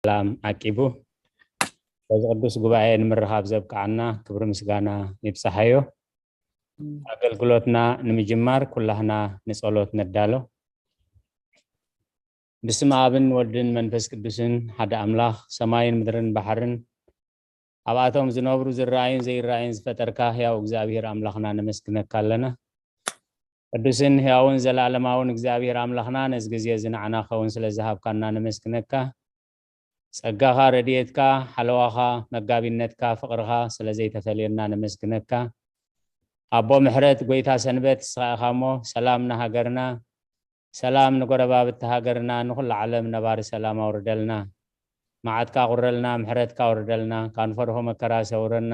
ሰላም ዓቂቡ በዚ ቅዱስ ጉባኤ ንምርኻብ ዘብቅዓና ክብሪ ምስጋና ይብጽሓዮ። ኣገልግሎትና ንምጅማር ኩላህና ንጸሎት ንዳሎ። ብስም ኣብን ወድን መንፈስ ቅዱስን ሓደ ኣምላኽ ሰማይን ምድርን ባሕርን ኣብኣቶም ዝነብሩ ዝረኣዩን ዘይረኣዩን ዝፈጠርካ ሕያው እግዚኣብሔር ኣምላኽና ነመስግነካ ኣለና። ቅዱስን ሕያውን ዘለኣለማውን እግዚኣብሔር ኣምላኽና ነዚ ግዜ እዚ ንዓና ክኸውን ስለ ዝሃብካና ነመስግነካ። ጸጋኻ፣ ረድኤትካ፣ ሓለዋኻ፣ መጋቢነትካ፣ ፍቕርኻ ስለ ዘይተፈልየና ነመስግነካ። ኣቦ ምሕረት፣ ጎይታ ሰንበት ንስኻ ኢኻ እሞ፣ ሰላም ንሃገርና፣ ሰላም ንጎረባብቲ ሃገርና፣ ንኹሉ ዓለም ነባሪ ሰላም ኣውርደልና። መዓትካ ቁረልና፣ ምሕረትካ ኣውርደልና፣ ካብ ንፈርሆ መከራ ሰውረና።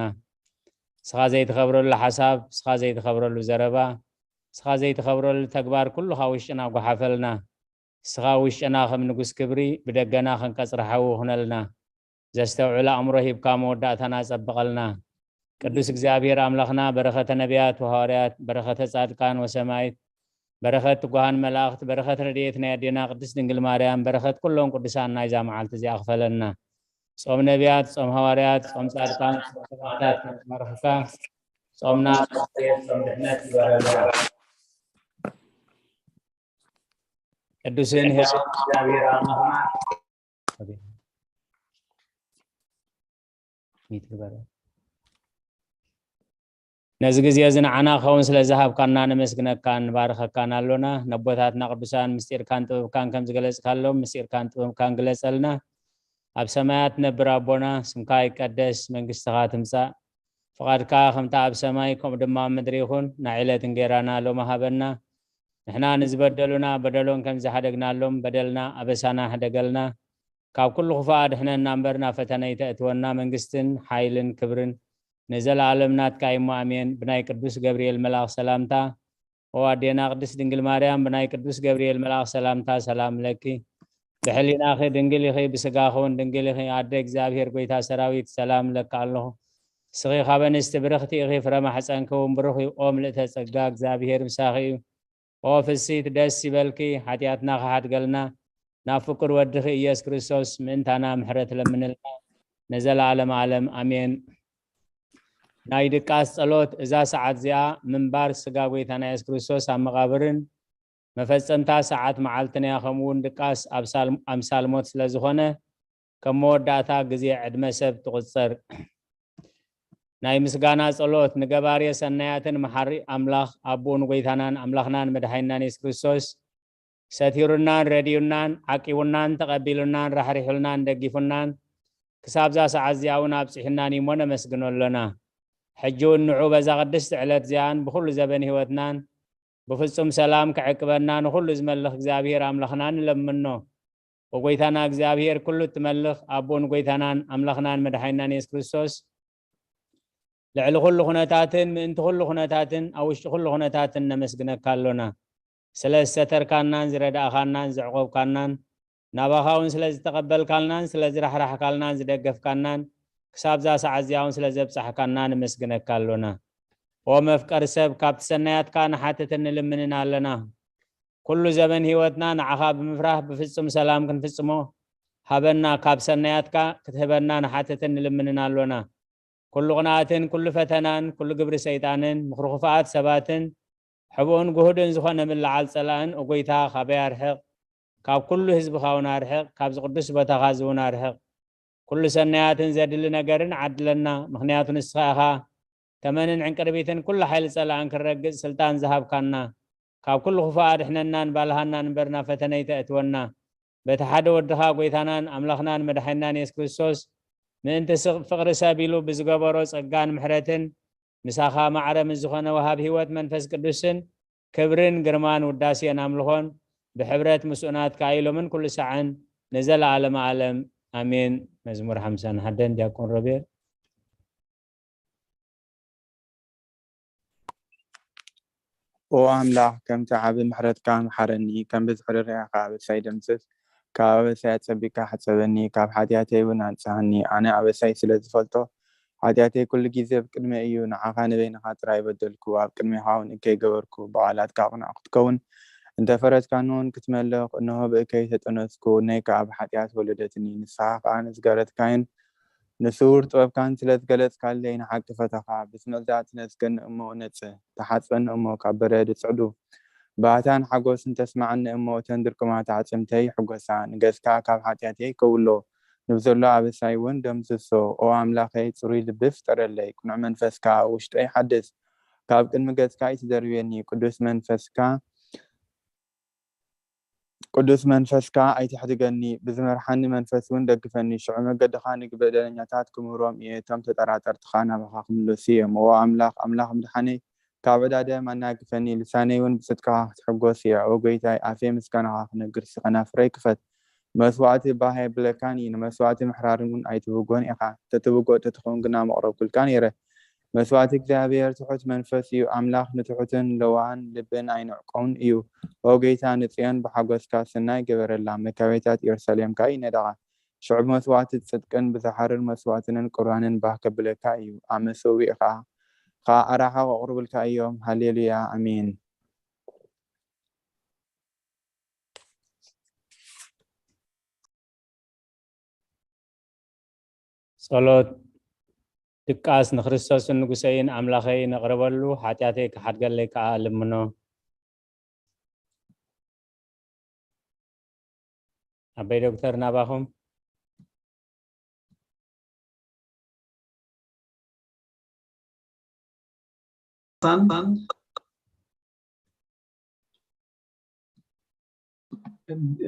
ንስኻ ዘይትኸብረሉ ሓሳብ፣ ንስኻ ዘይትኸብረሉ ዘረባ፣ ንስኻ ዘይትኸብረሉ ተግባር ኩሉ ካብ ውሽጥና ጓሓፈልና። ንስኻ ውሽጥና ከም ንጉስ ክብሪ፣ ብደገና ከም ቀጽሪ ሓዊ ኩነልና። ዘስተውዕል ኣእምሮ ሂብካ መወዳእታና ጸብቐልና። ቅዱስ እግዚኣብሔር ኣምላኽና፣ በረኸተ ነቢያት ወሃዋርያት፣ በረኸተ ጻድቃን ወሰማይት፣ በረኸት ትጉሃን መላእኽት፣ በረኸት ረድኤት ናይ ኣዴና ቅድስት ድንግል ማርያም፣ በረኸት ኩሎም ቅዱሳን ናይዛ መዓልቲ እዚኣ ክፈለና። ጾም ነቢያት፣ ጾም ሃዋርያት፣ ጾም ጻድቃን፣ ጾም ሰማዕታት ከም ዝመርሕካ፣ ጾምና ጾም ጽሬት፣ ጾም ድሕነት ይበረልና። ቅዱስን ሕያውን እግዚኣብሔር ኣምላኽና፣ ሚት ግበረ። ነዚ ግዜ እዚ ንዓና ክኸውን ስለ ዝሃብካና ነመስግነካን ንባርኸካን ኣሎና። ነቦታትና ቅዱሳን ምስጢርካን ጥበብካን ከም ዝገለጽካሎም ምስጢርካን ጥበብካን ግለጸልና። ኣብ ሰማያት ትነብር ኣቦና፣ ስምካ ይቀደስ፣ መንግስትኻ ትምጻእ፣ ፍቓድካ ከምታ ኣብ ሰማይ ከምኡ ድማ ኣብ ምድሪ ይኹን። ናይ ዕለት እንጌራና ሎሚ ሃበና። ንሕና ንዝበደሉና በደሎም ከም ዝሓደግናሎም በደልና ኣበሳና ሕደገልና። ካብ ኩሉ ክፉእ ኣድሕነና እምበር ናብ ፈተነ ኣይተእትወና። መንግስትን ሓይልን ክብርን ንዘለኣለም ናትካ እዩ እሞ ኣሜን። ብናይ ቅዱስ ገብርኤል መልኣኽ ሰላምታ፣ ኦ ኣዴና ቅድስት ድንግል ማርያም፣ ብናይ ቅዱስ ገብርኤል መልኣኽ ሰላምታ ሰላም ለኪ። ብሕሊናኺ ድንግል ኢኺ፣ ብስጋኺ እውን ድንግል ኢኺ። ኣደ እግዚኣብሔር፣ ጎይታ ሰራዊት፣ ሰላም እለኪ ኣለኹ። ንስኺ ካብ ኣንስቲ ብርኽቲ ኢኺ፣ ፍረ ማሕፀንኪ እውን ብሩኽ እዩ። ኦ ምልእተ ጸጋ፣ እግዚኣብሔር ምሳኺ እዩ። ኦ ፍስሕቲ ደስ ይበልኪ፣ ሓጢኣትና ክሓድገልና ናብ ፍቁር ወድኺ ኢየሱስ ክርስቶስ ምእንታና ምሕረት ለምንልና፣ ንዘለዓለም ዓለም ኣሜን። ናይ ድቃስ ጸሎት። እዛ ሰዓት እዚኣ ምንባር ስጋ ጎይታና የሱስ ክርስቶስ ኣብ መቓብርን መፈጸምታ ሰዓት መዓልትን እያ። ከምኡ እውን ድቃስ ኣብ ሳል-፣ ኣምሳል ሞት ስለ ዝኾነ፣ ከም መወዳእታ ግዜ ዕድመ ሰብ ትቑጸር። ናይ ምስጋና ጸሎት። ንገባርየ ሰናያትን መሓሪ ኣምላኽ ኣቦኡ ንጎይታናን ኣምላኽናን መድሓኒናን የሱስ ክርስቶስ ሰቲሩናን ረዲኡናን ዓቂቡናን ተቐቢሉናን ራሕሪሑልናን ደጊፉናን ክሳብዛ ሰዓት እዚኣ እውን ኣብጺሑናን እዩሞ ነመስግኖ ኣሎና። ሕጂ እውን ንዑ በዛ ቅድስቲ ዕለት እዚኣን ብኹሉ ዘበን ህይወትናን ብፍጹም ሰላም ክዕቅበና ንኹሉ ዝመልኽ እግዚኣብሔር ኣምላኽና ንለምኖ። ወጎይታና እግዚኣብሔር ኩሉ እትመልኽ ኣቦን ጎይታናን ኣምላኽናን መድሓኒናን የሱስ ክርስቶስ ልዕሊ ኩሉ ኩነታትን ምእንቲ ኩሉ ኩነታትን ኣብ ውሽጢ ኩሉ ኩነታትን ነመስግነካ ኣሎና። ስለ ዝሰተርካናን ዝረዳእካናን ዘዕቆብካናን ናባኻ እውን ስለ ዝተቐበልካልናን ስለ ዝራሕራሕካልናን ዝደገፍካናን ክሳብዛ ሰዓት እዚኣ እውን ስለ ዘብጻሕካና ነመስግነካ ኣሎና። ኦ መፍቀሪ ሰብ፣ ካብቲ ሰናያትካ ንሓትትን ንልምንን ኣለና። ኩሉ ዘበን ህይወትና ንዓኻ ብምፍራህ ብፍጹም ሰላም ክንፍጽሞ ሃበና። ካብ ሰናያትካ ክትህበና ንሓትትን ንልምንን ኣሎና። ኩሉ ቅንኣትን ኩሉ ፈተናን ኩሉ ግብሪ ሰይጣንን ምኽሪ ክፉኣት ሰባትን ሕቡእን ግሁድን ዝኾነ ምልዓል ጸላእን፣ ኦ ጎይታ፣ ካበይ ኣርሕቕ። ካብ ኩሉ ህዝብኻ እውን ኣርሕቕ፣ ካብዚ ቅዱስ ቦታኻ እዚ እውን ኣርሕቕ። ኩሉ ሰናያትን ዘድሊ ነገርን ዓድለና፣ ምኽንያቱ ንስኻ ኢኻ ተመንን ዕንቅርቢትን ኩሉ ሓይሊ ጸላእን ክረግጽ ስልጣን ዝሃብካና። ካብ ኩሉ ክፉእ ኣድሕነናን ባልሃናን እምበር ናብ ፈተነ ኣይተእትወና። በቲ ሓደ ወድኻ ጎይታናን ኣምላኽናን መድሓኒናን የሱስ ክርስቶስ ምእንቲ ስቕ-፣ ፍቕሪ ሰብ ኢሉ ብዝገበሮ ጸጋን ምሕረትን ምሳኻ ማዕረ ምስ ዝኾነ ወሃብ ህይወት መንፈስ ቅዱስን ክብርን ግርማን ውዳሴን ኣምልኾን ብሕብረት ምስኡ ናትካ ኢሎምን ኩሉ ሳዕን ንዘለዓለመ ዓለም ኣሜን። መዝሙር ሓምሳን ሓደን ዲያቆን ሮቤል። ኦ ኣምላኽ፣ ከምቲ ዓቢ ምሕረትካ ምሓረኒ፣ ከም ብዝሒ ርህራሄኻ ኣበሳይ ደምስስ። ካብ ኣበሳይ ኣጸቢቕካ ሕጸበኒ፣ ካብ ሓጢኣተይ እውን ኣንጽሃኒ። ኣነ ኣበሳይ ስለ ዝፈልጦ፣ ሓጢኣተይ ኩሉ ግዜ ኣብ ቅድመይ እዩ። ንዓኻ ንበይንኻ ጥራይ በደልኩ፣ ኣብ ቅድሜኻ እውን እከይ ገበርኩ። ብቓላትካ ቅኑዕ ክትከውን፣ እንተ ፈረድካኒ እውን ክትመልኽ፣ እንሆ ብእከይ ተጠነስኩ፣ እነይ ከኣ ብሓጢኣት ወለደትኒ። ንስኻ ከኣ ንዝገረትካይን ንስዉር ጥበብካን ስለ ዝገለጽካለይ ንሓቂ ፈተኻ። ብቲ መግዛእቲ ነጽገኒ እሞ እነጽህ፣ ተሓጽበኒ እሞ ካብ በረድ እጽዕዱ። ባህታን ሓጎስን ተስማዓኒ እሞ እተን ድርቁማት ኣዕጽምተይ ይሕጎሳ፣ ንገጽካ ካብ ሓጢኣተይ ከውሎ፣ ንብዘሎ ኣበሳይ እውን ደምስሶ። ኦ ኣምላኸይ፣ ጽሩይ ልቢ ፍጠረለይ፣ ቅኑዕ መንፈስ ከኣ ኣብ ውሽጠይ ሓድስ። ካብ ቅድሚ ገጽካ ኣይትደርብየኒ፣ ቅዱስ መንፈስካ ቅዱስ መንፈስካ ኣይትሕድገኒ፣ ብዝመርሓኒ መንፈስ እውን ደግፈኒ። ሽዑ መገድኻ ንበደለኛታት ክምህሮም እየ፣ እቶም ተጠራጠርቲ ኸኣ ናባኻ ክምለሱ እዮም። ኦ ኣምላኽ፣ ኣምላኽ ምድሓነይ፣ ካብ ዕዳደ ኣናግፈኒ፣ ልሳነይ እውን ብጽድቅኻ ክትሕጎስ እያ። ኦ ጐይታይ፣ ኣፈይ ምስጋናኻ ክነግር እስቲ ከናፍረይ ክፈት። መስዋእቲ ባህ ኣይብለካን እዩ፣ ንመስዋእቲ ምሕራር እውን ኣይትብጎን ኢኻ። ተትብጎ ተትኸውን ግና መቕረብኩልካ ነይረ። መስዋእቲ እግዚኣብሔር ትሑት መንፈስ እዩ፣ ኣምላኽ ንትሑትን ለዋህን ልብን ኣይንዕቆን እዩ። ኦ ጐይታ፣ ንጽዮን ብሓጎስካ ሰናይ ግበረላ፣ መካበይታት ኢየሩሳሌም ከኣ ይነድቓ። ሽዑ ብመስዋእቲ ጽድቅን ብዝሓርር መስዋእትንን ቁርባንን ባህ ከብለካ እዩ። ኣብ መሰውኢ ኸኣ ኣራሓቕ ኣቕርቡልካ እዮም። ሃሌሉያ ኣሜን። ጸሎት ድቃስ ንክርስቶስን ንጉሰይን ኣምላኸይ ነቕርበሉ፣ ሓጢኣተይ ክሓድገለይ ከኣ እልምኖ። ኣበይ ዶክተር ናባኹም?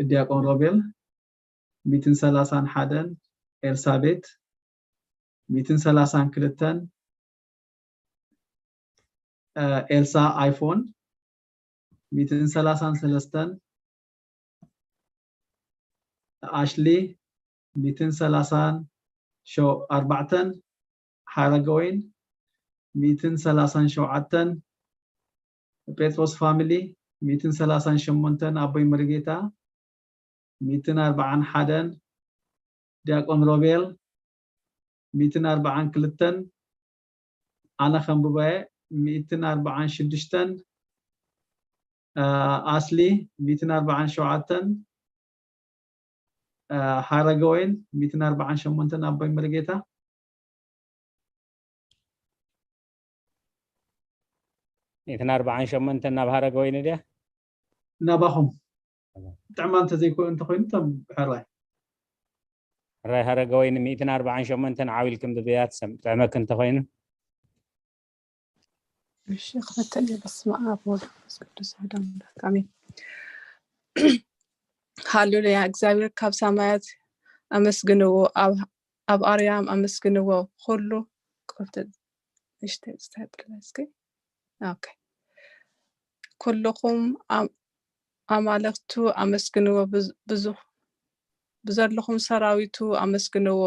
ዲያቆን ሮቤል፣ ሚእትን ሰላሳን ሓደን ኤልሳቤት፣ ሚእትን ሰላሳን ክልተን ኤልሳ ኣይፎን፣ ሚእትን ሰላሳን ሰለስተን ኣሽሊ፣ ሚእትን ሰላሳን ኣርባዕተን ሓረገወይን፣ ሚእትን ሰላሳን ሸውዓተን ጴጥሮስ ፋሚሊ፣ ሚእትን ሰላሳን ሸሞንተን ኣቦይ መሪጌታ፣ ሚእትን ኣርባዓን ሓደን ዲያቆን ሮቤል፣ ሚእትን ኣርባዓን ክልተን ኣነ ከንብቦ እየ፣ ሚእትን ኣርባዓን ሽዱሽተን ኣስሊ፣ ሚእትን ኣርባዓን ሸውዓተን ሓረገወይን፣ ሚእትን ኣርባዓን ሸሞንተን ኣቦይ መሪጌታ። ሚእትን ኣርባዓን ሸሞንተን ናብ ሓረገወይን ድያ? ናባኹም ጥዕማ እንተዘይኮ እንተኮይኑ ቶም ሕራይ ሕራይ ሓረገወይን ሚእትን ኣርባዓን ሸሞንተን ዓው ኢልክም ብብያት ሰም ጥዕመክ እንተኮይኑ። እሺ ክፈተል እየ። በስመ ኣብ ወወልድ ወመንፈስ ቅዱስ ኣሐዱ ኣምላክ ኣሜን። ሃሌሉያ። እግዚኣብሔር ካብ ሰማያት ኣመስግንዎ፣ ኣብ ኣርያም ኣመስግንዎ። ኩሉ ኩልኹም ኣማልኽቱ ኣመስግንዎ፣ ብዘለኹም ሰራዊቱ ኣመስግንዎ።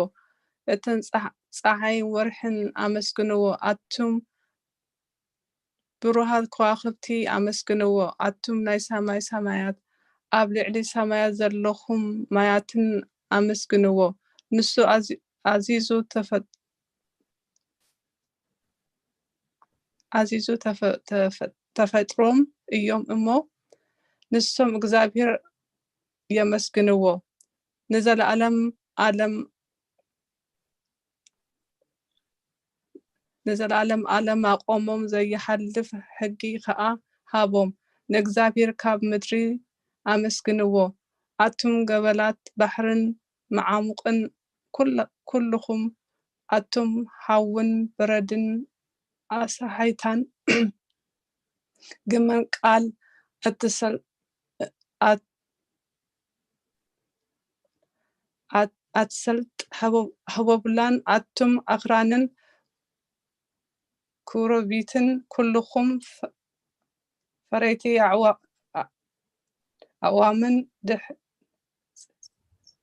እተን ጸሓይን ወርሕን ኣመስግንዎ፣ ኣቱም ብሩሃት ከዋኽብቲ ኣመስግንዎ፣ ኣቱም ናይ ሰማይ ሰማያት፣ ኣብ ልዕሊ ሰማያት ዘለኹም ማያትን ኣመስግንዎ። ንሱ ኣዚዙ ኣዚዙ ተፈጥሮም እዮም እሞ፣ ንሶም እግዚኣብሔር የመስግንዎ። ንዘለኣለም ኣለም ንዘለኣለም ኣለም ኣቆሞም፣ ዘይሓልፍ ሕጊ ከኣ ሃቦም። ንእግዚኣብሔር ካብ ምድሪ ኣመስግንዎ፣ ኣቱም ገበላት ባሕርን መዓሙቕን ኩልኹም ኣቱም ሓውን በረድን ኣሳሓይታን ግመን ቃል ኣትሰልጥ ህቦብላን ኣቱም ኣኽራንን ክሩቢትን ኩልኹም ፈረይቲ ኣእዋምን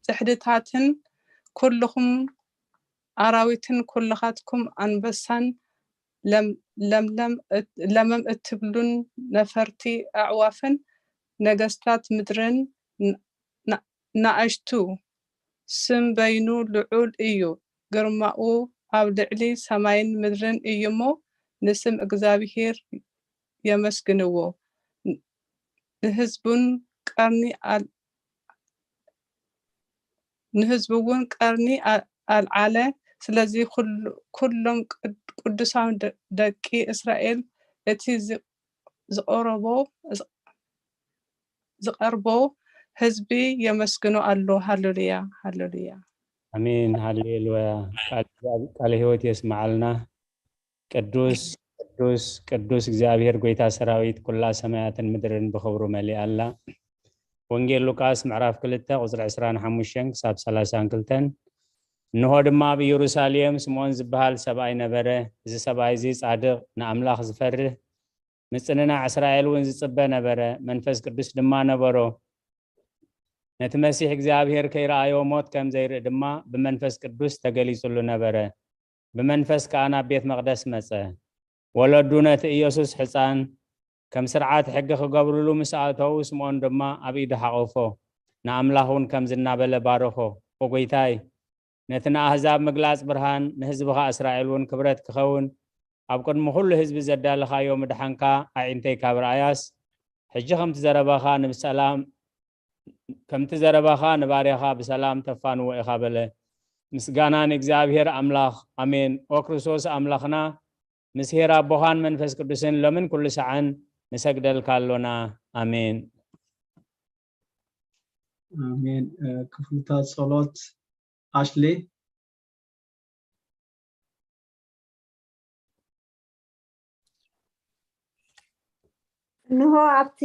ጽሕድታትን ኩልኹም ኣራዊትን ኩልኻትኩም ኣንበሳን ለምለም እትብሉን ነፈርቲ ኣዕዋፍን ነገስታት ምድርን ንኣሽቱ ስም በይኑ ልዑል እዩ፣ ግርማኡ ኣብ ልዕሊ ሰማይን ምድርን እዩሞ ንስም እግዚኣብሄር የመስግንዎ። ንህዝቡን ቀርኒ ኣል-፣ ንህዝቡ እውን ቀርኒ ኣ-፣ ኣልዓለ። ስለዚ ኩሉ-፣ ኩሎም ቅድ-፣ ቅዱሳን ደ-፣ ደቂ እስራኤል እቲ ዝ-፣ ዝቐረቦ፣ ዝ-፣ ዝቐርቦ ህዝቢ የመስግኖ ኣሎ። ሃሌሉያ፣ ሃሌሉያ። ኣሜን። ሃሌሉያ። ቃል፣ ቃል ህይወት የስምዓልና። ቅዱስ፣ ቅዱስ፣ ቅዱስ እግዚኣብሔር ጎይታ ሰራዊት፣ ኩላ ሰማያትን ምድርን ብኽብሩ መሊኣ ኣላ። ወንጌል ሉቃስ ምዕራፍ ክልተ ቁጽሪ ዕስራን ሓሙሽተን ክሳብ ሰላሳን ክልተን። እንሆ ድማ ኣብ ኢየሩሳሌም ስምዖን ዝበሃል ሰብኣይ ነበረ። እዚ ሰብኣይ እዚ ጻድቕ፣ ንኣምላኽ ዝፈርህ፣ ምጽንናዕ እስራኤል እውን ዝጽበ ነበረ። መንፈስ ቅዱስ ድማ ነበሮ። ነቲ መሲሕ እግዚኣብሔር ከይረኣዮ ሞት ከም ዘይርኢ ድማ ብመንፈስ ቅዱስ ተገሊጹሉ ነበረ። ብመንፈስ ከኣ ናብ ቤት መቕደስ መጸ። ወለዱ ነቲ ኢየሱስ ሕጻን ከም ስርዓት ሕጊ ክገብርሉ ምስ ኣእተዉ፣ ስምዖን ድማ ኣብ ኢዱ ሓቖፎ፣ ንኣምላኽ እውን ከምዚ እናበለ ባረኾ፣ "ኦ ጐይታይ፣ ነቲ ንኣህዛብ ምግላጽ ብርሃን፣ ንህዝብኻ እስራኤል እውን ክብረት ክኸውን፣ ኣብ ቅድሚ ኩሉ ህዝቢ ዘዳለኻዮ ምድሓንካ ኣዒንተይ ካብ ረኣያስ፣ ሕጂ ከምቲ ዘረባኻ ንብሰላም፣ ከምቲ ዘረባኻ ንባርያኻ ብሰላም ተፋንዎ ኢኻ" በለ። ምስጋና ንእግዚኣብሔር ኣምላኽ። ኣሜን። ኦ ክርስቶስ ኣምላኽና፣ ምስ ኄር ኣቦኻን መንፈስ ቅዱስን ሎምን ኩሉ ሰዓን ንሰግደልካ ኣሎና። ኣሜን። ኣሜን። እ፣ ክፍልታት ጸሎት ኣሽሊ። እንሆ ኣብቲ፣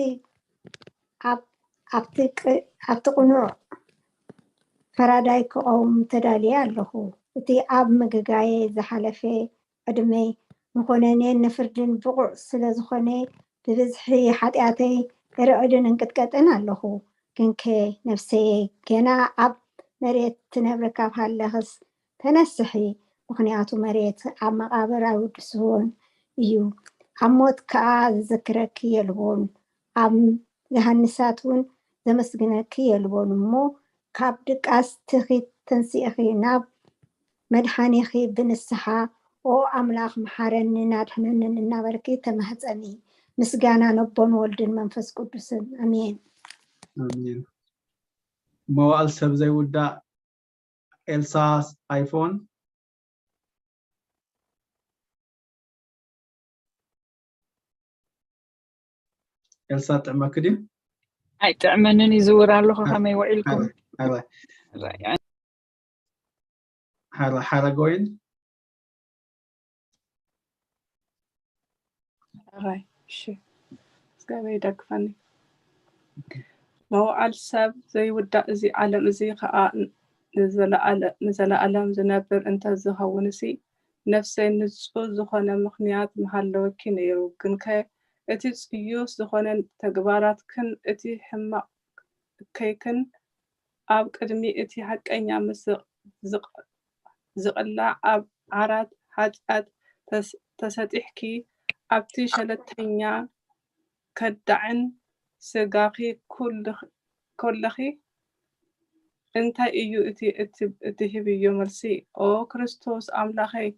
ኣብ-፣ ኣብቲ ቅ-፣ ኣብቲ ቅኑዕ ፈራዳይ ክቐውም ተዳልየ ኣለኹ። እቲ ኣብ ምግጋየ ዝሓለፈ ዕድመይ ንኾነኔን ንፍርድን ብቑዕ ስለ ዝኾነ፣ ብብዝሒ ሓጢኣተይ እርዕድን እንቅጥቀጥን ኣለኹ። ግንከ ነፍሰየ፣ ገና ኣብ መሬት ትነብሪ ካብ ሃለኽስ ተነስሒ፣ ምኽንያቱ መሬት ኣብ መቓብር ኣይውድስዎን እዩ፣ ኣብ ሞት ከኣ ዝዝክረኪ የልቦን፣ ኣብ ገሃንሳት እውን ዘመስግነኪ የልቦን። እሞ ካብ ድቃስትኺ ተንሲእኺ ናብ መድሓኒኺ ብንስሓ፣ "ኦ ኣምላኽ፣ መሓረንን ኣድሕነንን" እናበልኪ ተማህጸኒ። ምስጋና ነቦን ወልድን መንፈስ ቅዱስን። ኣሜን። ኣሜን። መዋእል ሰብ ዘይውዳእ ኤልሳ ኣይፎን። ኤልሳ ጥዕመኪ ድዩ? ኣይጥዕመንን፣ ይዝውር ኣለኹ። ከመይ ውዒልኩም? ኣረ፣ ሓረ፣ ሓረጎይን። ኣራይ፣ እሺ፣ እግዚኣብሔር ይደግፈኒ። መዋዕል ሰብ ዘይውዳእ፣ እዚ ዓለም እዚ ኸኣ ንዘለኣለ-፣ ንዘለኣለም ዝነብር እንተ ዝኸውንሲ፣ ነፍሰይ ንጹህ ዝኾነ ምኽንያት ምሃለወኪ ነይሩ። ግንከ እቲ ጽዩፍ ዝኾነ ተግባራትክን እቲ ሕማቕ እከይክን ኣብ ቅድሚ እቲ ሓቀኛ ምስ ዝቕ-፣ ዝቕ-፣ ዝቕላዕ ኣብ ዓራት ሓጢኣት ተስ-፣ ተሰጢሕኪ፣ ኣብቲ ሸለልተኛ ከዳዕን ስጋኺ ኩልኽ-፣ ከለኺ፣ እንታይ እዩ እቲ እት-፣ እትህብዮ መልሲ? ኦ ክርስቶስ ኣምላኸይ፣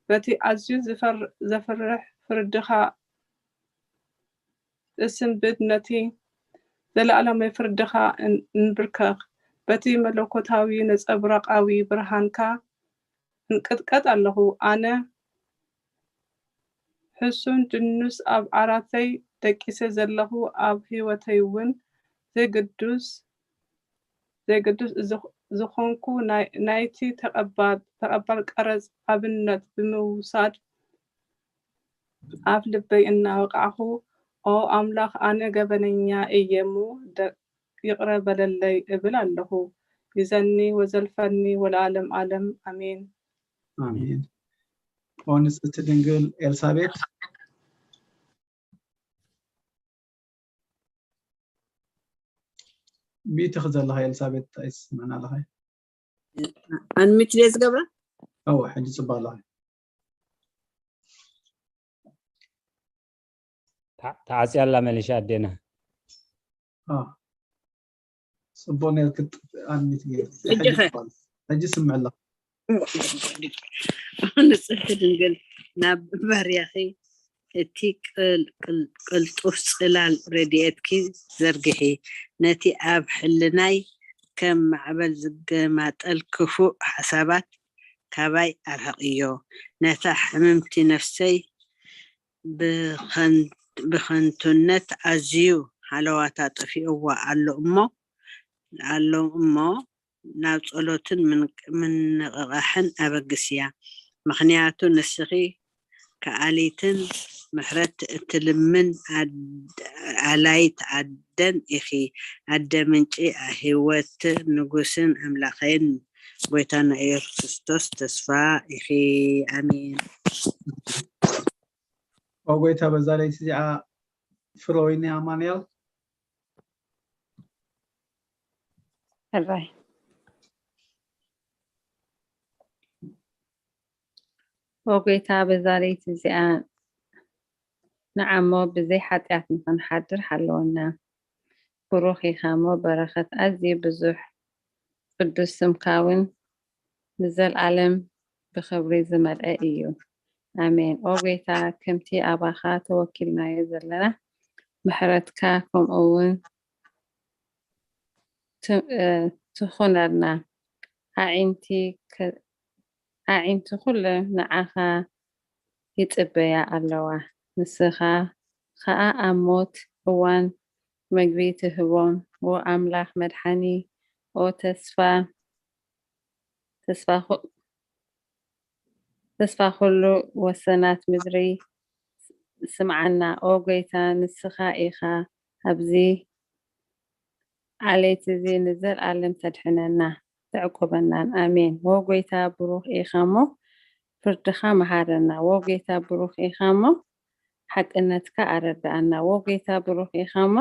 በቲ ኣዝዩ ዝፈር-፣ ዘፍርሕ ፍርድኻ እስንብድ፣ ነቲ ዘለኣለማዊ ፍርድኻ ን-፣ ንብርከኽ። በቲ መለኮታዊ ነጸብራቓዊ ብርሃንካ እንቅጥቀጥ ኣለኹ። ኣነ ሕሱም ድኑስ ኣብ ዓራተይ ደቂሰ ዘለኹ፣ ኣብ ህይወተይ እውን ዘይግዱስ፣ ዘይግዱስ ዝኽ-፣ ዝኾንኩ ናይ-፣ ናይቲ ተቐባል፣ ተቐባል ቀረጽ ኣብነት ብምውሳድ፣ ኣብ ልበይ እናወቃዕኹ፣ "ኦ ኣምላኽ፣ ኣነ ገበነኛ እየ እሞ ደ-፣ ይቕረ በለለይ" እብል ኣለኹ። ይዘኒ ወዘልፈኒ ወለዓለም ዓለም። ኣሜን። ኣሜን። ኦ ንጽህቲ ድንግል ኤልሳቤጥ። ሚዩት ኢኺ ዘለኺ ኤልሳቤጥ፣ ኣይስምዕን ኣለኺ። ኣንሚት ድየ ዝገብራ? እወ፣ ሕጂ ጽቡቕ ኣለኺ። ተዓ-፣ ተዓጽያ ኣላ መሊሻ ኣዴና። አ፣ ጽቡቕ ኔርኪ፣ ኣንሚት ጌርኪ። ሕጂ ሕጂ ኸ? ጽቡቕ ኣሎ። ሕጂ ስምዕ ኣለኹ። ንጽህቲ ድንግል ናብ ባርያኺ እቲ ቅል-፣ ቅል-፣ ቅልጡፍ ጽላል ረድኤትኪ ዘርግሒ። ነቲ ኣብ ሕልናይ ከም ማዕበል ዝገማጠል ክፉእ ሓሳባት ካባይ ኣርሕቕዮ። ነታ ሕምምቲ ነፍሰይ ብኸን-፣ ብኸንቱነት ኣዝዩ ሃለዋታ ጠፊእዋ ኣሎ እሞ፣ ኣሎ እሞ፣ ናብ ጸሎትን ምን-፣ ምንቕቓሕን ኣበግስያ። ምኽንያቱ ንስኺ ከኣሊትን ምሕረት እትልምን ኣድ-፣ ኣላይት ኣደን ኢኺ። ኣደ ምንጪ ህይወት፣ ንጉስን ኣምላኸይን ጎይታና ኢየሱስ ክርስቶስ ተስፋ ኢኺ። ኣሜን። ኦ ጎይታ፣ በዛ ለይቲ እዚኣ ፍረወይኒ ኣማኑኤል። ሕራይ። ኦ ጎይታ፣ በዛ ለይቲ እዚኣ ንዓሞ ብዘይ ሓጢኣት ንኽንሓድር ሓለወና። ብሩኽ ኢኻ እሞ በረኸት ኣዝዩ ብዙሕ፣ ቅዱስ ስምካ እውን ንዘልኣለም ብኽብሪ ዝመልአ እዩ። ኣሜን። ኦ ጎይታ፣ ከምቲ ኣባኻ ተወኪልናዮ ዘለና ምሕረትካ ከምኡ እውን ት-፣ እ፣ ትኹነልና። ኣዒንቲ ከ-፣ ኣዒንቲ ኩሉ ንዓኻ ይጽበያ ኣለዋ። ንስኻ ኸኣ ኣብ ሞት እዋን መግቢ ትህቦም። ኦ ኣምላኽ መድሓኒ፣ ኦ ተስፋ፣ ተስፋ ኩ-፣ ተስፋ ኩሉ ወሰናት ምድሪ ስምዓና። ኦ ጎይታ፣ ንስኻ ኢኻ ኣብዚ ዓሌት እዚ ንዘልኣለም ተድሕነና ተዕቁበናን። ኣሜን። ዎ ጎይታ ብሩኽ ኢኻ እሞ ፍርድኻ መሃረና። ዎ ጎይታ ብሩኽ ኢኻ እሞ ሓቅነትካ ኣረድኣና። ዎ ጎይታ ብሩኽ ኢኻ እሞ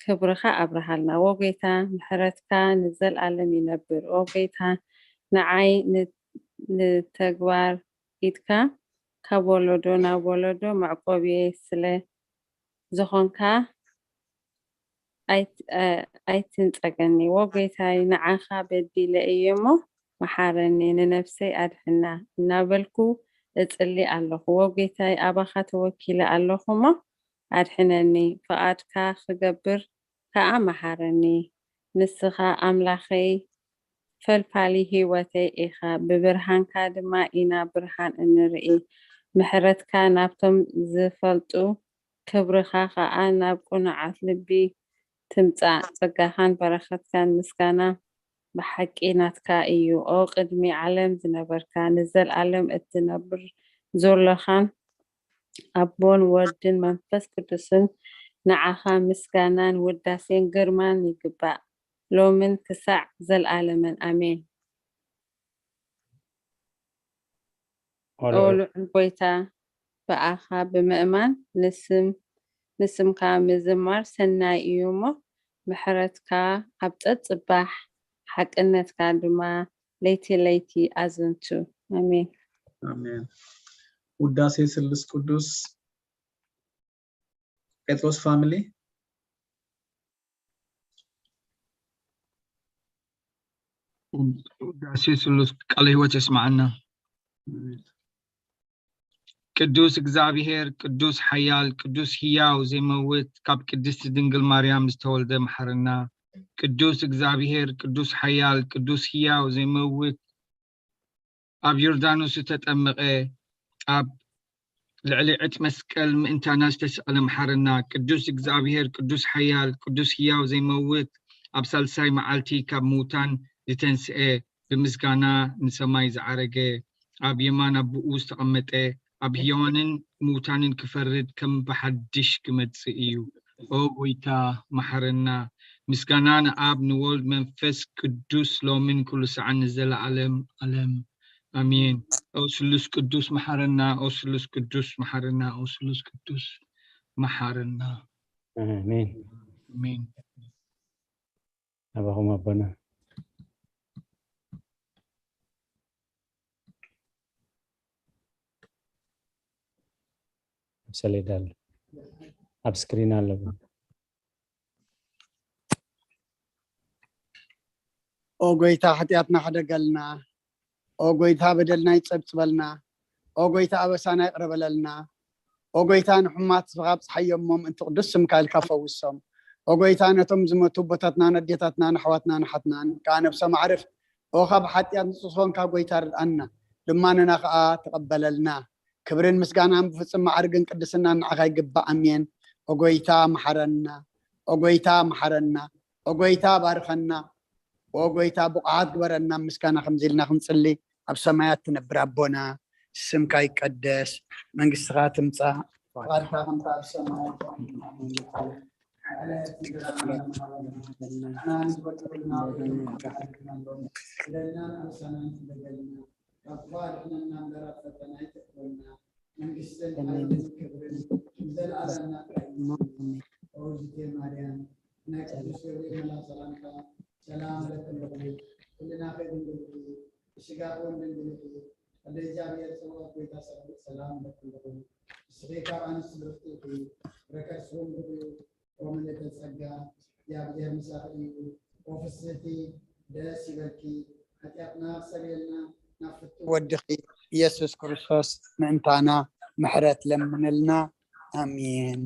ክብርኻ ኣብርሃልና። ዎ ጎይታ ምሕረትካ ንዘልኣለም ይነብር። ዎ ጎይታ ንዓይ ን-፣ ንተግባር ኢድካ ካብ ወለዶ ናብ ወለዶ መዕቆብየይ ስለ ዝኾንካ ኣይት-፣ እ፣ ኣይትንጸገኒ። ዎ ጎይታይ፣ ንዓኻ በዲለ እየ እሞ መሓረኒ፣ ንነፍሰይ ኣድሕና እናበልኩ እጽሊ ኣለኹ። ዎ ጎይታይ፣ ኣባኻ ተወኪለ ኣለኹ እሞ ኣድሕነኒ፣ ፍቓድካ ክገብር ከኣ መሓረኒ። ንስኻ ኣምላኸይ ፈልፋሊ ህይወተይ ኢኻ፣ ብብርሃንካ ድማ ኢና ብርሃን እንርኢ። ምሕረትካ ናብቶም ዝፈልጡ፣ ክብርኻ ኸኣ ናብ ቅኑዓት ልቢ ትምጻእ። ጸጋኻን በረኸትካን ምስጋና ብሓቂ ናትካ እዩ። ኦ ቅድሚ ዓለም ዝነበርካ፣ ንዘልኣለም እትነብር ዘሎኻን ኣቦን ወድን መንፈስ ቅዱስን ንዓኻ ምስጋናን ውዳሴን ግርማን ይግባእ፣ ሎምን ክሳዕ ዘልኣለምን። ኣሜን። ኦ ልዑል ጎይታ፣ ብኣኻ ብምእማን ንስም-፣ ንስምካ ምዝማር ሰናይ እዩ እሞ፣ ምሕረትካ ኣብ ጸጽባሕ፣ ሓቅነትካ ድማ ለይቲ ለይቲ ኣዘንቱ። ኣሜን። ኣሜን። ውዳሴ ስሉስ ቅዱስ። ጴጥሮስ ፋሚሊ። ውዳሴ ስሉስ ቃለ ህይወት የስምዓና። ቅዱስ እግዚኣብሔር፣ ቅዱስ ሓያል፣ ቅዱስ ህያው ዘይመውት፣ ካብ ቅድስቲ ድንግል ማርያም ዝተወልደ መሓረና። ቅዱስ እግዚኣብሔር፣ ቅዱስ ሓያል፣ ቅዱስ ህያው ዘይመውት፣ ኣብ ዮርዳኖስ ዝተጠመቐ፣ ኣብ ልዕሊ ዕጽ መስቀል ምእንታና ዝተሰቐለ መሓረና። ቅዱስ እግዚኣብሔር፣ ቅዱስ ሓያል፣ ቅዱስ ህያው ዘይመውት፣ ኣብ ሳልሳይ መዓልቲ ካብ ምውታን ዝተንስኤ፣ ብምስጋና ንሰማይ ዝዓረገ፣ ኣብ የማን ኣቦኡ ዝተቐመጠ፣ ኣብ ህያዋንን ምውታንን ክፈርድ ከም ብሓድሽ ክመጽእ እዩ። ኦ ጎይታ መሓረና። ምስጋና ንኣብ ንወልድ መንፈስ ቅዱስ ሎምን ኩሉ ሰዓን ንዘለዓለም ዓለም ኣሜን። ኦ ስሉስ ቅዱስ መሓረና፣ ኦ ስሉስ ቅዱስ መሓረና፣ ኦ ስሉስ ቅዱስ መሓረና። ኣሜን። ኣሜን። ኣባኹም ኣቦና። ኣብ ሰሌዳ ኣሎ፣ ኣብ ስክሪን ኣሎ። ኦ ጎይታ፣ ሓጢኣትና ሕደገልና። ኦ ጎይታ፣ በደልና ይጸብጽበልና። ኦ ጎይታ፣ ኣበሳና ይቕረ በለልና። ኦ ጎይታ፣ ንሕሙማት ስኻ ኣብጽሓዮም፣ እሞ ምእንቲ ቅዱስ ስምካ ኢልካ ፈውሶም። ኦ ጎይታ፣ ነቶም ዝመቱ ኣቦታትናን ኣዴታትናን ኣሕዋትናን ኣሓትናን ከኣ ነብሶም ኣዕርፍ። ኦ ካብ ሓጢኣት ንጹህ ዝኾንካ ጎይታ፣ ርድኣና፣ ልማንና ከኣ ተቐበለልና። ክብርን ምስጋናን ብፍጹም መዓርግን ቅድስናን ንዓኻ ይግባእ። ኣሜን። ኦ ጎይታ፣ መሓረና። ኦ ጎይታ፣ መሓረና። ኦ ጎይታ፣ ባርኸና። ኦ ጎይታ፣ ብቑዓት ግበረና። ምስጋና ከምዚ ኢልና ክንጽሊ፣ ኣብ ሰማያት ትነብር ኣቦና፣ ስምካ ይቀደስ፣ መንግስትኻ ትምጻእ፣ ፍቓድካ ከምታ ኣብ ሰማይ መንግስትን ሓይልን ክብርን ንዘለኣለም ናትካ እዩ። ኦዚቴ ማርያም፣ ናይ ቅዱስ ገብርኤል መልኣኽ ሰላምታ፣ ሰላም ለኪ ኣለኹ፣ ኩልናኺ ድንግል ኢኺ፣ ብስጋኺ እውን ድንግል ኢኺ፣ ወልደ እግዚኣብሔር ጸባኦት ጎይታ ሰራዊት ሰላም ለኪ ኣለኹ። ንስኺ ካብ ኣንስቲ ብርኽቲ ኢኺ፣ ፍረ ከርስኺ እውን ብሩኽ እዩ። ኦ ምልእተ ጸጋ፣ እግዚኣብሔር ምሳኺ እዩ። ኦ ፍስህቲ፣ ደስ ይበልኪ፣ ሓጢኣትና ክሰረየልና፣ ናብ ፍቱ ወድኺ ኢየሱስ ክርስቶስ ምእንታና ምሕረት ለምንልና። ኣሜን።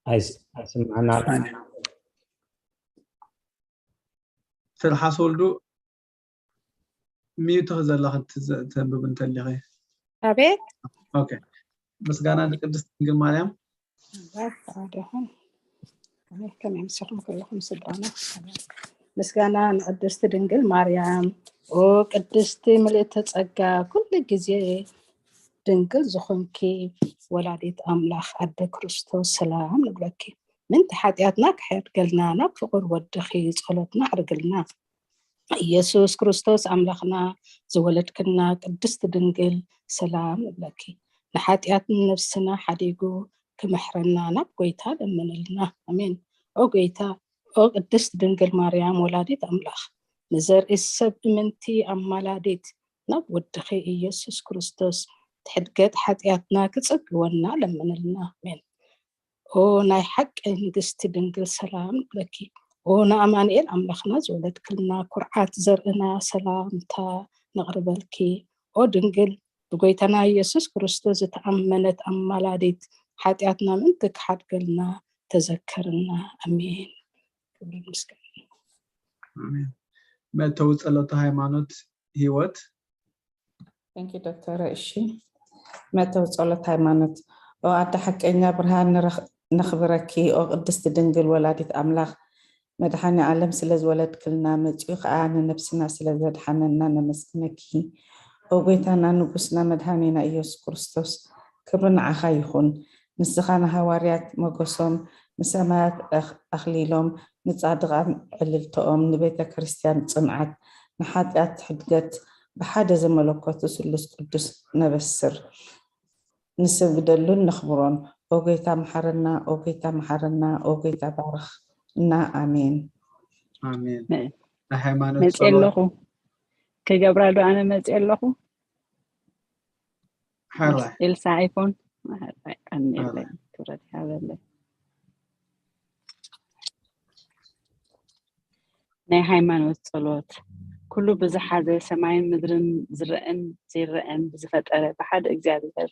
ኣይስ- ኣይስምዓና ኣሎ። ትልሓስ ወልዱ ሚዩት ዘለኺ ትዘ- ተንብብ እንተሊኺ። ኣቤት ኦኬ። ምስጋና ንቅድስት ድንግል ማርያም። ኣምላኽ ፍቓድኹም። ኣሜን። ከመይ ምሳኹም ከለኹም ስልጣና። ምስጋና ንቅድስቲ ድንግል ማርያም። ኦ ቅድስቲ ምልእተ ጸጋ፣ ኩሉ ግዜ ድንግል ዝኾንኪ ወላዲት ኣምላኽ ኣደ ክርስቶስ ሰላም ንብለኪ። ምንቲ ሓጢኣትና ክሕድገልና ናብ ፍቑር ወድኺ ጸሎትና ኣዕርግልና። ኢየሱስ ክርስቶስ ኣምላኽና ዝወለድክና ቅድስቲ ድንግል ሰላም ንብለኪ። ንሓጢኣት ነብስና ሓዲጉ ክምሕረና ናብ ጎይታ ለምንልና። ኣሜን። ኦ ጎይታ፣ ኦ ቅድስት ድንግል ማርያም ወላዲት ኣምላኽ፣ ንዘርኢ ሰብ እምንቲ ኣማላዲት ናብ ወድኺ ኢየሱስ ክርስቶስ ትሕድገት ሓጢኣትና ክጸግወና ለምንልና። ኣሜን። ኦ ናይ ሓቂ ንግስቲ ድንግል ሰላም ንብለኪ። ኦ ንኣማኑኤል ኣምላኽና ዝወለድክልና ኩርዓት ዘርእና ሰላምታ ነቕርበልኪ። ኦ ድንግል ብጎይታና ኢየሱስ ክርስቶስ ዝተኣመነት ኣማላዲት ሓጢኣትና ምእንቲ ክሓድገልና ተዘከርና። ኣሜን። ክብሪ ምስጋና። ኣሜን። መእተዊ ጸሎተ ሃይማኖት ህይወት። Thank you ዶክተር። እሺ መእተዊ ጸሎት ሃይማኖት። ኦ ኣደ ሓቀኛ ብርሃን ንረኽ- ነኽብረኪ ኦ ቅድስቲ ድንግል ወላዲት ኣምላኽ መድሓኒ ዓለም ስለ ዝወለድክልና መጺኡ ከዓ ንነብስና ስለ ዘድሓነና ነመስግነኪ ኦ ጎይታና ንጉስና መድሓኒና ኢየሱስ ክርስቶስ ክብሪ ንዓኻ ይኹን። ንስኻ ንሃዋርያት መጎሶም ንሰማያት ኣኽ- ኣኽሊሎም ንጻድቓን ዕልልተኦም ንቤተ ክርስቲያን ጽንዓት ንሓጢኣት ሕድገት ብሓደ ዘመለኮቱ ስሉስ ቅዱስ ነበስር ንስግደሉን ነኽብሮን። ኦ ጎይታ መሓረና፣ ኦ ጎይታ መሓረና፣ ኦ ጎይታ ባርኽና። ኣሜን። ኣሜን። ናይ ሃይማኖት መፅእ ጸሎት ኣለኹ ክገብራ ዶ ኣነ መፅእ ኣለኹ ሓራይ ኤልሳ ኣይፎን ኣሜለይ ክብረት ይሃበለይ ናይ ሃይማኖት ጸሎት ኩሉ ብዝሓዘ ሰማይን ምድርን ዝረአን ዘይረአን ብዝፈጠረ ብሓደ እግዚኣብሔር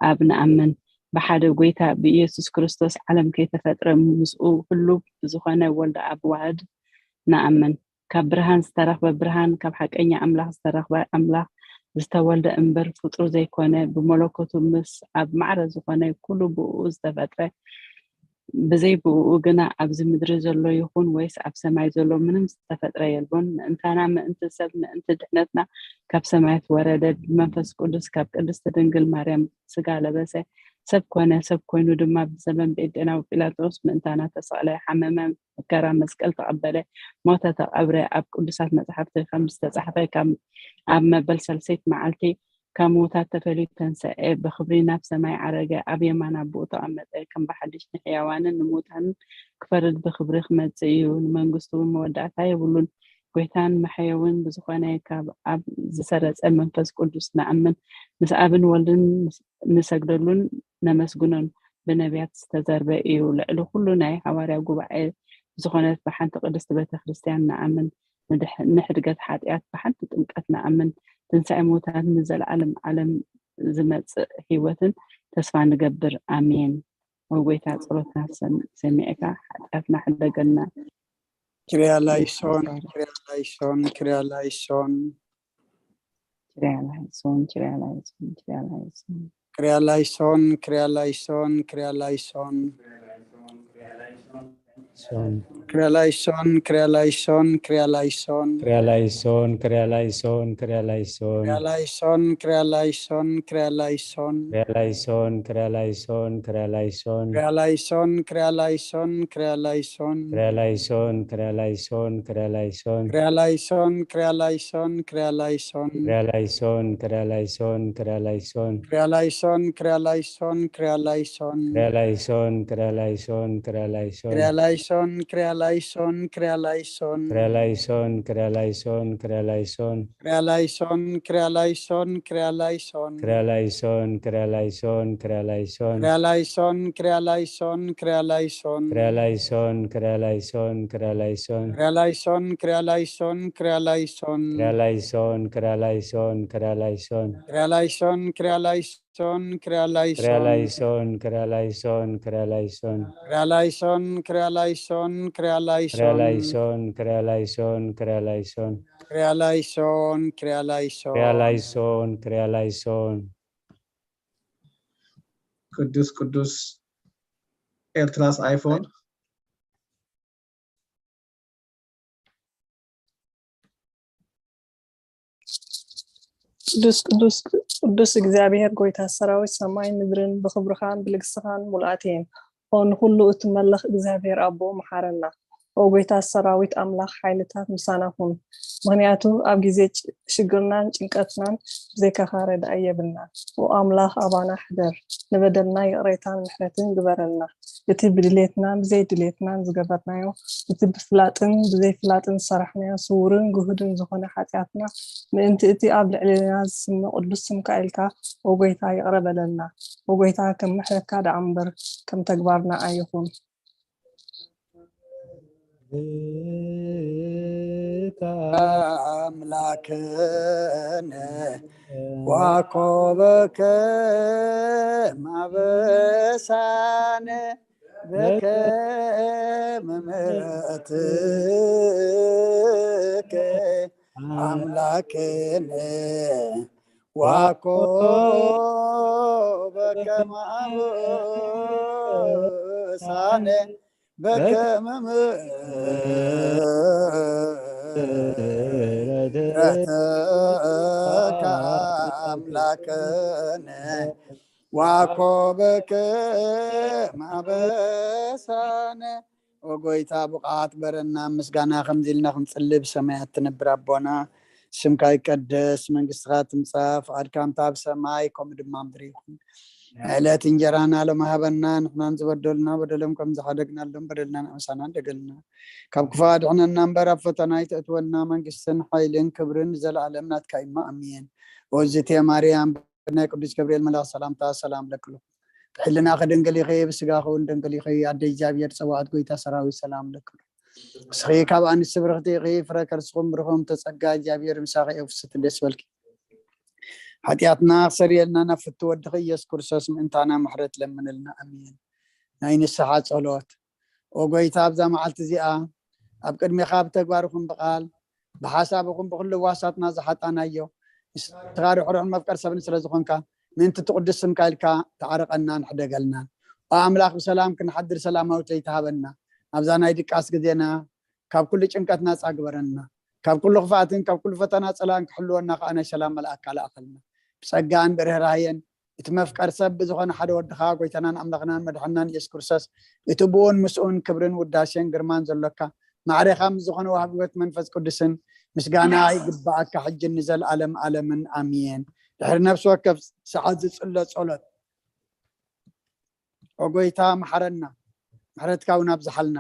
ኣብ ንኣምን ብሓደ ጎይታ ብኢየሱስ ክርስቶስ ዓለም ከይተፈጥረ ምስኡ ህሉው ብዝኾነ ወልደ ኣብ ዋህድ ንኣምን ካብ ብርሃን ዝተረኽበ ብርሃን ካብ ሓቀኛ ኣምላኽ ዝተረኽበ ኣምላኽ ዝተወልደ እምበር ፍጡር ዘይኮነ ብመለኮቱ ምስ ኣብ ማዕረ ዝኾነ ኩሉ ብእኡ ዝተፈጥረ ብዘይ ብእኡ ግና ኣብዚ ምድሪ ዘሎ ይኹን ወይስ ኣብ ሰማይ ዘሎ ምንም ዝተፈጥረ የልቦን። ምእንታና፣ ምእንቲ ሰብ፣ ምእንቲ ድሕነትና ካብ ሰማያት ወረደ። ብመንፈስ ቅዱስ ካብ ቅድስቲ ድንግል ማርያም ስጋ ለበሰ፣ ሰብ ኮነ። ሰብ ኮይኑ ድማ ብዘበን ብኤዴናዊ ጲላጦስ ምእንታና ተሰቕለ፣ ሓመመ፣ መከራ መስቀል ተቐበለ፣ ሞተ፣ ተቐብረ። ኣብ ቅዱሳት መጻሕፍቲ ከም ዝተጻሕፈ ካብ ኣብ መበል ሳልሰይቲ መዓልቲ ካብ ምዉታት ተፈልዩ ተንስኤ፣ ብኽብሪ ናብ ሰማይ ዓረገ፣ ኣብ የማን ኣቦኡ ተቐመጠ። ከም ብሓድሽ ንሕያዋንን ንምዉታንን ክፈርድ ብኽብሪ ክመጽእ እዩ። ንመንግስቱ እውን መወዳእታ የብሉን። ጎይታን መሐየውን ብዝኾነ ካብ ኣብ ዝሰረጸ መንፈስ ቅዱስ ንኣምን፣ ምስ ኣብን ወልድን ንሰግደሉን ነመስግኖን። ብነቢያት ዝተዘርበ እዩ። ልዕሊ ኩሉ ናይ ሃዋርያ ጉባኤ ብዝኾነት ብሓንቲ ቅድስቲ ቤተ ክርስቲያን ንኣምን። ንድሕ-፣ ንሕድገት ሓጢኣት ብሓንቲ ጥምቀት ንኣምን። ትንሳኤ ምዉታት ንዘለዓለም ዓለም ዝመጽእ ህይወትን ተስፋ ንገብር። ኣሜን። ወጎይታ ጸሎትና ሰም-፣ ሰሚዕካ ሓጢኣትና ሕደገልና። ክሪያ ላይሶን፣ ክሪያ ላይሶን፣ ክሪያ ላይሶን። ኪርያ ላይሶን፣ ኪርያ ላይሶን፣ ኪርያ ላይሶን። ክሪያ ላይሶን፣ ክሪያ ላይሶን፣ ክሪያ ላይሶን። ሶን ክሪያ ላይሶን፣ ክሪያ ላይሶን፣ ክሪያ ላይሶን። ክሪያ ላይሶን፣ ክሪያ ላይሶን፣ ክሪያ ላይሶን። ክሪያ ላይሶን፣ ክሪያ ላይሶን፣ ክሪያ ላይሶን። ክሪያ ላይሶን፣ ክሪያ ላይሶን፣ ክሪያ ላይሶን። ክሪያ ላይሶን፣ ክሪያ ላይሶን፣ ክሪያ ላይሶን። ክሪያ ላይሶን፣ ክሪያ ላይሶን፣ ክሪያ ላይሶን። ክሪያ ላይሶን፣ ክሪያ ላይሶን፣ ክሪያ ላይሶን። ክሪያ ላይሶን፣ ክሪያ ላይሶን፣ ክሪያ ላይሶን። ክሪያ ላይሶን፣ ክሪያ ላይሶን፣ ክሪያ ላይሶን። ክሪያ ላይሶን፣ ክሪያ ላይሶን፣ ክሪያ ላይሶን። ክሪያ ላይሶን፣ ክሪያ ላይሶን፣ ክሪያ ላይሶን። ክሪያ ላይሶን፣ ክሪያ ላይሶን፣ ክሪያ ላይሶን። ክሪያ ላይሶን፣ ክሪያ ላይሶን፣ ክሪያ ላይሶን። ክሪያ ላይሶን፣ ክሪያ ላይሶን፣ ክሪያ ላይሶን። ክሪያ ላይሶን፣ ክሪያ ላይሶን፣ ክሪያ ላይሶን። ክሪያ ላይሶን፣ ክሪያ ላይሶን፣ ክሪያ ላይሶን። ክሪያ ላይሶን፣ ክሪያ ላይሶን፣ ክሪያ ላይሶን። ክሪያ ላይሶን፣ ክሪያ ላይሶን፣ ክሪያ ላይሶን። ክሪያ ላይሶን፣ ክሪያ ላይሶን፣ ክሪያ ክሪያ ላይሶን። ላይሶን፣ ክሪያ ላይሶን፣ ክሪያ ላይሶን። ክሪያ ላይሶን፣ ክሪያ ላይሶን፣ ክሪያ ክሪያ ላይሶን። ላይሶን፣ ክሪያ ላይሶን፣ ክሪያ ላይሶን። ክሪያ ላይሶን፣ ክሪያ ላይሶን። ክሪያ ላይሶን፣ ክሪያ ላይሶን። ቅዱስ ቅዱስ ኤርትራስ ኣይፎን። ቅዱስ ቅዱስ ቅዱስ እግዚኣብሔር ጎይታ ሰራዊት፣ ሰማይን ምድርን ብኽብርኻን ብልግስኻን ሙሉኣት እየን። ኦ ንኹሉ እትመልኽ እግዚኣብሔር ኣቦ፣ መሓረና። ኦ ጎይታ ሰራዊት ኣምላኽ፣ ሓይልታት ምሳና ኩን። ምኽንያቱ ኣብ ግዜ ጭ-፣ ሽግርናን ጭንቀትናን ብዘይካኻ ረዳኢ የብልናን። ኦ ኣምላኽ፣ ኣባና ሕደር፣ ንበደልና ይቕሬታን ምሕረትን ግበረልና። እቲ ብድሌትናን ብዘይድሌትናን ዝገበርናዮ፣ እቲ ብፍላጥን ብዘይፍላጥን ዝሰራሕናዮ ስዉርን ግሁድን ዝኾነ ሓጢኣትና፣ ምእንቲ እቲ ኣብ ልዕሌና ዝስመ ቅዱስ ስምካ ኢልካ፣ ኦ ጎይታ፣ ይቕረ በለልና። ኦ ጎይታ፣ ከም ምሕረትካ ደኣ እምበር ከም ተግባርና ኣይኹን። ኣምላክነ ዋኮበከ ማበሳነ በከመ ምሕረትከ ኣምላክነ ዋኮበከ ማበሳነ በከመ ምሕረትከ ኣምላክነ ዋኮበከ ማበሳነ። ኦ ጎይታ፣ ብቕዓት በረና ምስጋና ከምዚ ኢልና ክንጽሊ። ብሰማያት ትነብር ኣቦና፣ ስምካ ይቀደስ፣ መንግስትኻ ትምጻእ፣ ፍቓድካ ከምታ ኣብ ሰማይ ከምኡ ድማ ምድሪ ይኹን። ዕለት እንጀራና ሎሚ ሃበና፣ ንሕናን ዝበደሉና በደሎም ከም ዝሓደግናሎም በደልና ንኣምሳና እንደገልና። ካብ ክፉ ኣድሕነና እምበር ኣብ ፈተና ኣይተእትወና፣ መንግስትን ሓይልን ክብርን ንዘለኣለም ናትካ እዩ። ኣሜን። ኦዝቴ ማርያም፣ ናይ ቅዱስ ገብርኤል መልኣኽ ሰላምታ ሰላም ለክሉ። ብሕልናኺ ድንግል ኢኺ፣ ብስጋኺ እውን ድንግል ኢኺ። ኣደ እግዚኣብሔር ጸባኦት ጎይታ ሰራዊት ሰላም ለክሉ። እስኺ ካብ ኣንስቲ ብርኽቲ ኢኺ፣ ፍረ ከርስኹም ብሩኽ ተጸጋ እግዚኣብሔር ምሳኺ እዩ። ፍስቲ ደስ በልኪ። ሓጢኣትና ክሰርየልና ናብ ፍቱ ወድኺ ኢየሱስ ክርስቶስ ምእንታና ምሕረት ለምንልና። ኣሜን። ናይ ንስሓ ጸሎት። ኦ ጎይታ፣ ኣብዛ መዓልቲ እዚኣ ኣብ ቅድሜኻ ብተግባር ይኹን ብቓል ብሓሳብ ይኹን ብኹሉ ዋሳትና ዝሓጣናዮ ንስኻ ርሕሩሕን መፍቀር ሰብን ስለ ዝኾንካ ምእንቲ እቲ ቅዱስ ስምካ ኢልካ ተዓረቐናን ሕደገልናን። ኦ ኣምላኽ፣ ብሰላም ክንሓድር ሰላማዊት ለይቲ ሃበና። ኣብዛ ናይ ድቃስ ግዜና ካብ ኩሉ ጭንቀት ናጻ ግበረና። ካብ ኩሉ ክፍኣትን ካብ ኩሉ ፈተና ጸላእን ክሕልወና ከኣ ናይ ሰላም መልኣካ ለኣኸልና። ብጸጋን ብርህራሄን እቲ መፍቀር ሰብ ብዝኾነ ሓደ ወድኻ ጎይታናን ኣምላኽናን መድሓናን ኢየሱስ ክርስቶስ እቲ ብኡን ምስኡን ክብርን ውዳሴን ግርማን ዘሎካ ማዕሬኻ ምስ ዝኾነ ወሃቢ ህይወት መንፈስ ቅዱስን ምስጋና ይግባኣካ ሕጅን ንዘለኣለም ኣለምን ኣሜን። ድሕሪ ነፍሲ ወከፍ ሰዓት ዝጽሎ ጸሎት፣ ኦ ጎይታ፣ መሓረና፣ ምሕረትካ እውን ኣብዝሓልና።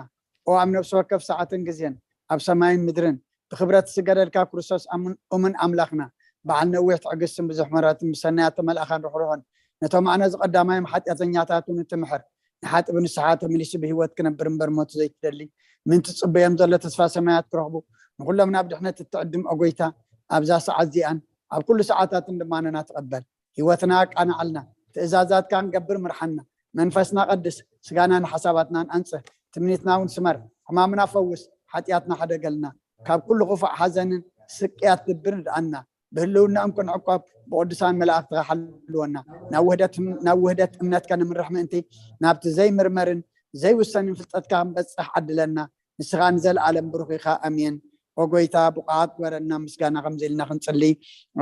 ኦ ኣብ ነፍሲ ወከፍ ሰዓትን ግዜን ኣብ ሰማይን ምድርን ብክብረት ዝስገደልካ ክርስቶስ ኣምን-፣ እሙን ኣምላኽና፣ በዓል ነዊሕ ትዕግስትን ብዙሕ ምሕረትን፣ ብሰናያት ተመልኣኻን ርሕሩሕን፣ ነቶም ኣነ ዝቐዳማዮም ሓጢኣተኛታት እውን እትምሕር፣ ንሓጢ ብንስሓ ተመሊሱ ብህይወት ክነብር እምበር ሞት ዘይትደሊ፣ ምእንቲ ጽበዮም ዘሎ ተስፋ ሰማያት ክረኽቡ፣ ንኹሎም ናብ ድሕነት እትዕድም ኦ ጎይታ፣ ኣብዛ ሰዓት እዚኣን ኣብ ኩሉ ሰዓታትን ልማነና ተቐበል። ህይወትና ኣቃንዓልና፣ ትእዛዛትካ ንገብር ምርሓና። መንፈስና ቀድስ፣ ስጋናን ሓሳባትናን ኣንጽህ፣ ትምኒትና እውን ስመር፣ ሕማምና ፈውስ፣ ሓጢኣትና ሕደገልና፣ ካብ ኩሉ ክፉእ ሓዘንን ስቅያት ልብን ርድኣና። ብህልውናኦም ክንዕቆብ ብቅዱሳን መላእክትኻ ሓልወና። ናብ ውህደት፣ ናብ ውህደት እምነት ከነምርሕ ምእንቲ ናብቲ ዘይምርመርን ዘይውሰንን ፍልጠትካ ክንበጽሕ ዓድለና። ንስኻ ንዘለኣለም ብሩኽ ኢኻ። ኣሜን። ኦ ጎይታ፣ ብቑዓት ግበረና ምስጋና ከምዚ ኢልና ክንጽሊ።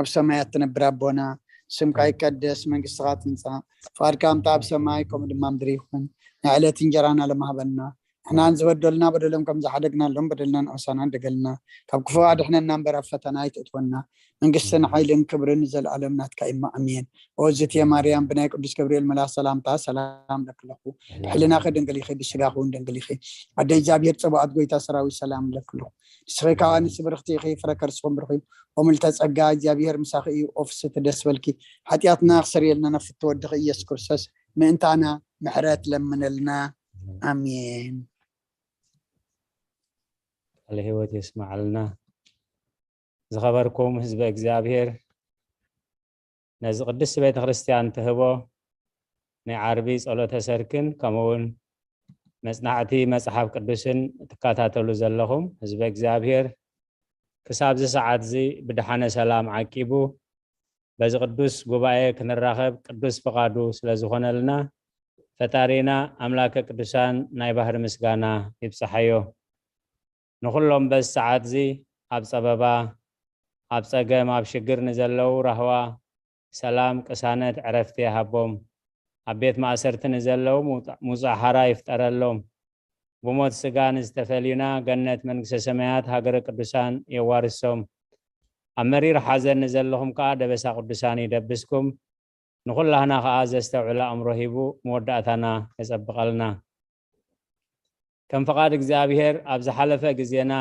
ኣብ ሰማያት ትነብር ኣቦና፣ ስምካ ይቀደስ፣ መንግስትኻ ትምጻእ፣ ፍቓድካ ከምቲ ኣብ ሰማይ ከምኡ ድማ ምድሪ ይኹን። ናይ ዕለት እንጀራና ሎሚ ሃበና። ንሕናን ዝበደሉና በደሎም ከም ዝሓደግናሎም በደልና ንዕሳና ደገልና። ካብ ክፉ ኣድሕነና እምበር ኣብ ፈተና ኣይተእትወና። መንግስትን ሓይልን ክብርን ንዘለኣለም ናትካ እማ። ኣሜን። ኦ ዝትየ ማርያም፣ ብናይ ቅዱስ ገብርኤል መልኣኽ ሰላምታ ሰላም ለክለኹ። ብሕልናኺ ድንግል ኢኺ፣ ብስጋኺ እውን ድንግል ኢኺ። ኣደ እግዚኣብሔር ጸባኦት፣ ጎይታ ሰራዊት፣ ሰላም ለክለኹ። ንስኺ ከኣ ንስብርኽቲ ኢኺ፣ ፍረ ከርስኹም ብሩኽ እዩ። ኦ ምልዕተ ጸጋ፣ እግዚኣብሔር ምሳኺ እዩ። ኦ ፍስሕቲ ደስ በልኪ፣ ሓጢኣትና ክሰርየልና ነፍቲ ወድኺ ኢየሱስ ክርስቶስ ምእንታና ምሕረት ለምነልና። ኣሜን። ቃለ ህይወት የስምዓልና። ዝኸበርኩም ህዝበ እግዚኣብሔር፣ ነዚ ቅድስቲ ቤተ ክርስቲያን ትህቦ ናይ ዓርቢ ጸሎተ ሰርክን ከምኡ እውን መጽናዕቲ መጽሓፍ ቅዱስን ትከታተሉ ዘለኹም ህዝበ እግዚኣብሔር፣ ክሳብ እዚ ሰዓት እዚ ብደሓነ ሰላም ዓቂቡ በዚ ቅዱስ ጉባኤ ክንራኸብ ቅዱስ ፍቓዱ ስለ ዝኾነልና፣ ፈጣሪና ኣምላከ ቅዱሳን ናይ ባህሪ ምስጋና ይብጽሓዮ። ንኹሎም በዚ ሰዓት እዚ ኣብ ጸበባ፣ ኣብ ጸገም፣ ኣብ ሽግር ንዘለዉ ራህዋ፣ ሰላም፣ ቅሳነት፣ ዕረፍቲ ይሃቦም። ኣብ ቤት ማእሰርቲ ንዘለዉ ምውጻ-፣ ምውጻእ ሓራ ይፍጠረሎም። ብሞት ስጋ ንዝተፈልዩና ገነት መንግስተ ሰማያት ሃገረ ቅዱሳን የዋርሶም። ኣብ መሪር ሓዘን ንዘለኹም ከኣ ደበሳ ቅዱሳን ይደብስኩም። ንኹላህና ከኣ ዘስተውዕል ኣእምሮ ሂቡ መወዳእታና የጸብቐልና። ከም ፍቓድ እግዚኣብሔር ኣብ ዝሓለፈ ግዜና፣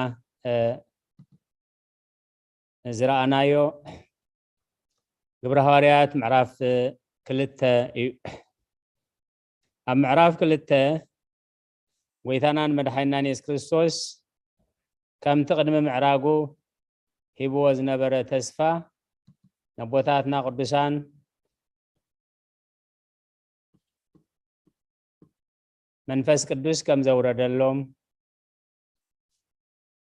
እ፣ ዝረኣናዮ ግብረ ሃዋርያት ምዕራፍ ክልተ እዩ። ኣብ ምዕራፍ ክልተ ጎይታናን መድሓኒናን የሱስ ክርስቶስ ከምቲ ቅድሚ ምዕራጉ ሂብዎ ዝነበረ ተስፋ ነቦታትና ቅዱሳን መንፈስ ቅዱስ ከም ዘውረደሎም፣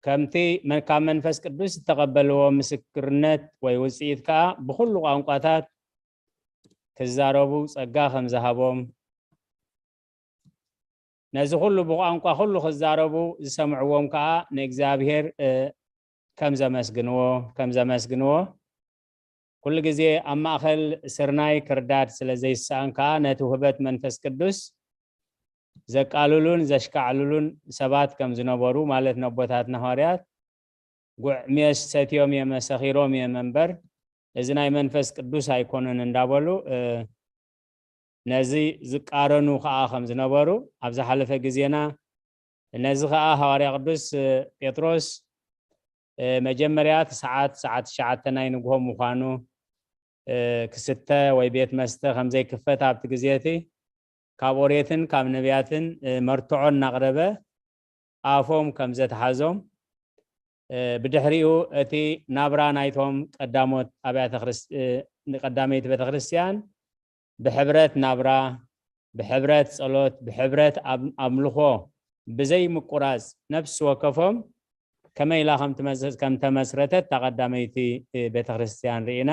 ከምቲ መ-፣ ካብ መንፈስ ቅዱስ ዝተቐበልዎ ምስክርነት ወይ ውጽኢት ከኣ ብኹሉ ቋንቋታት ክዛረቡ ጸጋ ከም ዝሃቦም፣ ነዚ ኩሉ ብቋንቋ ኩሉ ክዛረቡ ዝሰምዕዎም ከኣ ንእግዚኣብሔር፣ እ፣ ከም ዘመስግንዎ፣ ከም ዘመስግንዎ፣ ኩሉ ግዜ ኣብ ማእከል ስርናይ ክርዳድ ስለ ዘይሰኣን ከኣ ነቲ ውህበት መንፈስ ቅዱስ ዘቃልሉን ዘሽካዕልሉን ሰባት ከም ዝነበሩ፣ ማለት ነቦታትና ሃዋርያት፣ ጉዕ ሜስ ሰትዮም እዮም፣ ሰኺሮም እዮም እምበር፣ እዚ ናይ መንፈስ ቅዱስ ኣይኮነን እንዳበሉ፣ እ፣ ነዚ ዝቃረኑ ከኣ ከም ዝነበሩ ኣብ ዝሓለፈ ግዜና፣ ነዚ ከኣ ሃዋርያ ቅዱስ ጴጥሮስ፣ እ፣ መጀመርያ እቲ ሰዓት፣ ሰዓት ትሽዓተ ናይ ንግሆ ምዃኑ፣ እ፣ ክስተ ወይ ቤት መስተ ከም ዘይክፈት ኣብቲ ግዜ እቲ ካብ ኦሬትን ካብ ነቢያትን፣ እ፣ መርትዖ እናቕረበ ኣፎም ከም ዘትሓዞም፣ እ፣ ብድሕሪኡ እቲ ናብራ ናይቶም ቀዳሞት ኣብያተ ክርስ-፣ እ፣ ንቀዳመይቲ ቤተ ክርስቲያን ብሕብረት ናብራ፣ ብሕብረት ጸሎት፣ ብሕብረት ኣብ-፣ ኣምልኾ ብዘይምቁራጽ ነፍሲ ወከፎም ከመይ ኢላ ከም ትመስ-፣ ከም ተመስረተት እታ ቀዳመይቲ፣ እ፣ ቤተ ክርስቲያን ርኢና።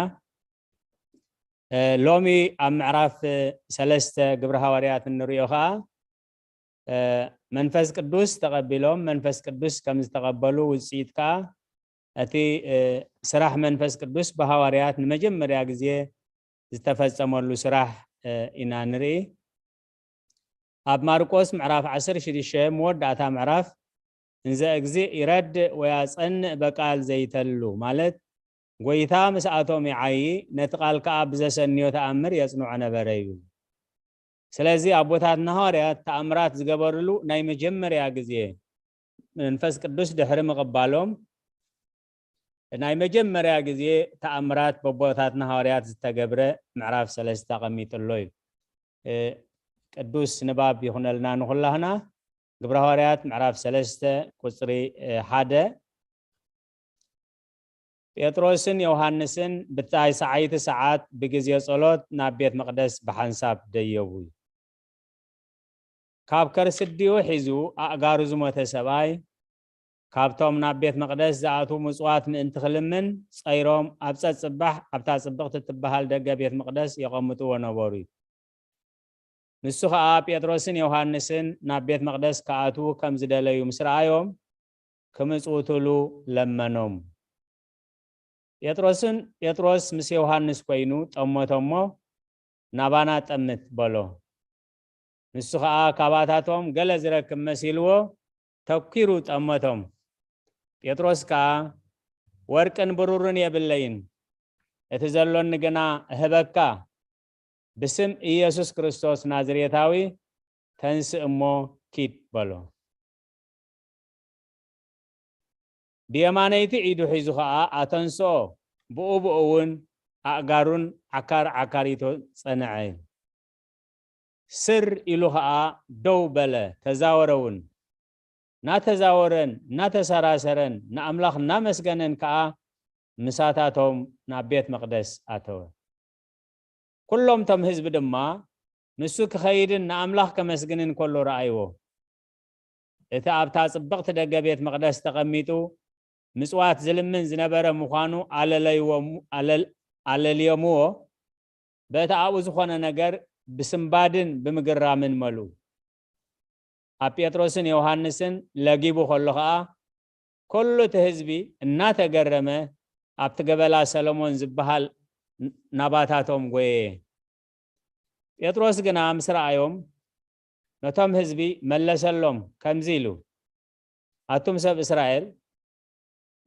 እ፣ ሎሚ ኣብ ምዕራፍ፣ እ፣ ሰለስተ ግብረ ሃዋርያት እንርእዮ ከኣ፣ እ፣ መንፈስ ቅዱስ ተቐቢሎም፣ መንፈስ ቅዱስ ከም ዝተቐበሉ ውጽኢት ከኣ እቲ፣ እ፣ ስራሕ መንፈስ ቅዱስ ብሃዋርያት ንመጀመርያ ግዜ ዝተፈጸመሉ ስራሕ፣ እ፣ ኢና ንርኢ። ኣብ ማርቆስ ምዕራፍ ዓሰርተ ሽዱሽተ መወዳእታ ምዕራፍ፣ "እንዘ እግዚእ ይረድእ ወያጸንዕ በቃል ዘይተሉ" ማለት ጎይታ ምስኣቶም ይዓዪ፣ ነቲ ቃል ከኣ ብዘሰንዮ ተኣምር የጽንዖ ነበረ ይብል። ስለዚ ኣቦታትና ሃዋርያት ተኣምራት ዝገበርሉ ናይ መጀመርያ ግዜ፣ መንፈስ ቅዱስ ድሕሪ ምቕባሎም ናይ መጀመርያ ግዜ ተኣምራት በቦታትና ሃዋርያት ዝተገብረ ምዕራፍ ሰለስተ ኣቐሚጥሎ እዩ። እ፣ ቅዱስ ንባብ ይኹነልና ንኹላህና። ግብረ ሃዋርያት ምዕራፍ ሰለስተ ቁጽሪ፣ እ፣ ሓደ። ጴጥሮስን ዮሃንስን ብታይ ሰዓይቲ ሰዓት ብግዜ ጸሎት ናብ ቤት መቕደስ ብሓንሳብ ደየቡ። ካብ ከርሲ ኣዲኡ ሒዙ ኣእጋሩ ዝሞተ ሰብኣይ፣ ካብቶም ናብ ቤት መቕደስ ዝኣትዉ ምጽዋት ምእንቲ ክልምን ጸይሮም ኣብ ጸጽባሕ ኣብታ ጽብቕቲ እትበሃል ደገ ቤት መቕደስ የቐምጥዎ ነበሩ እዩ። ንሱ ኸኣ ጴጥሮስን ዮሃንስን ናብ ቤት መቕደስ ክኣትዉ ከም ዝደለዩ ምስ ረኣዮም፣ ክምጽውትሉ ለመኖም። ጴጥሮስን፣ ጴጥሮስ ምስ ዮሃንስ ኮይኑ ጠመቶ እሞ፣ "ናባና ጠምት" በሎ። ንሱ ኸኣ ካባታቶም ገለ ዝረክብ መሲልዎ ተኲሩ ጠመቶም። ጴጥሮስ ከኣ፣ "ወርቅን ብሩርን የብለይን፣ እቲ ዘሎኒ ግና እህበካ፣ ብስም ኢየሱስ ክርስቶስ ናዝሬታዊ ተንስእ እሞ ኪድ" በሎ። ብየማነይቲ ኢዱ ሒዙ ኸኣ ኣተንስኦ፣ ብኡ ብኡ እውን ኣእጋሩን ዓካር ዓካሪቱ ጸንዐ። ስር ኢሉ ኸኣ ደው በለ፣ ተዛወረ እውን። እናተዛወረን እናተሰራሰረን ንኣምላኽ እናመስገነን ከኣ ምሳታቶም ናብ ቤት መቕደስ ኣተወ። ኩሎም እቶም ህዝቢ ድማ ንሱ ክኸይድን ንኣምላኽ ከመስግንን ከሎ ረኣይዎ። እቲ ኣብታ ጽብቕቲ ደገ ቤት መቕደስ ተቐሚጡ ምጽዋት ዝልምን ዝነበረ ምዃኑ ኣለለይዎ-፣ ኣለል-፣ ኣለልዮምዎ፣ በቲ ኣብኡ ዝኾነ ነገር ብስንባድን ብምግራምን መልኡ። ኣብ ጴጥሮስን ዮሃንስን ለጊቡ ከሎ ኸኣ፣ ኩሉ እቲ ህዝቢ እናተገረመ ኣብቲ ገበላ ሰሎሞን ዝበሃል ናባታቶም ጎየየ። ጴጥሮስ ግና ምስ ረኣዮም ነቶም ህዝቢ መለሰሎም ከምዚ ኢሉ፣ "ኣቱም ሰብ እስራኤል፣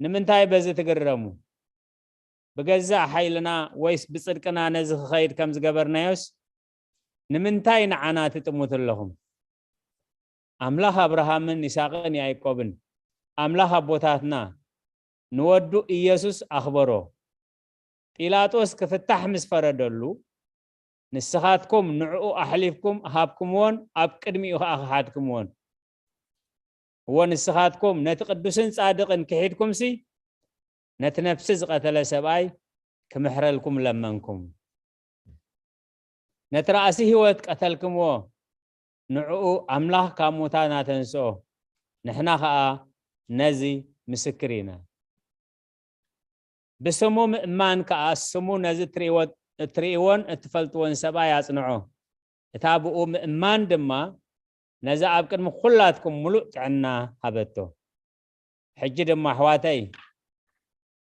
ንምንታይ በዚ ትግረሙ? ብገዛእ ሓይልና ወይስ ብጽድቅና ነዚ ክኸይድ ከም ዝገበርናዮስ ንምንታይ ንዓና ትጥምቱ ኣለኹም? ኣምላኽ ኣብርሃምን ይስሐቅን ያዕቆብን፣ ኣምላኽ ኣቦታትና፣ ንወዱ ኢየሱስ ኣኽበሮ። ጲላጦስ ክፍታሕ ምስ ፈረደሉ፣ ንስኻትኩም ንዕኡ ኣሕሊፍኩም ሃብኩምዎን ኣብ ቅድሚኡ ኸኣ ኸሓድኩምዎን። እወ፣ ንስኻትኩም ነቲ ቅዱስን ጻድቕን ክሒድኩምሲ፣ ነቲ ነፍሲ ዝቐተለ ሰብኣይ ክምሕረልኩም ለመንኩም። ነቲ ራእሲ ህይወት ቀተልክምዎ፣ ንዕኡ ኣምላኽ ካብ ሙታን ኣተንስኦ፣ ንሕና ኸኣ ነዚ ምስክር ኢና። ብስሙ ምእማን ከኣ ስሙ ነዚ እትርእይዎ-፣ እትርእይዎን እትፈልጥዎን ሰብኣይ ኣጽንዖ። እታ ብኡ ምእማን ድማ ነዚ ኣብ ቅድሚ ኹላትኩም ምሉእ ጥዕና ሃበቶ። ሕጂ ድማ ኣሕዋተይ፣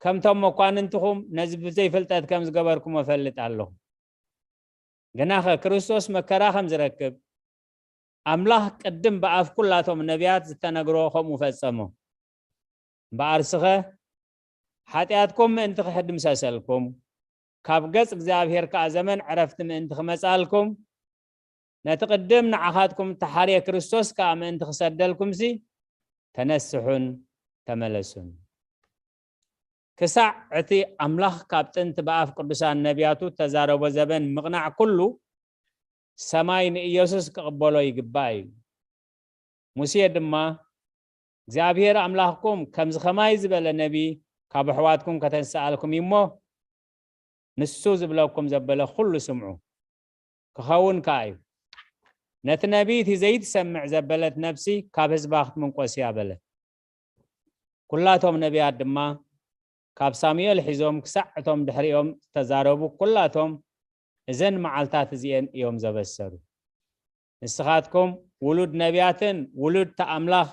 ከምቶም መኳንንትኹም ነዚ ብዘይ ፍልጠት ከም ዝገበርኩሞ እፈልጥ ኣለኹ። ግናኸ ክርስቶስ መከራ ከም ዝረክብ፣ ኣምላኽ ቅድም ብኣፍ ኩላቶም ነቢያት ዝተነግሮ ከምኡ ፈጸሞ። እምበኣርስኸ፣ ሓጢኣትኩም ምእንቲ ክሕድምሰሰልኩም፣ ካብ ገጽ እግዚኣብሔር ከኣ ዘመን ዕረፍቲ ምእንቲ ክመጻልኩም፣ ነቲ ቅድም ንዓኻትኩም እተሓርየ ክርስቶስ ከኣ ምእንቲ ክሰደልኩምሲ፣ ተነስሑን ተመለሱን። ክሳዕ እቲ ኣምላኽ ካብ ጥንቲ ብኣፍ ቅዱሳን ነቢያቱ እተዛረቦ ዘበን ምቕናዕ ኩሉ፣ ሰማይ ንኢየሱስ ክቕበሎ ይግባእ እዩ። ሙሴ ድማ፣ እግዚኣብሔር ኣምላኽኩም ከምዚ ኸማይ ዝበለ ነቢ ካብ ኣሕዋትኩም ከተንስኣልኩም እዩ እሞ፣ ንሱ ዝብለኩም ዘበለ ኹሉ ስምዑ። ክኸውን ከኣ እዩ። ነቲ ነቢ እቲ ዘይትሰምዕ ዘበለት ነፍሲ ካብ ህዝባ ክትምንቆስ እያ በለ። ኩላቶም ነቢያት ድማ ካብ ሳሙኤል ሒዞም ክሳዕ እቶም ድሕሪኦም ዝተዛረቡ ኩላቶም እዘን መዓልታት እዚኤን እዮም ዘበሰሩ። ንስኻትኩም ውሉድ ነቢያትን ውሉድ ኣምላኽ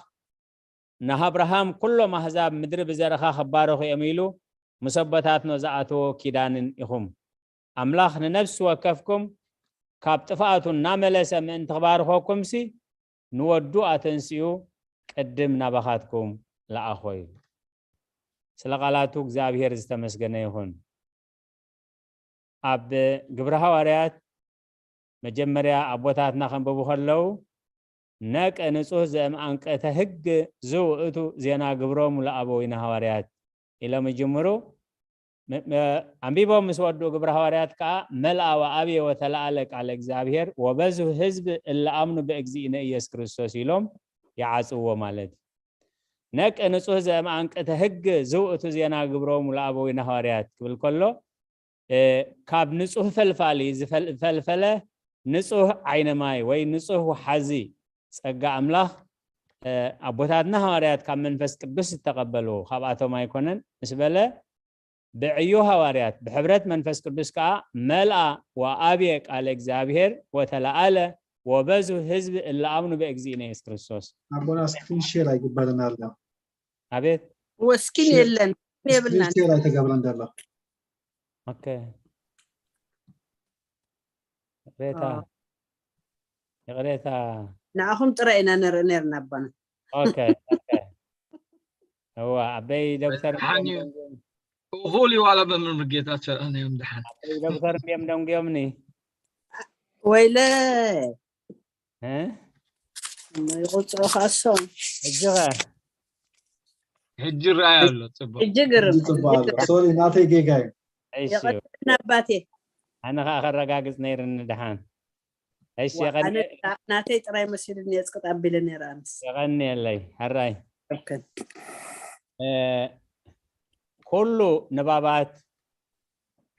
ንኣብርሃም ኩሎም ኣህዛብ ምድሪ ብዘርእኻ ክባረኹ እዮም ኢሉ ምስ ኣቦታትኖ ዝኣተዎ ኪዳንን ኢኹም። ኣምላኽ ንነፍሲ ወከፍኩም ካብ ጥፍኣቱ እናመለሰ ምእንቲ ክባርኸኩምሲ ንወዱ ኣተንሲኡ ቅድም ናባኻትኩም ለኣኾ ኢሉ። ስለ ቃላቱ እግዚኣብሔር ዝተመስገነ ይኹን። ኣብ ግብረ ሃዋርያት መጀመርያ ኣቦታትና ከንብቡ ከለዉ፣ "ነቀ ንጹህ ዘእምአንቀተ ሕግ ዝውእቱ ዜና ግብሮም ለአበዊነ ሃዋርያት" ኢሎም ይጅምሩ። መ-፣ መ-፣ ኣንቢቦም ምስ ወዱ ግብረ ሃዋርያት ከኣ፣ "መልአ ወአብየ ወተለዓለ ቃለ እግዚኣብሔር ወበዝሁ ህዝብ እለ አምኑ በእግዚእነ ኢየሱስ ክርስቶስ" ኢሎም ይዓጽዎ ማለት እዩ። "ነቀ ንጹህ ዘእምአንቀተ ሕግ ዝውእቱ ዜና ግብሮም ለአበዊነ ሃዋርያት" ክብል ከሎ፣ እ፣ ካብ ንጹህ ፈልፋሊ ዝፈል-፣ ዝፈልፈለ ንጹህ ዓይነ ማይ ወይ ንጹህ ወሓዚ ጸጋ ኣምላኽ፣ እ፣ ኣቦታትና ሃዋርያት ካብ መንፈስ ቅዱስ ዝተቐበልዎ ካብኣቶም ኣይኮነን ምስ በለ፣ ብዕዮ ሃዋርያት ብሕብረት መንፈስ ቅዱስ ከኣ "መልአ ወአብየ ቃለ እግዚኣብሔር ወተለዓለ ወበዝሁ ህዝብ እለ አምኑ በእግዚእነ ኢየሱስ ክርስቶስ" ኣቦና ስክሪን ሼር ኣይግበርን ኣሎ። ኣቤት። ወስኪን ሼር- የለን የብልናን ስክሪን ሼር ኣይተገብረን ዘሎ። ኦኬ። ይቕሬታ። ኣዎ። ይቕሬታ። ንኣኹም ጥራይ ኢና ንርኢ ነርና ኣቦና። ኦኬ፣ ኦኬ። እዋ፣ ኣበይ ዶክተር ደሓን እዩ። እኹል እዩ ዋላ መምህር ጌታቸው፣ ኣነ እዮም ደሓን። ኣበይ ዶክተር እንድዮም ደንጉዮምኒ? ወይለ እ? ይቁፅዑ ካሶም ሕጂ ኸ? ሕጂ ይረኣይ ኣሎ ፅቡቅ። ሕጂ ግርም ጽቡቅ ኣሎ። ሶሪ፣ ናተይ ጌጋ እዩ። እሺ፣ የቐጥልና ኣባቴ። ኣነ ኸዓ ከረጋግጽ ነይርኒ ደሓን። እሺ፣ ዋ፣ የቐኒ-፣ ኣነ ናተይ ጥራይ መሲሉኒ የፅቅጥ ኣቢለ ነይረ ኣንስ። የቐንየለይ፣ ሕራይ። ኦኬ። እ፣ ኩሉ ንባባት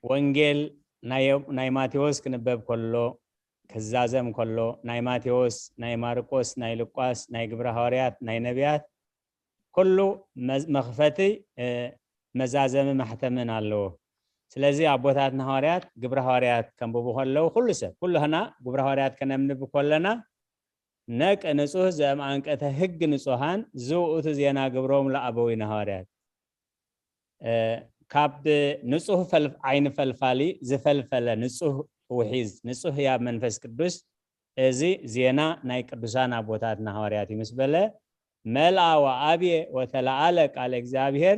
ወንጌል ናይ፣ ናይ ማቴዎስ ክንበብ ከሎ፣ ክዛዘም ከሎ፣ ናይ ማቴዎስ፣ ናይ ማርቆስ፣ ናይ ሉቃስ፣ ናይ ግብረ ሃዋርያት፣ ናይ ነቢያት፣ ኩሉ መዝ-፣ መኽፈቲ፣ እ፣ መዛዘሚ ማሕተምን ኣለዎ። ስለዚ ኣቦታትና ሃዋርያት፣ ግብረ ሃዋርያት ከንብቡ ከለዉ፣ ኩሉ ሰብ፣ ኩሉ ህና ግብረ ሃዋርያት ከነንብብ ከለና፣ "ነቅ ንጹህ ዘእምአንቀተ ህግ ንጹሃን ዝውእቱ ዜና ግብሮም ለአበዊነ ሃዋርያት።" እ፣ ካብ ንጹህ ፈል-፣ ዓይኒ ፈልፋሊ ዝፈልፈለ ንጹህ ውሒዝ፣ ንጹህ ህያብ መንፈስ ቅዱስ፣ እዚ ዜና ናይ ቅዱሳን ኣቦታትና ሃዋርያት እዩ ምስ በለ፣ "መልአ ወአብየ ወተለዓለ ቃለ እግዚኣብሔር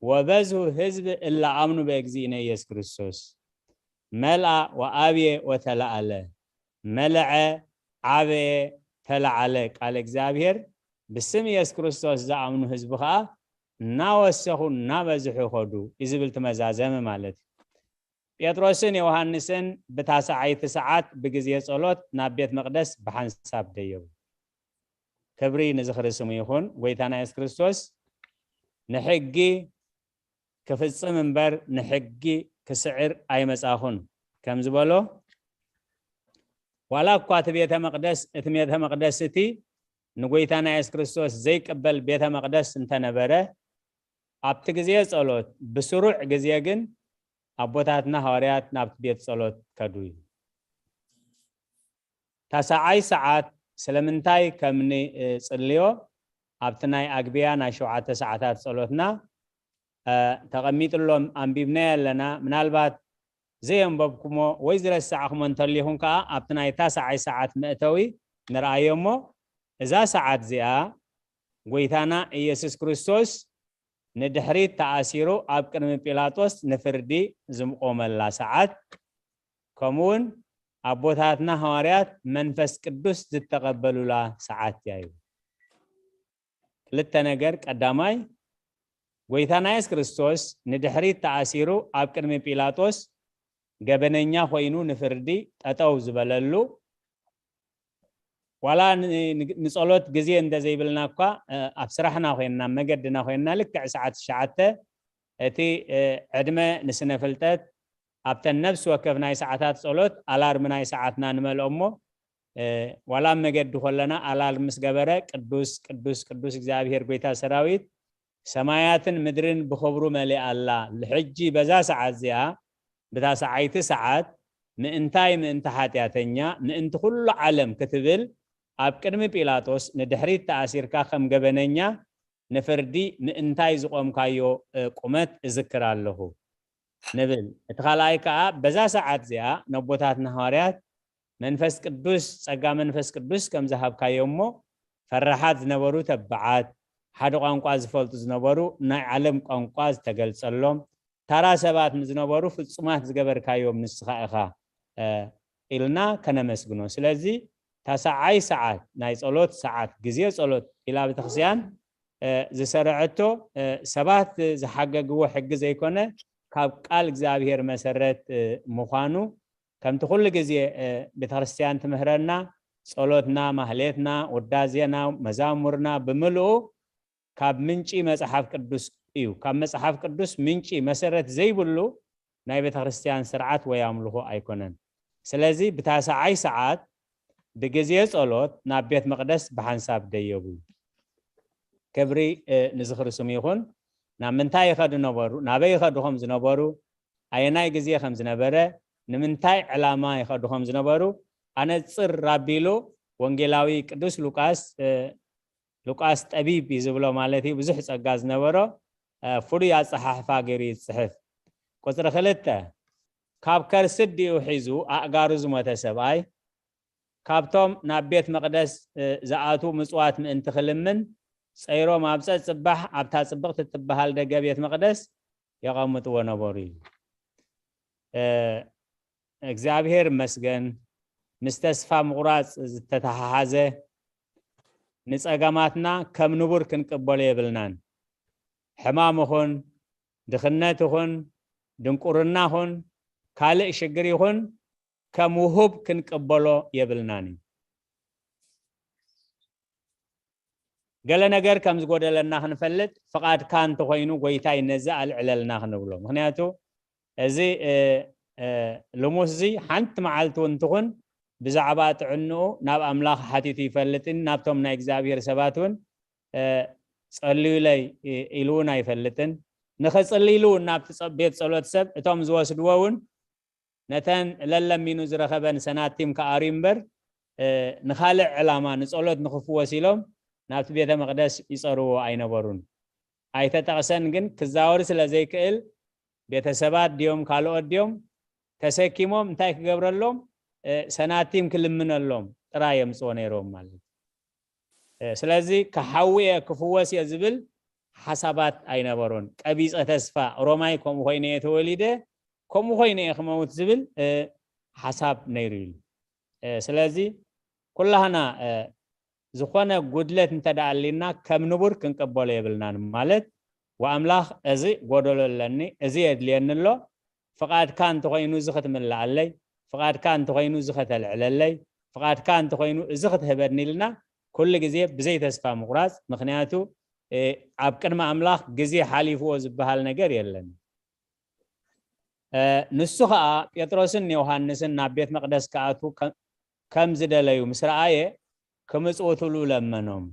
ወበዝሁ ህዝብ እለ አምኑ በእግዚእነ ኢየሱስ ክርስቶስ።" መልአ ወአብየ ወተለዓለ፣ መለዐ፣ ዓበየ፣ ተለዓለ ቃለ እግዚኣብሔር፣ ብስም ኢየሱስ ክርስቶስ ዝኣምኑ ህዝቢ ኸዓ እናወሰኹ እናበዝሑ ኸዱ እዩ ዝብል ትመዛዘሚ ማለት እዩ። ጴጥሮስን ዮሃንስን ብታሰዓይቲ ሰዓት ብግዜ ጸሎት ናብ ቤት መቕደስ ብሓንሳብ ደየቡ። ክብሪ ንዝኽሪ ስሙ ይኹን። ጎይታና የሱስ ክርስቶስ ንሕጊ ክፍጽም እምበር ንሕጊ ክስዕር ኣይመጻኹን ከም ዝበሎ፣ ዋላ እኳ እቲ ቤተ መቕደስ፣ እቲ ቤተ መቕደስ እቲ ንጎይታና የሱስ ክርስቶስ ዘይቅበል ቤተ መቕደስ እንተነበረ፣ ኣብቲ ግዜ ጸሎት ብስሩዕ ግዜ ግን ኣቦታትና ሃዋርያት ናብቲ ቤት ጸሎት ከዱ እዩ። ታሰዓይ ሰዓት ስለምንታይ ከም ንጽልዮ ኣብቲ ናይ ኣግቢያ ናይ ሸውዓተ ሰዓታት ጸሎትና፣ እ፣ ተቐሚጥሎም ኣንቢብናዮ ኣለና። ምናልባት ዘየንበብኩሞ ወይ ዝረሳዕኩሞ እንተሊኹም ከኣ ኣብቲ ናይ ታሰዓይ ሰዓት መእተዊ ንርኣዮ እሞ፣ እዛ ሰዓት እዚኣ ጎይታና ኢየሱስ ክርስቶስ ንድሕሪት ተኣሲሩ ኣብ ቅድሚ ጲላጦስ ንፍርዲ ዝቆመላ ሰዓት፣ ከምኡውን ኣቦታትና ሃዋርያት መንፈስ ቅዱስ ዝተቐበሉላ ሰዓት እያ ይብል። ክልተ ነገር፣ ቀዳማይ፣ ጎይታና የሱስ ክርስቶስ ንድሕሪት ተኣሲሩ ኣብ ቅድሚ ጲላጦስ ገበነኛ ኮይኑ ንፍርዲ ጠጠው ዝበለሉ፣ ዋላ ን-፣ ን-፣ ንጸሎት ግዜ እንተ ዘይብልና እኳ፣ እ፣ ኣብ ስራሕና ኮይንና፣ ኣብ መገድና ኮይንና፣ ልክዕ ሰዓት ትሽዓተ እቲ፣ እ፣ ዕድመ ንስነ ፍልጠት ኣብተን ነፍሲ ወከፍ ናይ ሰዓታት ጸሎት ኣላርም ናይ ሰዓትና ንመልኦ እሞ፣ እ፣ ዋላ ኣብ መገዲ ከለና ኣላርም ምስ ገበረ፣ "ቅዱስ፣ ቅዱስ፣ ቅዱስ እግዚኣብሔር ጎይታ ሰራዊት፣ ሰማያትን ምድርን ብኽብሩ መሊኣ ኣላ። ሕጂ በዛ ሰዓት እዚኣ፣ ብታ ሰዓይቲ ሰዓት፣ ምእንታይ ምእንቲ ሓጢኣተኛ፣ ምእንቲ ኩሉ ዓለም ክትብል ኣብ ቅድሚ ጲላጦስ ንድሕሪት ተኣሲርካ ከም ገበነኛ ንፍርዲ ምእንታይ ዝቖምካዮ፣ እ፣ ቁመት እዝክር ኣለኹ" ንብል። እቲ ካልኣይ ከኣ፣ በዛ ሰዓት እዚኣ ነቦታትና ሃዋርያት መንፈስ ቅዱስ፣ ጸጋ መንፈስ ቅዱስ ከም ዝሃብካዮ እሞ፣ ፈራሓት ዝነበሩ ተባዓት፣ ሓደ ቋንቋ ዝፈልጡ ዝነበሩ፣ ናይ ዓለም ቋንቋ ዝተገልጸሎም፣ ታራ ሰባት ንዝነበሩ ፍጹማት ዝገበርካዮም ንስኻ ኢኻ፣ እ፣ ኢልና ከነመስግኖ። ስለዚ ታሰዓይ ሰዓት፣ ናይ ጸሎት ሰዓት፣ ግዜ ጸሎት ኢላ ቤተክርስትያን፣ እ፣ ዝሰረዐቶ፣ እ፣ ሰባት ዝሓገግዎ ሕጊ ዘይኮነ፣ ካብ ቃል እግዚኣብሔር መሰረት፣ እ፣ ምዃኑ፣ ከምቲ ኩሉ ግዜ፣ እ፣ ቤተክርስትያን ትምህረና፣ ጸሎትና፣ ማህሌትና፣ ውዳዜና፣ መዛሙርና ብምልኡ ካብ ምንጪ መጽሓፍ ቅዱስ እዩ። ካብ መጽሓፍ ቅዱስ ምንጪ መሰረት ዘይብሉ ናይ ቤተክርስትያን ስርዓት ወይ ኣምልኾ ኣይኮነን። ስለዚ ብታሰዓይ ሰዓት ብግዜ ጸሎት ናብ ቤት መቕደስ ብሓንሳብ ደየቡ። ክብሪ፣ እ፣ ንዝኽሪ ስሙ ይኹን። ናብ ምንታይ ይኸዱ ነበሩ? ናበይ ይኸዱ ከም ዝነበሩ፣ ኣየናይ ግዜ ከም ዝነበረ፣ ንምንታይ ዕላማ ይኸዱ ከም ዝነበሩ ኣነጽር ኣቢሉ ወንጌላዊ ቅዱስ ሉቃስ፣ እ፣ ሉቃስ ጠቢብ እዩ ዝብሎ ማለት እዩ። ብዙሕ ጸጋ ዝነበሮ፣ እ፣ ፍሉይ ኣጸሓሕፋ ገይሩ እዩ ዝጽሕፍ። ቁጽሪ ክልተ፣ ካብ ከርሲ ኣዲኡ ሒዙ ኣእጋሩ ዝሞተ ሰብኣይ፣ ካብቶም ናብ ቤት መቕደስ፣ እ፣ ዝኣትዉ ምጽዋት ምእንቲ ክልምን ጸይሮም ኣብ ጸጽባሕ ኣብታ ጽብቕቲ እትበሃል ደገ ቤት መቕደስ የቐምጥዎ ነበሩ እዩ። እ፣ እግዚኣብሔር ይመስገን፣ ምስ ተስፋ ምቑራጽ ዝተተሓሓዘ ንጸገማትና ከም ንቡር ክንቅበሎ የብልናን። ሕማም ይኹን፣ ድኽነት ይኹን፣ ድንቁርና ይኹን፣ ካልእ ሽግር ይኹን፣ ከም ውሁብ ክንቅበሎ የብልናን እዩ። ገለ ነገር ከም ዝጎደለና ክንፈልጥ፣ ፍቓድካ እንተኾይኑ ጎይታይ ነዚ ኣልዕለልና ክንብሎ። ምኽንያቱ እዚ፣ እ፣ እ፣ ልሙስ እዚ ሓንቲ መዓልቲ እውን ትኹን ብዛዕባ ጥዕንኡ ናብ ኣምላኽ ሓቲቱ ይፈልጥን ናብቶም ናይ እግዚኣብሔር ሰባት እውን፣ እ፣ ጸልዩለይ፣ እ፣ ኢሉ እውን ኣይፈልጥን። ንኸጽልይሉ እውን ናብቲ ጸ-፣ ቤት ጸሎት ሰብ እቶም ዝወስድዎ እውን ነተን ለለሚኑ ዝረኸበን ሰናቲም ከኣርዩ እምበር፣ እ፣ ንኻልእ ዕላማ፣ ንጸሎት ንኽፍወስ ኢሎም ናብቲ ቤተ መቕደስ ይጸርዎ ኣይነበሩን። ኣይተጠቕሰን፣ ግን ክዛወር ስለ ዘይክእል፣ ቤተሰባት ድዮም ካልኦት ድዮም ተሰኪሞም እንታይ ክገብረሎም፣ እ፣ ሰናቲም ክልምነሎም ጥራይ የምጽዎ ነይሮም ማለት እዩ። እ፣ ስለዚ ክሓዊ እየ፣ ክፍወስ እየ ዝብል ሓሳባት ኣይነበሮን። ቀቢጸ ተስፋ፣ ሮማይ ከምኡ ኮይነ እየ ተወሊደ፣ ከምኡ ኮይነ እየ ክመውት ዝብል፣ እ፣ ሓሳብ ነይሩ ኢሉ። እ፣ ስለዚ ኩላህና፣ እ፣ ዝኾነ ጉድለት እንተ ደኣ ኣሊና ከም ንቡር ክንቀበሎ የብልናን። ማለት፣ "ወኣምላኽ፣ እዚ ጎደሎ ኣለኒ፣ እዚ የድልየኒ ኣሎ፣ ፍቓድካ እንተኾይኑ እዚ ክትምልኣለይ፣ ፍቓድካ እንተኾይኑ እዚ ከተልዕለለይ፣ ፍቓድካ እንተኾይኑ እዚ ክትህበኒ" ኢልና ኩሉ ግዜ ብዘይ ተስፋ ምቑራጽ፣ ምኽንያቱ፣ እ፣ ኣብ ቅድሚ ኣምላኽ ግዜ ሓሊፍዎ ዝበሃል ነገር የለን። እ፣ ንሱ ኸኣ ጴጥሮስን ዮሃንስን ናብ ቤት መቕደስ ክኣትዉ ከ-፣ ከም ዝደለዩ ምስ ረኣየ፣ ክምጽውትሉ ለመኖም።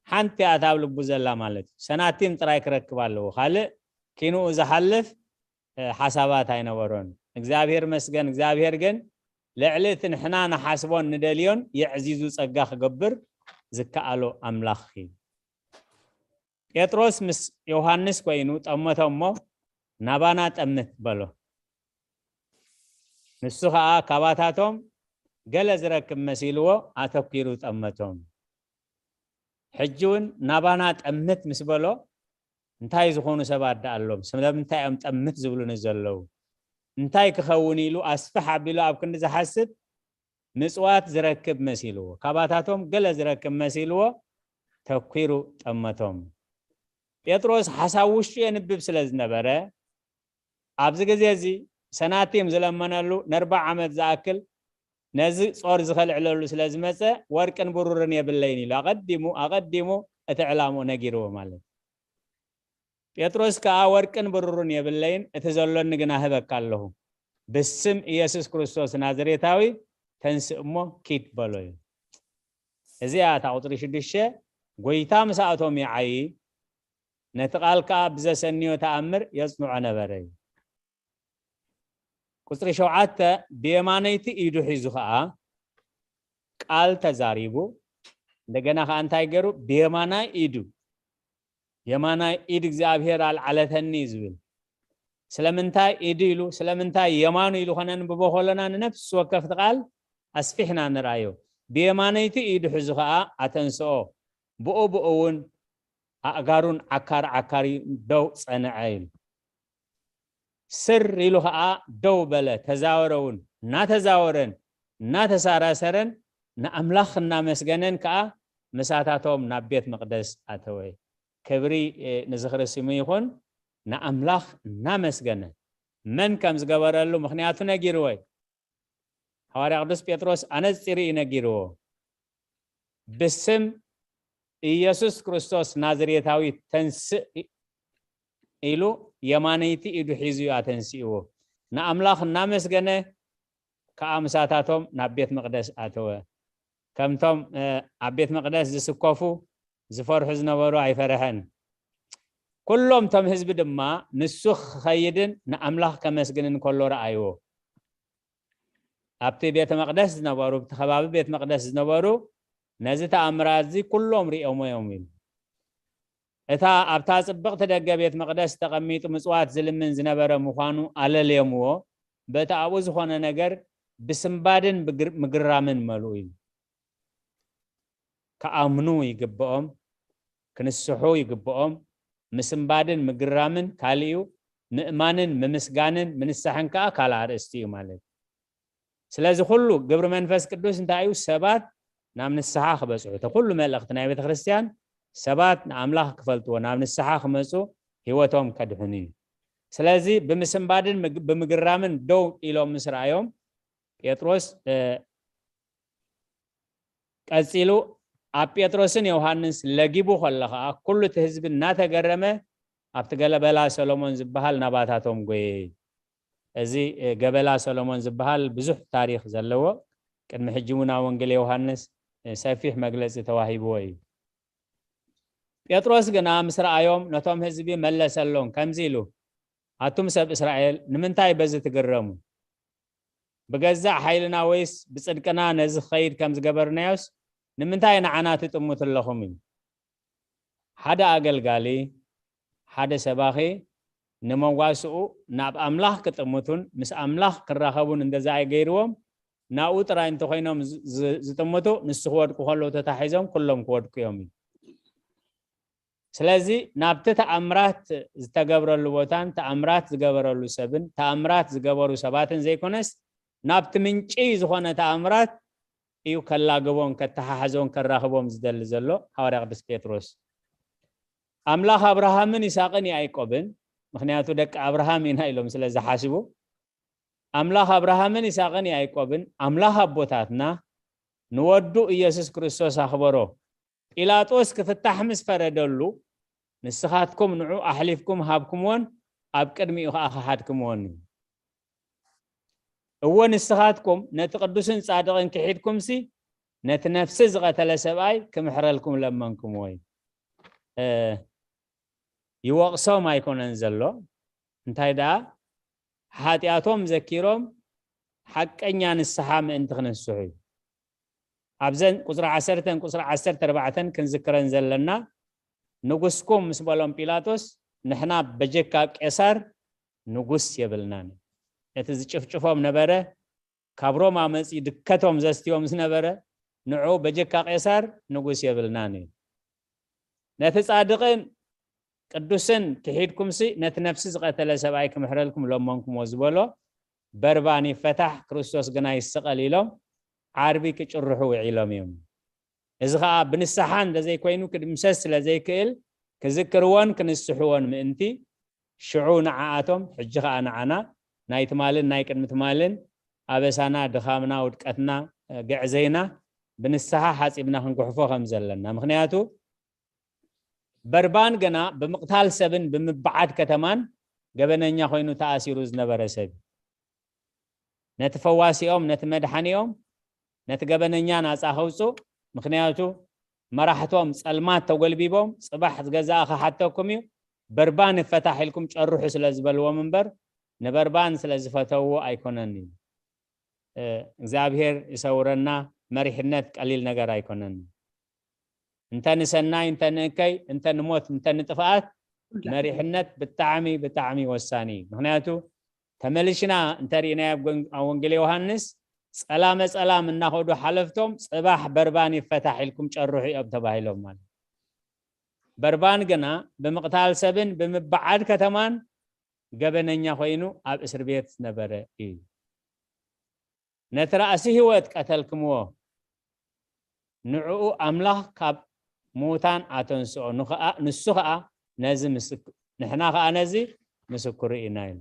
ሓንቲ እያ እታ ኣብ ልቡ ዘላ ማለት እዩ። ሰናቲም ጥራይ ክረክብ ኣለዎ። ካልእ ኪንኡ ዝሓልፍ፣ እ፣ ሓሳባት ኣይነበሮን። እግዚኣብሔር መስገን፣ እግዚኣብሔር ግን ልዕሊ እቲ ንሕና ንሓስቦን ንደልዮን የዕዚዙ ጸጋ ክገብር ዝከኣሎ ኣምላኽ እዩ። ጴጥሮስ ምስ ዮሃንስ ኮይኑ ጠመቶ እሞ፣ "ናባና ጠምት" በሎ። ንሱ ኸኣ ካባታቶም ገለ ዝረክብ መሲልዎ ኣተኲሩ ጠመቶም። ሕጂ እውን "ናባና ጠምት" ምስ በሎ፣ እንታይ ዝኾኑ ሰባት ደኣ ኣሎም? ስለምንታይ እዮም ጠምት ዝብሉኒ ዘለዉ? እንታይ ክኸውን ኢሉ ኣስፍሕ ኣቢሉ ኣብ ክንዲ ዝሓስብ፣ ምጽዋት ዝረክብ መሲልዎ፣ ካባታቶም ገለ ዝረክብ መሲልዎ ተኲሩ ጠመቶም። ጴጥሮስ ሓሳብ ውሽጡ የንብብ ስለ ዝነበረ፣ ኣብዚ ግዜ እዚ ሰናቲም ዝለመነሉ ንኣርብዓ ዓመት ዝኣክል ነዚ ጾር ዝኸልዕለሉ ስለ ዝመጸ፣ "ወርቅን ብሩርን የብለይን" ኢሉ ኣቐዲሙ፣ ኣቐዲሙ እቲ ዕላምኡ ነጊርዎ ማለት እዩ። ጴጥሮስ ከኣ፣ "ወርቅን ብሩርን የብለይን፣ እቲ ዘሎኒ ግና እህበካ ኣለኹ። ብስም ኢየሱስ ክርስቶስ ናዝሬታዊ ተንስእ እሞ ኪድ" በሎ እዩ። እዚኣ እታ ቁጽሪ ሽዱሽተ፣ ጎይታ ምስኣቶም ይዓዪ፣ ነቲ ቃል ከኣ ብዘሰንዮ ተኣምር የጽንዖ ነበረ እዩ። ቁጽሪ ሸውዓተ፣ ብየማነይቲ ኢዱ ሒዙ ኸኣ ቃል ተዛሪቡ። እንደገና ኸኣ እንታይ ገይሩ? ብየማናይ ኢዱ፣ "የማናይ ኢድ እግዚኣብሔር ኣልዓለተኒ" እዩ ዝብል። ስለምንታይ ኢዱ ኢሉ፣ ስለምንታይ የማኑ ኢሉ ኸነንብቦ ከሎና፣ ንነፍሲ ወከፍቲ ቃል ኣስፊሕና ንርኣዮ። ብየማነይቲ ኢዱ ሒዙ ኸኣ ኣተንስኦ፣ ብኡ ብኡ እውን ኣእጋሩን ዓካር ዓካር ደው ጸንዐ ኢሉ። ስር ኢሉ ኸኣ ደው በለ፣ ተዛወረ እውን። እናተዛወረን እናተሳራሰረን ንኣምላኽ እናመስገነን ከኣ ምሳታቶም ናብ ቤት መቕደስ ኣተወ። ክብሪ፣ እ፣ ንዝኽሪ ስሙ ይኹን። ንኣምላኽ እናመስገነ መን ከም ዝገበረሉ ምኽንያቱ ነጊርዎ እዩ። ሃዋርያ ቅዱስ ጴጥሮስ ኣነጺሩ እዩ ነጊርዎ። ብስም ኢየሱስ ክርስቶስ ናዝሬታዊ ተንስእ ኢሉ የማነይቲ ኢዱ ሒዙ እዩ ኣተንሲእዎ። ንኣምላኽ እናመስገነ ከኣ ምሳታቶም ናብ ቤት መቕደስ ኣተወ። ከምቶም፣ እ፣ ኣብ ቤት መቕደስ ዝስከፉ ዝፈርሑ ዝነበሩ ኣይፈርሐን። ኩሎም እቶም ህዝቢ ድማ ንሱ ክኸይድን ንኣምላኽ ከመስግንን ከሎ ረኣይዎ። ኣብቲ ቤተ መቕደስ ዝነበሩ፣ ኣብቲ ከባቢ ቤት መቕደስ ዝነበሩ ነዚ ተኣምራት እዚ ኩሎም ሪኦሞ እዮም ኢሉ። እታ ኣብታ ጽብቕቲ ደገ ቤት መቕደስ ተቐሚጡ ምጽዋት ዝልምን ዝነበረ ምዃኑ ኣለልዮምዎ። በቲ ኣብኡ ዝኾነ ነገር ብስንባድን ብግር-፣ ምግርራምን መሉኡ ኢሉ። ክኣምኑ ይግብኦም፣ ክንስሑ ይግብኦም። ምስንባድን ምግርራምን ካልእ እዩ፣ ምእማንን ምምስጋንን ምንሳሕን ከኣ ካልእ ኣርእስቲ እዩ ማለት እዩ። ስለዚ ኩሉ ግብሪ መንፈስ ቅዱስ እንታይ እዩ? ሰባት ናብ ንስሓ ክበጽሑ። እቲ ኩሉ መልእኽቲ ናይ ቤተ ክርስቲያን ሰባት ንኣምላኽ ክፈልጥዎ፣ ናብ ንስሓ ክመጹ፣ ህይወቶም ከድሕኑ እዩ። ስለዚ ብምስንባድን ምግ-፣ ብምግራምን ደው ኢሎም ምስ ረኣዮም፣ ጴጥሮስ፣ እ፣ ቀጺሉ ኣብ ጴጥሮስን ዮሃንስ ለጊቡ ከሎ ኸኣ፣ ኩሉ እቲ ህዝቢ እናተገረመ ኣብቲ ገለበላ ሰሎሞን ዝበሃል ናባታቶም ጐየ። እዚ፣ እ፣ ገበላ ሰሎሞን ዝበሃል ብዙሕ ታሪኽ ዘለዎ፣ ቅድሚ ሕጂ እውን ኣብ ወንጌል ዮሃንስ፣ እ፣ ሰፊሕ መግለጺ ተዋሂብዎ እዩ። ጴጥሮስ ግና ምስ ረኣዮም ነቶም ህዝቢ መለሰሎም ከምዚ ኢሉ፣ ኣቱም ሰብ እስራኤል፣ ንምንታይ በዚ ትግረሙ? ብገዛእ ሓይልና ወይስ ብጽድቅና ነዚ ክኸይድ ከም ዝገበርናዮስ ንምንታይ ንዓና ትጥምቱ ኣለኹም? እዩ። ሓደ ኣገልጋሊ፣ ሓደ ሰባኺ ንመዋስኡ ናብ ኣምላኽ ክጥምቱን ምስ ኣምላኽ ክራኸቡን እንደዛ ኣይገይርዎም፣ ናብኡ ጥራይ እንተኾይኖም ዝ-፣ ዝ-፣ ዝጥምቱ፣ ንሱ ክወድቁ ከለዉ ተታሒዞም ኩሎም ክወድቁ እዮም እዩ። ስለዚ ናብቲ ተኣምራት ዝተገብረሉ ቦታን ተኣምራት ዝገበረሉ ሰብን ተኣምራት ዝገበሩ ሰባትን ዘይኮነስ፣ ናብቲ ምንጪ ዝኾነ ተኣምራት እዩ ከላግቦን ከተሓሕዞን ከራኽቦም ዝደሊ ዘሎ ሃዋርያ ቅዱስ ጴጥሮስ። ኣምላኽ ኣብርሃምን ይስሐቅን ያዕቆብን፣ ምኽንያቱ ደቂ ኣብርሃም ኢና ኢሎም ስለ ዝሓስቡ፣ ኣምላኽ ኣብርሃምን ይስሐቅን ያዕቆብን፣ ኣምላኽ ኣቦታትና ንወዱ ኢየሱስ ክርስቶስ ኣኽበሮ። ጲላጦስ ክፍታሕ ምስ ፈረደሉ፣ ንስኻትኩም ንዑ ኣሕሊፍኩም ሃብኩምዎን ኣብ ቅድሚኡ ኸኣ ኸሓድክምዎን እዩ። እወ፣ ንስኻትኩም ነቲ ቅዱስን ጻድቕን ክሒድኩምሲ፣ ነቲ ነፍሲ ዝቐተለ ሰብኣይ ክምሕረልኩም ለመንኩምዎ እዩ። እ፣ ይወቕሶም ኣይኮነን ዘሎ፣ እንታይ ደኣ ሓጢኣቶም ዘኪሮም ሓቀኛ ንስሓ ምእንቲ ክንስሑ እዩ። ኣብዘን ቁጽሪ ዓሰርተን ቁጽሪ ዓሰርተ ኣርባዕተን ክንዝክረን ዘለና፣ ንጉስኩም ምስ በሎም ጲላጦስ፣ ንሕና በጀካ ቄሳር ንጉስ የብልናን። እቲ ዝጭፍጭፎም ነበረ፣ ካብ ሮማ መጺኡ ድከቶም ዘስትዮም ዝነበረ፣ ንዑ በጀካ ቄሳር ንጉስ የብልናን እዩ። ነቲ ጻድቕን ቅዱስን ክሒድኩምሲ፣ ነቲ ነፍሲ ዝቐተለ ሰብኣይ ክምሕረልኩም ለመንኩምዎ ዝበሎ፣ በርባን ይፈታሕ፣ ክርስቶስ ግና ይሰቐል ኢሎም፣ ዓርቢ ክጭርሑ ውዒሎም እዮም። እዚ ኸኣ ብንስሓ እንተዘይኮይኑ ክድምሰስ ስለ ዘይክእል፣ ክዝክርዎን ክንስሕዎን ምእንቲ፣ ሽዑ ንዓኣቶም፣ ሕጂ ኸኣ ንዓና፣ ናይ ትማልን ናይ ቅድሚ ትማልን ኣበሳና፣ ድኻምና፣ ውድቀትና፣ ግዕዘይና ብንስሓ ሓጺብና ክንጉሕፎ ከም ዘለና። ምኽንያቱ፣ በርባን ገና ብምቕታል ሰብን ብምብዓድ ከተማን ገበነኛ ኮይኑ ተኣሲሩ ዝነበረ ሰብ እዩ። ነቲ ፈዋሲኦም፣ ነቲ መድሓኒኦም፣ ነቲ ገበነኛ ናጻ ከውጽኡ፣ ምኽንያቱ መራሕቶም ጸልማት ተጎልቢቦም፣ ጽባሕ ዝገዛእ ክሓተኩም እዩ፣ በርባን ይፈታሕ ኢልኩም ጨርሑ ስለ ዝበልዎም እምበር፣ ንበርባን ስለ ዝፈተውዎ ኣይኮነን እዩ። እ፣ እግዚኣብሔር ይሰውረና፣ መሪሕነት ቀሊል ነገር ኣይኮነን። እንተ ንሰናይ፣ እንተ ንእከይ፣ እንተ ንሞት፣ እንተ ንጥፍኣት፣ መሪሕነት ብጣዕሚ፣ ብጣዕሚ ወሳኒ እዩ። ምኽንያቱ፣ ተመሊሽና እንተ ርኢናዮ ኣብ ጎን-፣ ኣብ ወንጌል ዮሃንስ፣ ጸላመ ጸላም እናኸዱ ሓለፍቶም፣ ጽባሕ በርባን ይፈታሕ ኢልኩም ጨርሑ እዮም ተባሂሎም ማለት። በርባን ግና ብምቕታል ሰብን ብምብዓድ ከተማን ገበነኛ ኮይኑ ኣብ እስር ቤት ዝነበረ እዩ። ነቲ ራእሲ ህይወት ቀተልክምዎ፣ ንዕኡ ኣምላኽ ካብ ምዉታን ኣተንስኦ፣ ንኸኣ-፣ ንሱ ኸኣ ነዚ ምስክ-፣ ንሕና ኸኣ ነዚ ምስክሩ ኢና ኢሉ።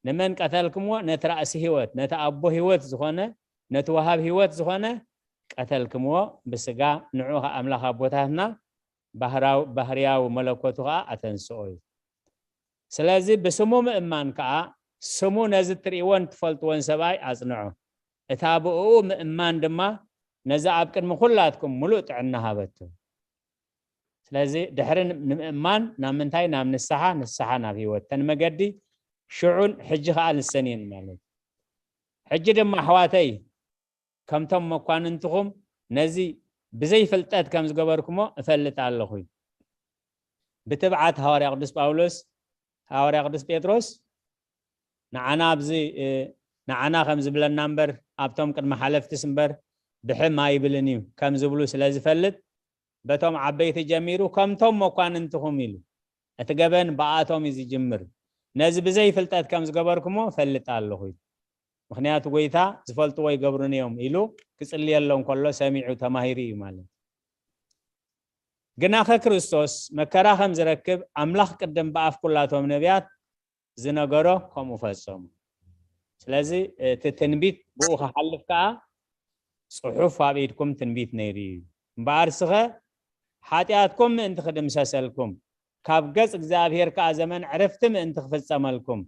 ንመን ቀተልክምዎ? ነቲ ራእሲ ህይወት፣ ነቲ ኣቦ ህይወት ዝኾነ፣ ነቲ ወሃብ ህይወት ዝኾነ ቀተልክምዎ። ብስጋ ንዕኡ ኸኣ ኣምላኽ ኣቦታትና ባህራዊ፣ ባህርያዊ መለኮቱ ኸኣ ኣተንስኦ እዩ። ስለዚ ብስሙ ምእማን ከኣ ስሙ ነዚ እትርእይዎን ትፈልጥዎን ሰብኣይ ኣጽንዖ። እታ ብእኡ ምእማን ድማ ነዚ ኣብ ቅድሚ ኩላትኩም ምሉእ ጥዕና ሃበቶ። ስለዚ ድሕሪ ንምእማን ናብ ምንታይ? ናብ ንስሓ፣ ንስሓ ናብ ህይወት። እተን መገዲ ሽዑን ሕጂ ከኣ ንሰን እየን ማለት እዩ። ሕጂ ድማ ኣሕዋተይ፣ ከምቶም መኳንንትኹም ነዚ ብዘይ ፍልጠት ከም ዝገበርኩሞ እፈልጥ ኣለኹ። ብትብዓት ሃዋርያ ቅዱስ ጳውሎስ፣ ሃዋርያ ቅዱስ ጴጥሮስ ንዓና ኣብዚ፣ እ፣ ንዓና ከም ዝብለና እምበር ኣብቶም ቅድሚ ሓለፍትስ እምበር ብሕም ኣይብልን እዩ ከም ዝብሉ ስለ ዝፈልጥ፣ በቶም ዓበይቲ ጀሚሩ ከምቶም መኳንንትኹም ኢሉ። እቲ ገበን ብኣቶም እዩ ዝጅምር። ነዚ ብዘይ ፍልጠት ከም ዝገበርኩሞ እፈልጥ ኣለኹ ኢሉ። ምኽንያቱ ጎይታ ዝፈልጥዎ ይገብሩን እዮም ኢሉ ክጽልየሎም ከሎ ሰሚዑ ተማሂሩ እዩ ማለት። ግናኸ ክርስቶስ መከራ ከም ዝረክብ ኣምላኽ ቅድም ብኣፍ ኩላቶም ነቢያት ዝነገሮ ከምኡ ፈጸሙ። ስለዚ እቲ ትንቢት ብኡ ክሓልፍ ከኣ ጽሑፍ ኣብ ኢድኩም ትንቢት ነይሩ እዩ። እምበኣር ስኸ ሓጢኣትኩም ምእንቲ ክድምሰሰልኩም፣ ካብ ገጽ እግዚኣብሔር ከኣ ዘመን ዕረፍቲ ምእንቲ ክፍጸመልኩም፣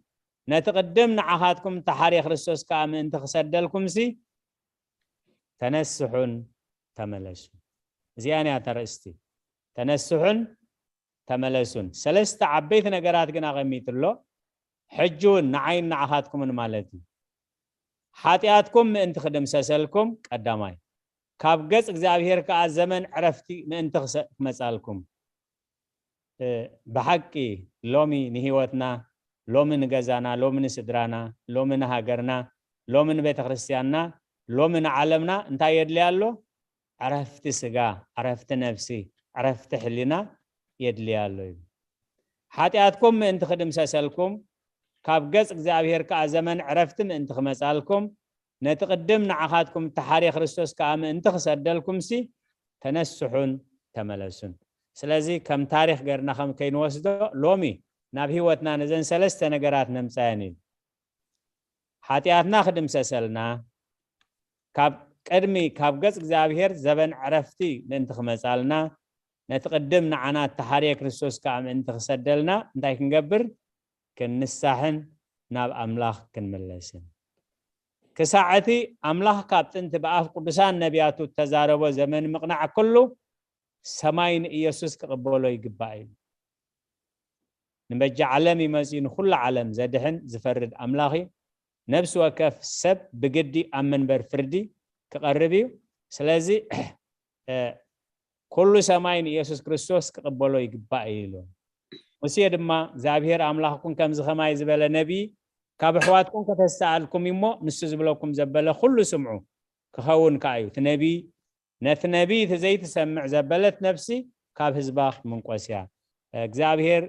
ነቲ ቅድም ንዓኻትኩም እተሓርየ ክርስቶስ ከኣ ምእንቲ ክሰደልኩምሲ፣ ተነስሑን ተመለሱ። እዚኣ እያ እታ ኣርእስቲ። ተነስሑን ተመለሱን። ሰለስተ ዓበይቲ ነገራት ግን ኣቐሚጡ ኣሎ። ሕጂ እውን ንዓይን ንዓኻትኩምን ማለት እዩ። ሓጢኣትኩም ምእንቲ ክድምሰሰልኩም ቀዳማይ፣ ካብ ገጽ እግዚኣብሔር ከኣ ዘመን ዕረፍቲ ምእንቲ ክሰ-፣ ክመጻልኩም። እ፣ ብሓቂ ሎሚ ንህይወትና፣ ሎሚ ንገዛና፣ ሎሚ ንስድራና፣ ሎሚ ንሃገርና፣ ሎሚ ንቤተ ክርስቲያንና፣ ሎሚ ንዓለምና እንታይ የድልያ ኣሎ? ዕረፍቲ ስጋ፣ ዕረፍቲ ነፍሲ፣ ዕረፍቲ ሕሊና የድልያ ኣሎ እዩ። ሓጢኣትኩም ምእንቲ ክድምሰሰልኩም፣ ካብ ገጽ እግዚኣብሔር ከኣ ዘመን ዕረፍቲ ምእንቲ ክመጻልኩም፣ ነቲ ቅድም ንዓኻትኩም እተሓርየ ክርስቶስ ከኣ ምእንቲ ክሰደልኩምሲ፣ ተነስሑን ተመለሱን። ስለዚ ከም ታሪኽ ገርና ከም ከይንወስዶ፣ ሎሚ ናብ ህይወትና ነዘን ሰለስተ ነገራት ነምጻየን እዩ። ሓጢኣትና ክድምሰሰልና፣ ካብ ቅድሚ፣ ካብ ገጽ እግዚኣብሔር ዘበን ዕረፍቲ ምእንቲ ክመጻልና፣ ነቲ ቅድም ንዓና እተሓርየ ክርስቶስ ከኣ ምእንቲ ክሰደልና እንታይ ክንገብር? ክንንሳሕን ናብ ኣምላኽ ክንምለስን። ክሳዕ እቲ ኣምላኽ ካብ ጥንቲ ብኣፍ ቅዱሳን ነቢያቱ እተዛረቦ ዘመን ምቕናዕ ኩሉ፣ ሰማይ ንኢየሱስ ክቕበሎ ይግባእ እዩ። ንመጃ ዓለም እዩ መጺኡ ንኹሉ ዓለም ዘድሕን ዝፈርድ ኣምላኽ እዩ። ነፍሲ ወከፍ ሰብ ብግዲ ኣብ መንበር ፍርዲ ክቐርብ እዩ። ስለዚ፣ እ፣ ኩሉ ሰማይ ንኢየሱስ ክርስቶስ ክቕበሎ ይግባእ እዩ ኢሉ። ሙሴ ድማ፣ እግዚኣብሔር ኣምላኽኩም ከምዚ ከማይ ዝበለ ነቢይ ካብ ኣሕዋትኩም ከተስተኣልኩም እዩ እሞ፣ ንሱ ዝብለኩም ዘበለ ኩሉ ስምዑ፣ ክኸውን ከኣ እዩ። እቲ ነቢይ፣ ነቲ ነቢይ እቲ ዘይትሰምዕ ዘበለት ነፍሲ ካብ ህዝባ ክትምንቆስ እያ። እግዚኣብሔር፣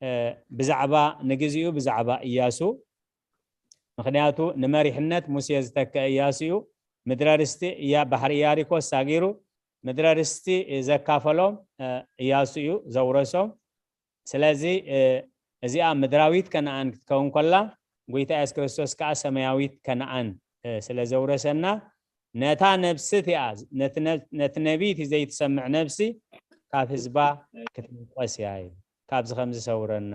እ፣ ብዛዕባ፣ ንግዚኡ ብዛዕባ ኢያሱ፣ ምኽንያቱ ንመሪሕነት ሙሴ ዝተክአ ኢያሱ እዩ። ምድረ ርስቲ እያ፣ ባሕሪ ኢያሪኮ ሳጊሩ ምድረ ርስቲ ዘካፈሎም፣ እ፣ ኢያሱ እዩ ዘውረሶም። ስለዚ፣ እ፣ እዚኣ ምድራዊት ከነኣን ክትከውን ከላ፣ ጎይታ የሱስ ክርስቶስ ከኣ ሰማያዊት ከነኣን፣ እ፣ ስለ ዘውረሰና፣ ነታ ነብሲ እቲኣ፣ ነቲ ነ-፣ ነቲ ነቢይ እቲ ዘይትሰምዕ ነብሲ ካብ ህዝባ ክትምንቆስ እያ እዩ። ካብዚ ከም ዝሰውረና።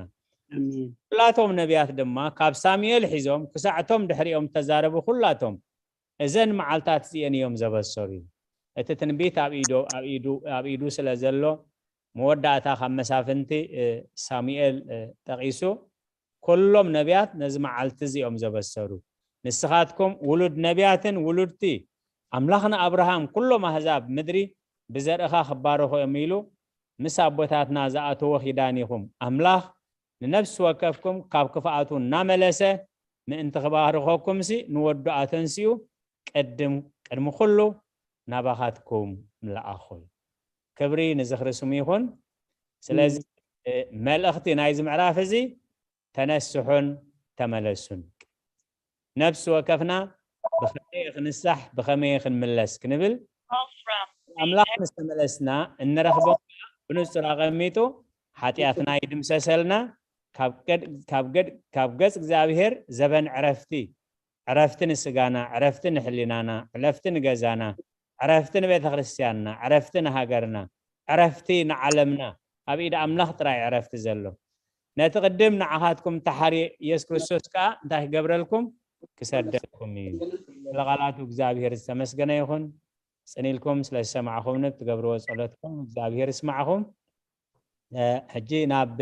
ኣሜን። ኩላቶም ነቢያት ድማ፣ ካብ ሳሙኤል ሒዞም ክሳዕ እቶም ድሕሪኦም እተዛረቡ ኩላቶም፣ እዘን መዓልታት እዚኤን እዮም ዘበሰሩ። እቲ ትንቢት ኣብ ኢዶ-፣ ኣብ ኢዱ፣ ኣብ ኢዱ ስለ ዘሎ፣ መወዳእታ ካብ መሳፍንቲ፣ እ፣ ሳሙኤል፣ እ፣ ጠቒሱ፣ ኩሎም ነቢያት ነዚ መዓልቲ እዚኦም ዘበሰሩ። ንስኻትኩም ውሉድ ነቢያትን ውሉድቲ፣ ኣምላኽ ንኣብርሃም፣ ኩሎም ኣህዛብ ምድሪ ብዘርእኻ ክባረኹ እዮም ኢሉ ምስ ኣቦታትና ዝኣተዎ ኪዳን ኢኹም። ኣምላኽ ንነፍሲ ወከፍኩም ካብ ክፍኣቱ እናመለሰ ምእንቲ ክባርኸኩምሲ፣ ንወዱ ኣተንሲኡ ቅድም፣ ቅድሚ ኩሉ ናባኻትኩም ምለኣኹ። ክብሪ ንዝኽሪ ስሙ ይኹን። ስለዚ እ፣ መልእኽቲ ናይዚ ምዕራፍ እዚ ተነስሑን ተመለሱን። ነፍሲ ወከፍና ብኸመይ ክንሳሕ፣ ብኸመይ ክንምለስ ክንብል ኣምላኽ ምስ ተመለስና እንረኽቦ ብንጹር ኣቐሚጡ ሓጢኣትና ይድምሰሰልና፣ ካብ ገድ- ካብ ገድ- ካብ ገጽ እግዚኣብሔር ዘበን ዕረፍቲ ዕረፍቲ ንስጋና፣ ዕረፍቲ ንሕሊናና፣ ዕረፍቲ ንገዛና፣ ዕረፍቲ ንቤተ ክርስቲያንና፣ ዕረፍቲ ንሃገርና፣ ዕረፍቲ ንዓለምና። ኣብ ኢድ ኣምላኽ ጥራይ ዕረፍቲ ዘሎ። ነቲ ቅድም ንዓኻትኩም ተሓርየ ኢየሱስ ክርስቶስ ከኣ እንታይ ክገብረልኩም? ክሰደልኩም እዩ። ስለ ቃላቱ እግዚኣብሔር ዝተመስገነ ይኹን። ጽን ኢልኩም ስለ ዝሰማዕኹምኒ ብትገብርዎ ጸሎትኩም እግዚኣብሔር ይስማዕኹም። እ፣ ሕጂ ናብ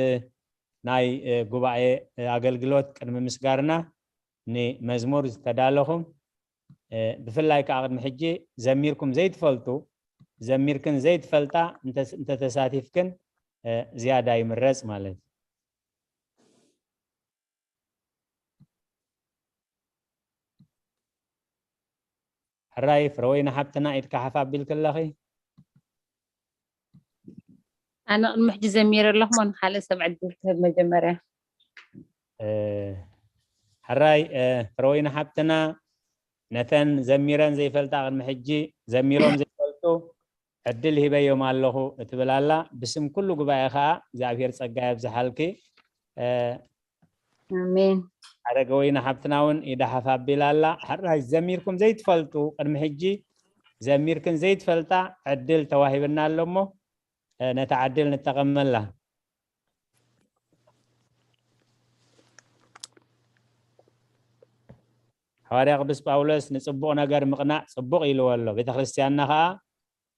ናይ እ፣ ጉባኤ እ፣ ኣገልግሎት ቅድሚ ምስጋርና ንመዝሙር ዝተዳለኹም እ፣ ብፍላይ ከዓ ቅድሚ ሕጂ ዘሚርኩም ዘይትፈልጡ ዘሚርክን ዘይትፈልጣ እንተ- እንተተሳቲፍክን እ፣ ዝያዳ ይምረጽ ማለት እዩ። ሕራይ ፍረወይኒ ሓብትና ኢድካ ሓፍ ኣቢልኪ ኣለኺ። ኣነ ቅድሚ ሕጂ ዘሚረ ኣለኹ ሞ ንካልእ ሰብ ዕድል ክህብ መጀመርያ። እ፣ ሕራይ እ፣ ፍረወይኒ ሓብትና ነተን ዘሚረን ዘይፈልጣ ቅድሚ ሕጂ ዘሚሮም ዘይፈልጡ ዕድል ሂበዮም ኣለኹ እትብል ኣላ። ብስም ኩሉ ጉባኤ ከዓ እግዚኣብሔር ጸጋ የብዝሓልኪ። እ፣ ኣሜን። ሓረገወይኒ ሓብትና እውን ኢዳ ሓፍ ኣቢላ ኣላ። ሕራይ ዘሚርኩም ዘይትፈልጡ ቅድሚ ሕጂ ዘሚርክን ዘይትፈልጣ ዕድል ተዋሂብና ኣሎ እሞ እ፣ ነታ ዕድል ንጠቐመላ። ሃዋርያ ቅዱስ ጳውሎስ ንጽቡቕ ነገር ምቕናእ ጽቡቕ ኢልዎ ኣሎ። ቤተ ክርስቲያንና ኸኣ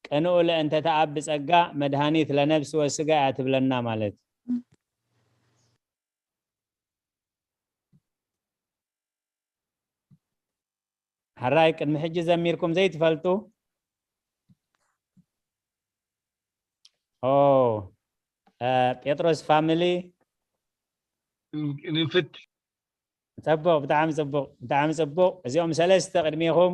ቅንኡ ለእንተ ተኣብ ብጸጋ መድሃኒት ለነብስ ወስጋ እያ ትብለና ማለት እዩ። ሕራይ ቅድሚ ሕጂ ዘሚርኩም ዘይትፈልጡ ኦ እ፣ ጴጥሮስ ፋሚሊ ንፍት ጽቡቕ ብጣዕሚ ጽቡቕ ብጣዕሚ ጽቡቕ። እዚኦም ሰለስተ ቅድሚኹም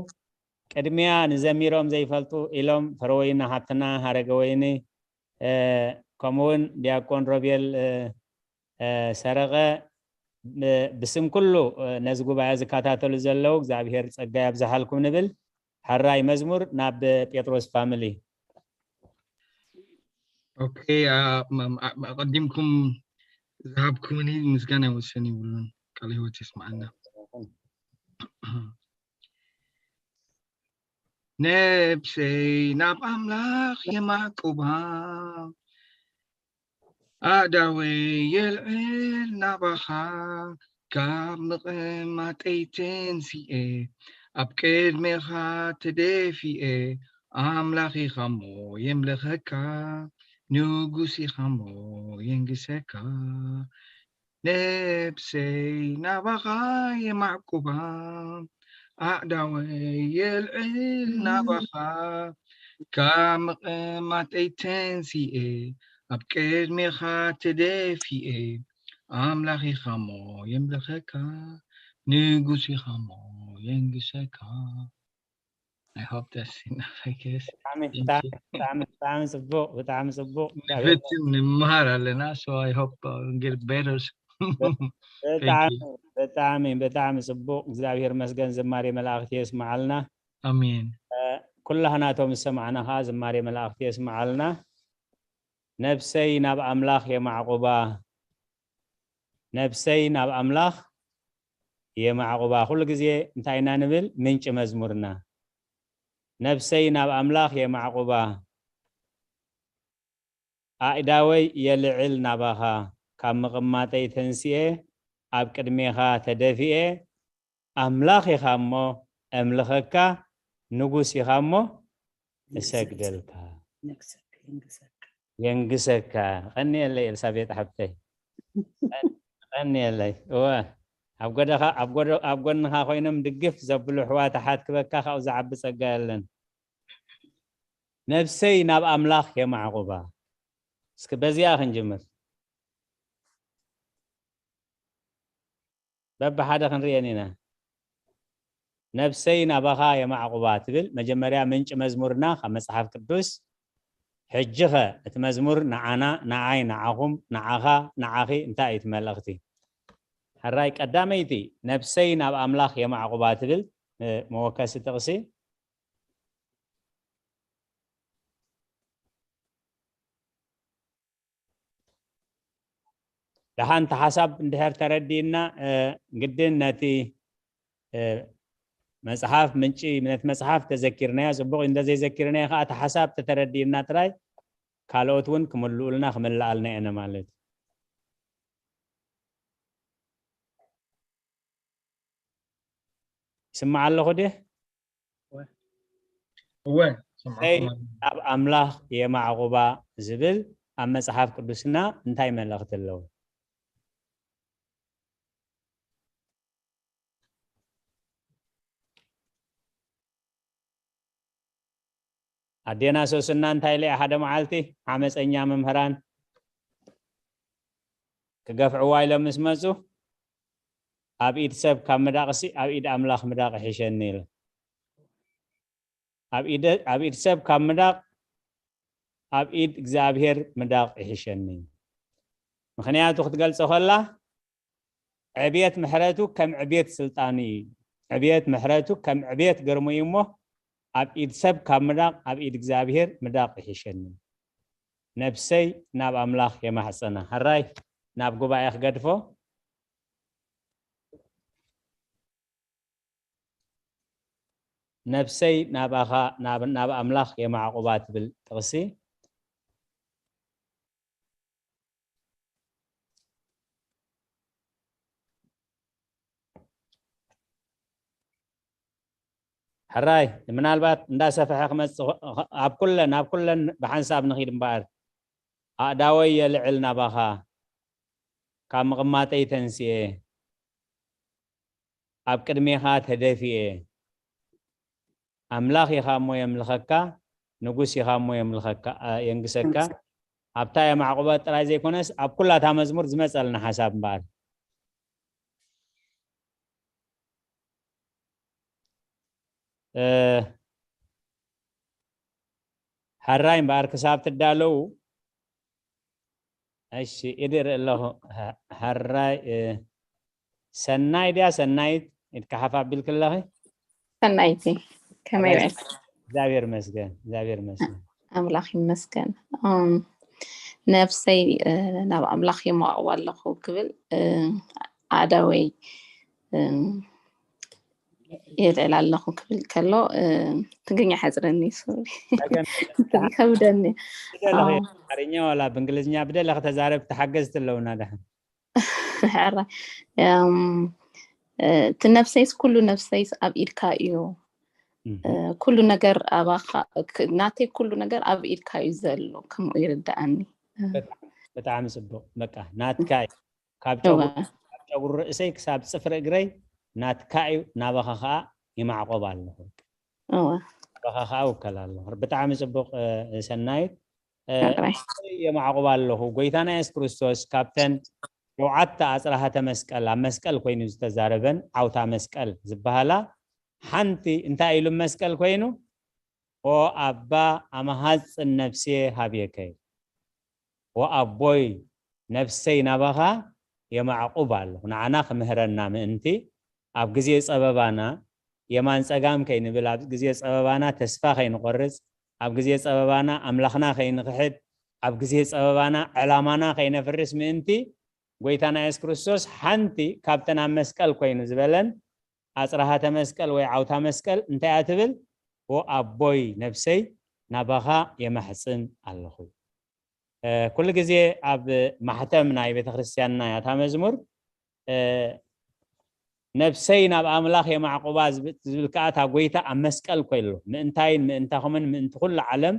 ቅድሚያ ንዘሚሮም ዘይፈልጡ ኢሎም ፈረወይና ሓብትና ሃረገ ወይኒ እ፣ ከምኡውን ዲያቆን ሮቤል እ፣ እ፣ ሰረቐ ብ- ብስም ኩሉ እ፣ ነዚ ጉባኤ ዝከታተሉ ዘለዉ እግዚኣብሔር ጸጋ ያብዝሓልኩም ንብል። ሕራይ መዝሙር ናብ ጴጥሮስ ፋሚሊ። ኦኬ አ- ም- ም- አ- ኣቐዲምኩም ዝሃብኩምኒ ምስጋና ይወሰን ይብሉን ቃል ህይወት ይስማዓና። ነብሰይ ናብ ኣምላኽ የማዕቁባ ኣእዳወይ የልዕል ናባኻ ካብ ምቕማጠይ ተንሲኤ ኣብ ቅድሜኻ ተደፊኤ ኣምላኽ ኢኻ እሞ የምልኸካ ንጉስ ኢኻ እሞ የንግሰካ ነብሰይ ናባኻ የማዕቁባ ኣእዳወይ የልዕል ናባኻ ካብ ምቕማጠይ ተንሲኤ ኣብ ቅድሜኻ ተደፊኤ ኣምላኽ ኢኻ እሞ የምልኸካ ንጉስ ኢኻ እሞ የንግሰካ I hope that's enough, I guess. ብጣዕሚ ብጣዕሚ ብጣዕሚ ብጣዕሚ ጽቡቅ ብጣዕሚ ጽቡቅ ንፍትን ንምሃር ኣለና so I hope uh, get better ብጣዕሚ ብጣዕሚ ብጣዕሚ ጽቡቅ እግዚኣብሔር መስገን ዝማሬ መላእክቲ የስምዓልና ኣሜን ኩላህናቶም ዝሰማዕና ከዓ ዝማሬ መላእክቲ የስምዓልና ነብሰይ ናብ ኣምላኽ የማዕቁባ ነብሰይ ናብ ኣምላኽ የማዕቁባ ኩሉ ግዜ እንታይ ኢና ንብል ምንጪ መዝሙርና ነብሰይ ናብ ኣምላኽ የማዕቁባ ኣእዳወይ የልዕል ናባኻ ካብ ምቕማጠይ ተንስኤ ኣብ ቅድሜኻ ተደፊኤ ኣምላኽ ኢኻ እሞ እምልኸካ ንጉስ ኢኻ እሞ እሰግደልካ የንግሰካ ቀንየለይ ኤልሳቤጥ ሓብተይ ቀንየለይ እወ ኣብ ጎደኻ ኣብ ጎንኻ ኮይኖም ድግፍ ዘብሉ ኣሕዋት ኣሓት ክበካ ካብኡ ዝዓቢ ጸጋ የለን ነብሰይ ናብ ኣምላኽ የማዕቑባ እስኪ በዚኣ ክንጅምር በብሓደ ክንርእየን ኢና ነብሰይ ናባኻ የማዕቑባ ትብል መጀመርያ ምንጭ መዝሙርና ካብ መጽሓፍ ቅዱስ ሕጂኸ እቲ መዝሙር ንዓና፣ ንዓይ፣ ንዓኹም፣ ንዓኻ፣ ንዓኺ እንታይ እዩ እቲ መልእኽቲ? ሕራይ ቀዳመይቲ፣ ነብሰይ ናብ ኣምላኽ የማዕቁባ ትብል መወከሲ ጥቕሲ። ደሓን እቲ ሓሳብ እንድሕር ተረዲእና ግድን ነቲ መፅሓፍ ምንጪ፣ ነቲ መፅሓፍ ተዘኪርናዮ ፅቡቕ፣ እንተዘይዘኪርናዮ ከዓ እቲ ሓሳብ ተተረዲእና ጥራይ ካልኦት እውን ክምልኡልና ክምልኣልና እየን ማለት እዩ። ይስማዕ ኣለኹ ድየ? እወ ሰይ ኣብ ኣምላኽ የማዕቑባ ዝብል ኣብ መጽሓፍ ቅዱስና እንታይ መልእኽቲ ኣለዎ? ኣዴና ሶስና እንታይ ኢለ ሓደ መዓልቲ ዓመፀኛ መምህራን ክገፍዕዋ ኢሎም ምስ መፁ ኣብ ኢድ ሰብ ካብ ምዳቕሲ ኣብ ኢድ ኣምላኽ ምዳቕ ይሕሸኒ ኢለ። ኣብ ኢድ ሰብ ካብ ምዳቕ ኣብ ኢድ እግዚኣብሔር ምዳቕ ይሕሸኒ። ምኽንያቱ ክትገልጾ ከላ ዕብየት ምሕረቱ ከም ዕብየት ስልጣኑ እዩ። ዕብየት ምሕረቱ ከም ዕብየት ግርሙ እዩ እሞ ኣብ ኢድ ሰብ ካብ ምዳቕ ኣብ ኢድ እግዚኣብሔር ምዳቕ ይሕሸኒ። ነብሰይ ናብ ኣምላኽ የማሕጸና። ሕራይ ናብ ጉባኤ ክገድፎ። ነብሰይ ናባኻ ናብ ኣምላኽ የማዕቁባ ትብል ጥቕሲ። ሕራይ ምናልባት እንዳሰፈሐ ክመፅእ ኣብ ኩለን ኣብ ኩለን ብሓንሳብ ንኺድ እምበኣር ኣእዳወይ የልዕል ናባኻ ካብ ምቕማጠይ ተንስኤ ኣብ ቅድሜኻ ተደፊኤ ኣምላኽ ኢኻ እሞ የምልኸካ ንጉስ ኢኻ እሞ የምልኸካ የንግሰካ ኣብታ የማዕቁባ ጥራይ ዘይኮነስ ኣብ ኩላታ መዝሙር ዝመፀልና ሓሳብ እምበኣር ሕራይ እምበኣር ክሳብ ትዳለዉ እሺ ኢድ ርኢ ኣለኹ ሕራይ ሰናይ ድያ ሰናይት ኢድካ ሓፍ ኣቢልክ ኣለኺ ሰናይቲ ከመይ ውዕል እግዚኣብሔር መስገን እግዚኣብሔር መስገን ኣምላኽ ይመስገን ነፍሰይ ናብ ኣምላኽ የማቕዋ ኣለኹ ክብል ኣእዳወይ የልዕል ኣለኹ ክብል ከሎ ትግርኛ ሓፅረኒ ይከብደኒ ዓረኛ ዋላ ብእንግሊዝኛ ብደለ ከተዛረብ ተሓገዝቲ ኣለውና ደሓን ሕራ እቲ ነፍሰይስ ኩሉ ነፍሰይስ ኣብ ኢድካ እዩ ኩሉ ነገር ኣባኻ ናተይ ኩሉ ነገር ኣብ ኢድካ እዩ ዘሎ ከምኡ ይርዳኣኒ ብጣዕሚ ፅቡቅ በቃ ናትካ እዩ ካብ ጨጉሪ ርእሰይ ክሳብ ፅፍሪ እግረይ ናትካ እዩ ናባኻ ከዓ ይማዕቆብ ኣለኹ ናባኻ ከዓ ውከል ኣለኹ ብጣዕሚ ፅቡቅ ሰናይት የማዕቆብ ኣለኹ ጎይታና የሱስ ክርስቶስ ካብተን ሸውዓተ ኣፅራሃተ መስቀል ኣብ መስቀል ኮይኑ ዝተዛረበን ዓውታ መስቀል ዝበሃላ ሓንቲ እንታይ ኢሉ መስቀል ኮይኑ ኦ ኣባ ኣማሃፅን ነፍሴ ሃብየከ ኦ ኣቦይ ነፍሰይ ናባኻ የማዕቁብ ኣለኹ ንዓና ክምህረና ምእንቲ ኣብ ግዜ ፀበባና የማን ፀጋም ከይንብል ኣብ ግዜ ፀበባና ተስፋ ከይንቆርፅ ኣብ ግዜ ፀበባና ኣምላኽና ከይንክሕድ ኣብ ግዜ ፀበባና ዕላማና ከይነፍርስ ምእንቲ ጎይታና የሱስ ክርስቶስ ሓንቲ ካብተን ኣብ መስቀል ኮይኑ ዝበለን ኣፅራሃተ መስቀል ወይ ዓውታ መስቀል እንታይ እያ ትብል ኣቦይ ነብሰይ ናባኻ የማሕፅን ኣለኹ ኩሉ ግዜ ኣብ ማሕተም ናይ ቤተክርስትያንና ያታ መዝሙር ነብሰይ ናብ ኣምላኽ የማዕቁባ ዝብል ከዓ እታ ጎይታ ኣብ መስቀል ኮይሎ ምእንታይን ምእንታኹምን ምእንቲ ኩሉ ዓለም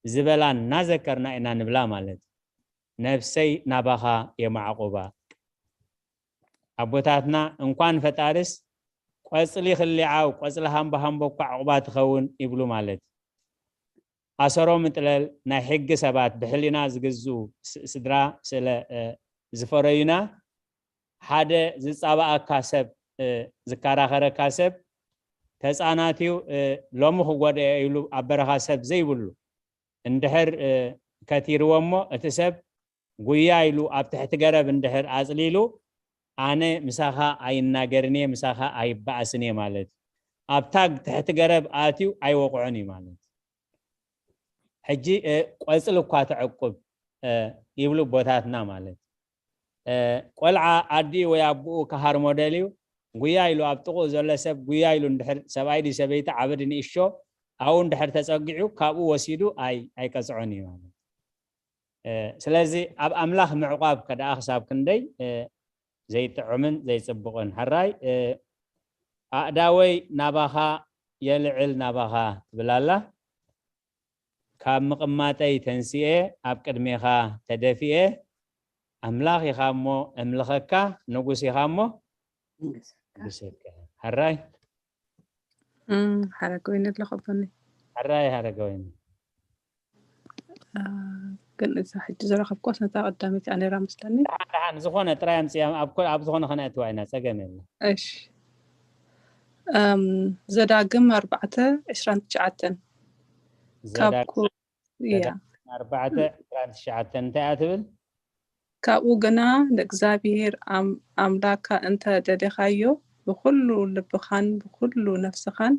ዝበላ እናዘከርና ኢና ንብላ ማለት ነብሰይ ናባኻ የማዕቁባ ኣቦታትና እንኳን ፈጣርስ ቆፅሊ ክሊዓው ቆፅሊ ሃምቦ ሃምቦ እኳ ዕቑባ ትኸውን ይብሉ ማለት ኣሰሮ ምጥለል ናይ ሕጊ ሰባት ብሕሊና ዝግዝኡ ስድራ ስለ ዝፈረዩና ሓደ ዝፃባኣካ ሰብ ዝከራኸረካ ሰብ ተፃናትዩ ሎሚ ክጎደአ ኢሉ ኣብ በረኻ ሰብ ዘይብሉ እንድሕር ከቲርዎ እሞ እቲ ሰብ ጉያ ኢሉ ኣብ ትሕቲ ገረብ እንድሕር ኣፅሊሉ ኣነ ምሳኻ ኣይናገርን እየ፣ ምሳኻ ኣይበኣስን እየ ማለት እዩ። ኣብ ታግ ትሕቲ ገረብ ኣትዩ ኣይወቕዖን እዩ ማለት እዩ። ሕጂ ቆፅሊ እኳ ተዕቁብ ይብሉ ኣቦታትና ማለት እዩ። ቆልዓ ኣዲኡ ወይ ኣቦኡ ክሃርሞ ደልዩ ጉያ ኢሉ ኣብ ጥቕኡ ዘሎ ሰብ ጉያ ኢሉ እንድሕር ሰብኣይ ድዩ ሰበይቲ ዓቢ ድዩ ንእሽቶ ኣብኡ እንድሕር ተፀጊዑ ካብኡ ወሲዱ ኣይቀፅዖን እዩ ማለት እዩ። ስለዚ ኣብ ኣምላኽ ምዕቋብ ከደኣ ክሳብ ክንደይ ዘይጥዑምን ዘይፅቡቕን። ሕራይ ኣእዳወይ ናባኻ የልዕል ናባኻ ትብል ኣላ። ካብ ምቕማጠይ ተንሲኤ ኣብ ቅድሜኻ ተደፊኤ ኣምላኽ ኢኻ እሞ እምልኸካ ንጉስ ኢኻ እሞ ንጉሰካ። ሕራይ ሓረገወይኒ ኣለኹ ኣቦኒ። ሕራይ ሓረገወይኒ። ግን እዛ ሕጂ ዝረኸብኳስ ነታ ቀዳመይቲ እያ ነይራ መስለኒ። ደሓን ዝኾነ ጥራይ ኣምፅያ ኣብ ዝኾነ ከነእትዋ ኢና፣ ፀገም የለ። እሺ እም፣ ዘዳግም ኣርባዕተ ዕስራን ትሽዓተን ካብ ዘዳግም ኩ- እያ ኣርባዕተ ዕስራን ትሽዓተን እንታይ እያ ትብል? ካብኡ ግና ንእግዚኣብሔር ኣም- ኣምላካ እንተ ደሊኻዮ ብኩሉ ልብኻን ብኩሉ ነፍስኻን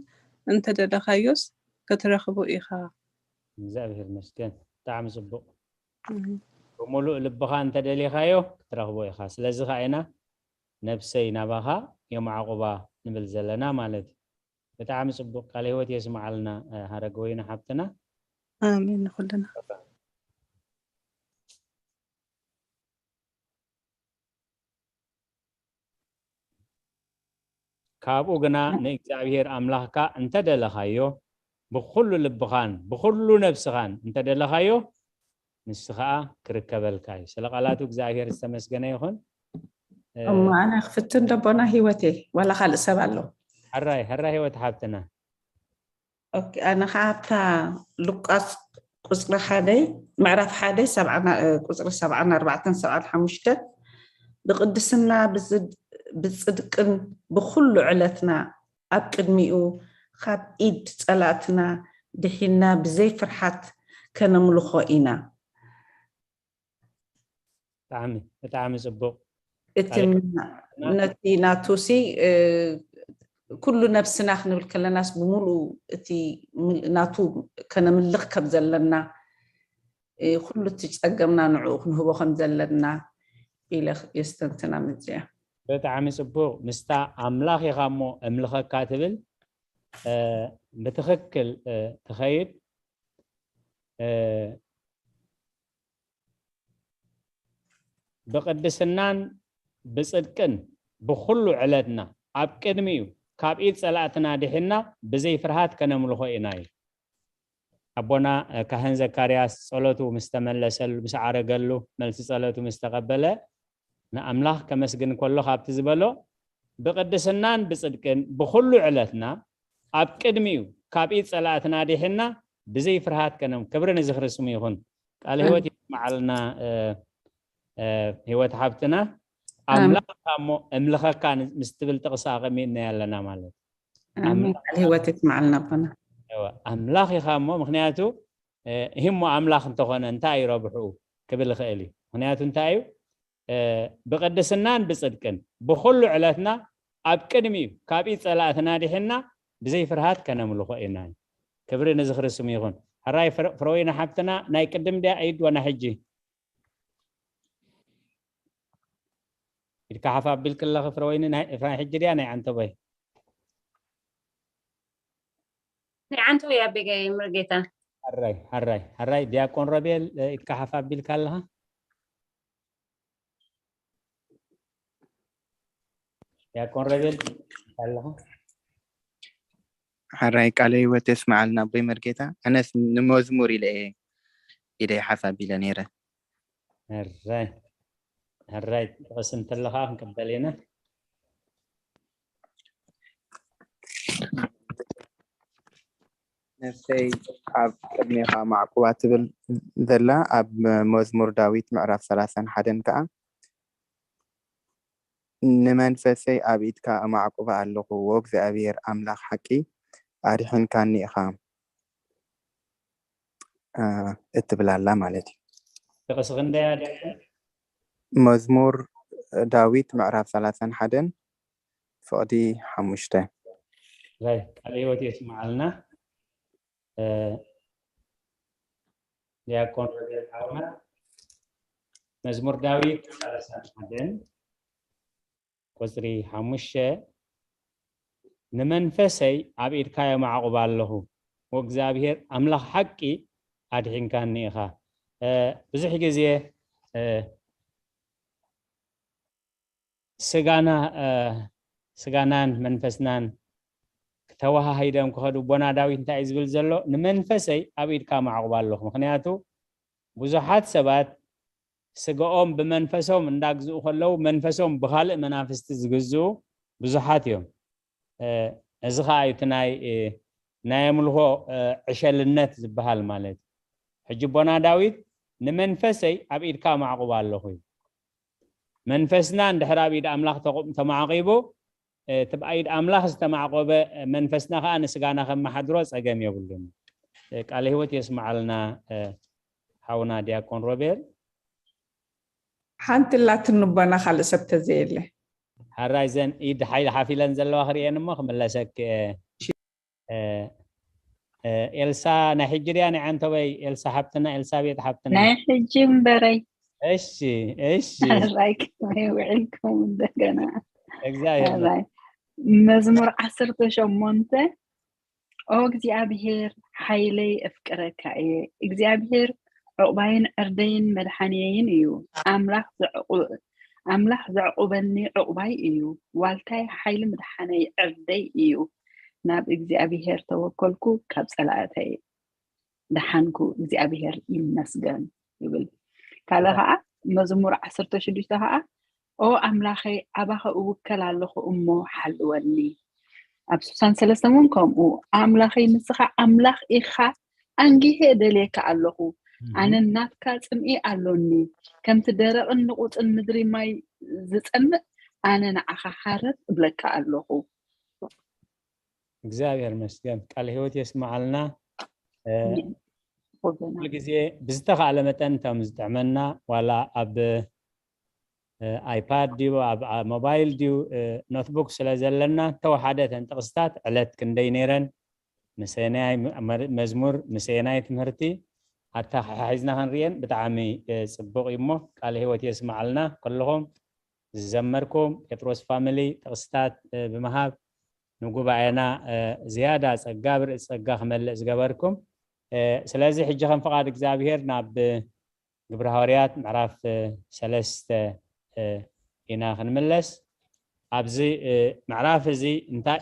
እንተ ደለኻዮስ ክትረኽቦ ኢኻ። እግዚኣብሔር ይመስገን። ብጣዕሚ ፅቡቕ። ብምሉእ ልብኻ እንተደሊኻዮ ክትረኽቦ ኢኻ። ስለዚ ከዓ ኢና ነብሰይ ናባኻ የማዕቑባ ንብል ዘለና ማለት እዩ። ብጣዕሚ ፅቡቕ። ቃለ ህይወት የስምዓልና። ሃረገወይኒ ሓብትና። ኣሜን ንኩልና። ካብኡ ግና ንእግዚኣብሔር ኣምላኽካ እንተደለኻዮ ብኹሉ ልብኻን ብኹሉ ነብስኻን እንተደለኻዮ ንሱ ኸዓ ክርከበልካ እዩ። ስለ ቃላቱ እግዚኣብሔር ዝተመስገነ ይኹን። እሞ ኣነ ክፍትን ደቦና ህይወቴ ዋላ ካልእ ሰብ ኣሎ። ሕራይ ሕራይ ህይወት ሓብትና። ኦኬ፣ ኣነ ከዓ ኣብታ ሉቃስ ቁፅሪ ሓደይ ምዕራፍ ሓደይ ሰብዓና እ፣ ቁፅሪ ሰብዓን ኣርባዕተን ሰብዓን ሓሙሽተን ብቅድስና ብዝድ- ብፅድቅን ብኩሉ ዕለትና ኣብ ቅድሚኡ ካብ ኢድ ፀላእትና ድሒና ብዘይ ፍርሓት ከነምልኾ ኢና። ብጣዕሚ ብጣዕሚ ፅቡቅ። እቲ ነቲ ናቱ ሲ እ፣ ኩሉ ነብስና ክንብል ከለናስ ብምሉኡ እቲ ምል- ናቱ ከነምልኽ ከም ዘለና እ፣ ኩሉ እቲ ፀገምና ንዕኡ ክንህቦ ከም ዘለና ኢለ የስተንትና መፅያ። ብጣዕሚ ፅቡቅ። ምስታ ኣምላኽ ኢኻ እሞ እምልኸካ ትብል እ፣ ብትኽክል እ፣ ትኸይድ እ፣ ብቅድስናን ብፅድቅን ብኩሉ ዕለትና ኣብ ቅድሚኡ ካብ ኢድ ፀላእትና ድሒና ብዘይ ፍርሃት ከነምልኾ ኢና እዩ። ኣቦና እ፣ ካህን ዘካርያስ ጸሎቱ ምስ ተመለሰሉ ምስ ዓረገሉ መልሲ ጸሎቱ ምስ ተቐበለ ንኣምላኽ ከመስግን ከሎ ካብቲ ዝበሎ ብቅድስናን ብጽድቅን ብኹሉ ዕለትና ኣብ ቅድሚኡ ካብ ኢድ ጸላእትና ኣዲሕና ብዘይ ፍርሃት ከነም ክብሪ ንዝኽሪ ስሙ ይኹን። ቃል ህይወት ይስምዓልና እ፣ እ፣ ህይወት ሓብትና ኣምላኽ እሞ እምልኸካ ን- ምስ ትብል ጥቕሲ ኣቐሚጥናዮ ኣለና ማለት ኣሜን። ቃል ህይወት ይስምዓልና ኣቦና። እወ፣ ኣምላኽ ኢኻ እሞ ምክንያቱ እ፣ ሂሞ ኣምላኽ እንተኾነ እንታይ እዩ ረብሕኡ ክብል ይኽእል እዩ። ምክንያቱ እንታይ እዩ? እ፣ ብቅድስናን ብጽድቅን ብኹሉ ዕለትና ኣብ ቅድሚኡ ካብ ኢድ ጸላእትና ድሒና ብዘይ ፍርሃት ከነምልኾ ኢና። ክብሪ ንዝኽሪ ስሙ ይኹን። ሕራይ ፍረ- ፍረወይኒ ሓብትና ናይ ቅድም ድያ ኢድ ወና ሕጂ? ኢድካ ሓፍ ኣቢል ክለኺ ፍረወይኒ ናይ ናይ ሕጂ ድያ ናይ ዓንተቦይ? ናይ ዓንተቦይ ኣቤጋይ ምርጌታ። ሕራይ ሕራይ ሕራይ ዲያቆን ረቤል እ፣ ኢድካ ሓፍ ኣቢልካ ኣለኻ? ዲያቆን ረቤል ኣለኻ? ሕራይ ቃለ ህይወት የስምዓልና ኣቦይ መርጌታ። ኣነስ ንመዝሙር ኢለ እየ ኢደይ ሓፍ ኣቢለ ነይረ። ሕራይ ሕራይ ጥቕሲ እንተለኻ ክንቅበል ኢና። ነፍሰይ ኣብ ቅድሜኻ ማዕቁባ ትብል ዘላ ኣብ መዝሙር ዳዊት ምዕራፍ ሰላሳን ሓደን ከዓ ንመንፈሰይ ኣብ ኢድካ እማዕቁባ ኣለኹ፣ ዎ እግዚኣብሔር ኣምላኽ ሓቂ ኣድሒንካኒ ኢኻ። እ፣ እትብል ኣላ ማለት እዩ። ጥቕሲ ክንደይ ኣለ? መዝሙር ዳዊት ምዕራፍ ሰላሳን ሓደን ፍቕዲ ሓሙሽተ። ራይ፣ ቃለ ህይወት የስምዓልና። እ፣ ዲያቆን ሮቤል ሓውና፣ መዝሙር ዳዊት ሰላሳን ሓደን ቁጽሪ ሓሙሽተ፣ "ንመንፈሰይ ኣብ ኢድካ የማዕቑባ ኣለኹ፣ ወእግዚኣብሔር ኣምላኽ ሓቂ ኣድሒንካኒ ኢኻ።" እ፣ ብዙሕ ግዜ፣ እ፣ ስጋና፣ እ፣ ስጋናን መንፈስናን ተወሃሂዶም ክኸዱ፣ ኣቦና ዳዊት እንታይ እዩ ዝብል ዘሎ? "ንመንፈሰይ ኣብ ኢድካ የማዕቑባ ኣለኹ።" ምኽንያቱ ብዙሓት ሰባት ስጋኦም ብመንፈሶም እንዳግዝኡ ከለዉ፣ መንፈሶም ብኻልእ መናፍስቲ ዝግዝኡ ብዙሓት እዮም። እ፣ እዚ ኸኣ እዩ እቲ ናይ፣ እ፣ ናይ ኣምልኾ፣ እ፣ ዕሸልነት ዝበሃል ማለት እዩ። ሕጂ ኣቦና ዳዊት፣ "ንመንፈሰይ ኣብ ኢድካ ማዕቑባ ኣለኹ" እዩ። መንፈስና እንድሕር ኣብ ኢድ ኣምላኽ ተቑ-፣ ተማዕቂቡ፣ እ፣ እቲ ኣብ ኢድ ኣምላኽ ዝተማዕቆበ፣ እ፣ መንፈስና ኸኣ ንስጋና ከመሓድሮ ጸገም የብሉን። እ፣ ቃለ ህይወት የስምዓልና፣ እ፣ ሓውና ዲያቆን ሮቤል። ሓንቲ ላትን ንቦና ካልእ ሰብ ተዘየለ። ሓራይ ዘን ኢድ ሓይሊ ሓፊለን ዘለዋ ክርእየን እሞ ክምለሰክ እየ። እ፣ እ፣ ኤልሳ ናይ ሕጂ ድያ ናይ ዓንተበይ? ኤልሳ ሓብትና፣ ኤልሳቤጥ ሓብትና። ናይ ሕጂ እምበረይ። እሺ፣ እሺ። ራይ ከመይ ውዒልኩም እንደገና? እግዚኣብሔር ራይ መዝሙር ዓሰርተ ሸሞንተ፣ ኦ እግዚኣብሔር ሓይለይ፣ እፍቅረካ እየ። እግዚኣብሔር ዕቑባይን ዕርደይን መድሓንየይን እዩ። ኣምላኽ ዘዕቑ-፣ ኣምላኽ ዘዕቑበኒ ዕቑባይ እዩ። ዋልታይ፣ ሓይሊ ምድሓነይ፣ ዕርደይ እዩ። ናብ እግዚኣብሔር ተወከልኩ፣ ካብ ጸላእተይ ደሓንኩ፣ እግዚኣብሔር ይመስገን ይብል። ካልእ ከዓ መዝሙር ዓሰርተ ሽዱሽተ ከዓ፣ ኦ ኣምላኸይ፣ ኣባኸ እውከል ኣለኹ እሞ ሓልወኒ። ኣብ ስሳን ሰለስተን እውን ከምኡ፣ ኣምላኸይ፣ ንስኻ ኣምላኽ ኢኻ፣ ኣንጊሄ እደልየካ ኣለኹ። ኣነ ናትካ ጽምኢ ኣሎኒ፣ ከምቲ ደረቕን ንቑጽን ምድሪ ማይ ዝጸምእ፣ ኣነ ንዓኻ ሃረር እብለካ ኣለኹ። እግዚኣብሔር ይመስገን፣ ቃለ ህይወት የስምዓልና። እ፣ ኣሜን። ወገና። ኩሉ ግዜ ብዝተኻእለ መጠን እቶም ዝጥዕመና፣ ዋላ ኣብ፣ እ፣ ኣይፓድ ድዩ፣ ኣብ፣ ኣብ ሞባይል ድዩ፣ እ፣ ኖትቡክ ስለ ዘለና፣ ተወሓደ እተን ጥቕስታት ዕለት ክንደይ ነይረን፣ ምሰናይ መ-፣ መር-፣ መዝሙር፣ ምሰናይ ትምህርቲ ኣተሓሒዝና ክንርእየን ብጣዕሚ፣ እ፣ ጽቡቕ እዩ። እሞ ቃለ ህይወት የስምዓልና። ኩልኹም ዝዘመርኩም፣ ጴጥሮስ ፋሚሊ ጥቕስታት፣ እ፣ ብምሃብ ንጉባኤና፣ እ፣ ዝያዳ ጸጋ ብርእሲ ጸጋ ክመልእ ዝገበርኩም። እ፣ ስለዚ ሕጂ ከም ፍቓድ እግዚኣብሔር ናብ ግብረ ሃዋርያት ምዕራፍ፣ እ፣ ሰለስተ፣ እ፣ ኢና ክንምለስ። ኣብዚ፣ እ፣ ምዕራፍ እዚ እንታይ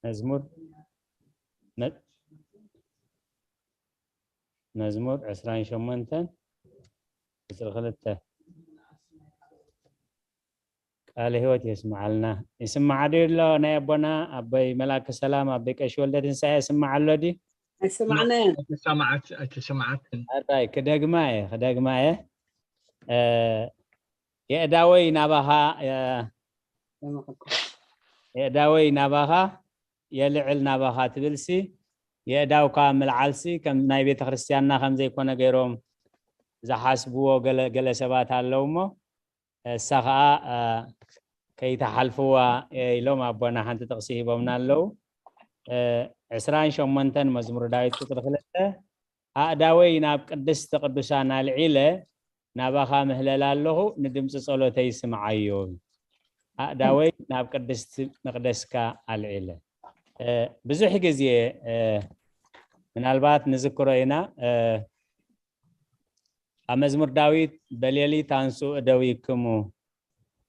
መዝሙር መ-፣ መዝሙር ዕስራን ሸሞንተን ቁጽሪ ክልተ። ቃለ ህይወት የስምዓልና። ይስማዕ ዶ ኣሎ? ናይ ኣቦና ኣቦይ መልኣከ ሰላም፣ ኣቦይ ቀሺ ወልደ ትንሳኤ ይስማዕ ኣሎ ድዩ? ኣይሰማዕናዮን። ኣይተሰማዓት-፣ ኣይተሰማዓትን። ኣራይ፣ ክደግማ እየ፣ ክደግማ እየ። እ፣ የእዳወይ ናባኻ፣ እ፣ የእዳወይ ናባኻ የልዕል ናባኻ ትብልሲ፣ የእዳውካ ምልዓልሲ ከም ናይ ቤተ ክርስቲያንና ከም ዘይኮነ ገይሮም ዝሓስብዎ ገለ፣ ገለ ሰባት ኣለዉ እሞ፣ እሳ ኸዓ፣ እ፣ ከይተሓልፍዋ ኢሎም ኣቦና ሓንቲ ጥቕሲ ሂቦምና ኣለዉ። እ፣ ዕስራን ሸሞንተን መዝሙር ዳዊት ቁጽሪ ክልተ፣ ኣእዳወይ ናብ ቅድስተ ቅዱሳን ኣልዒለ፣ ናባኻ ምህለል ኣለኹ፣ ንድምፂ ጸሎተይ ስምዓዮ። ኣእዳወይ ናብ ቅድስቲ መቕደስካ ኣልዒለ። እ፣ ብዙሕ ግዜ፣ እ፣ ምናልባት ንዝክሮ ኢና፣ እ፣ ኣብ መዝሙር ዳዊት፣ "በሌሊት አንሱ እደዊክሙ"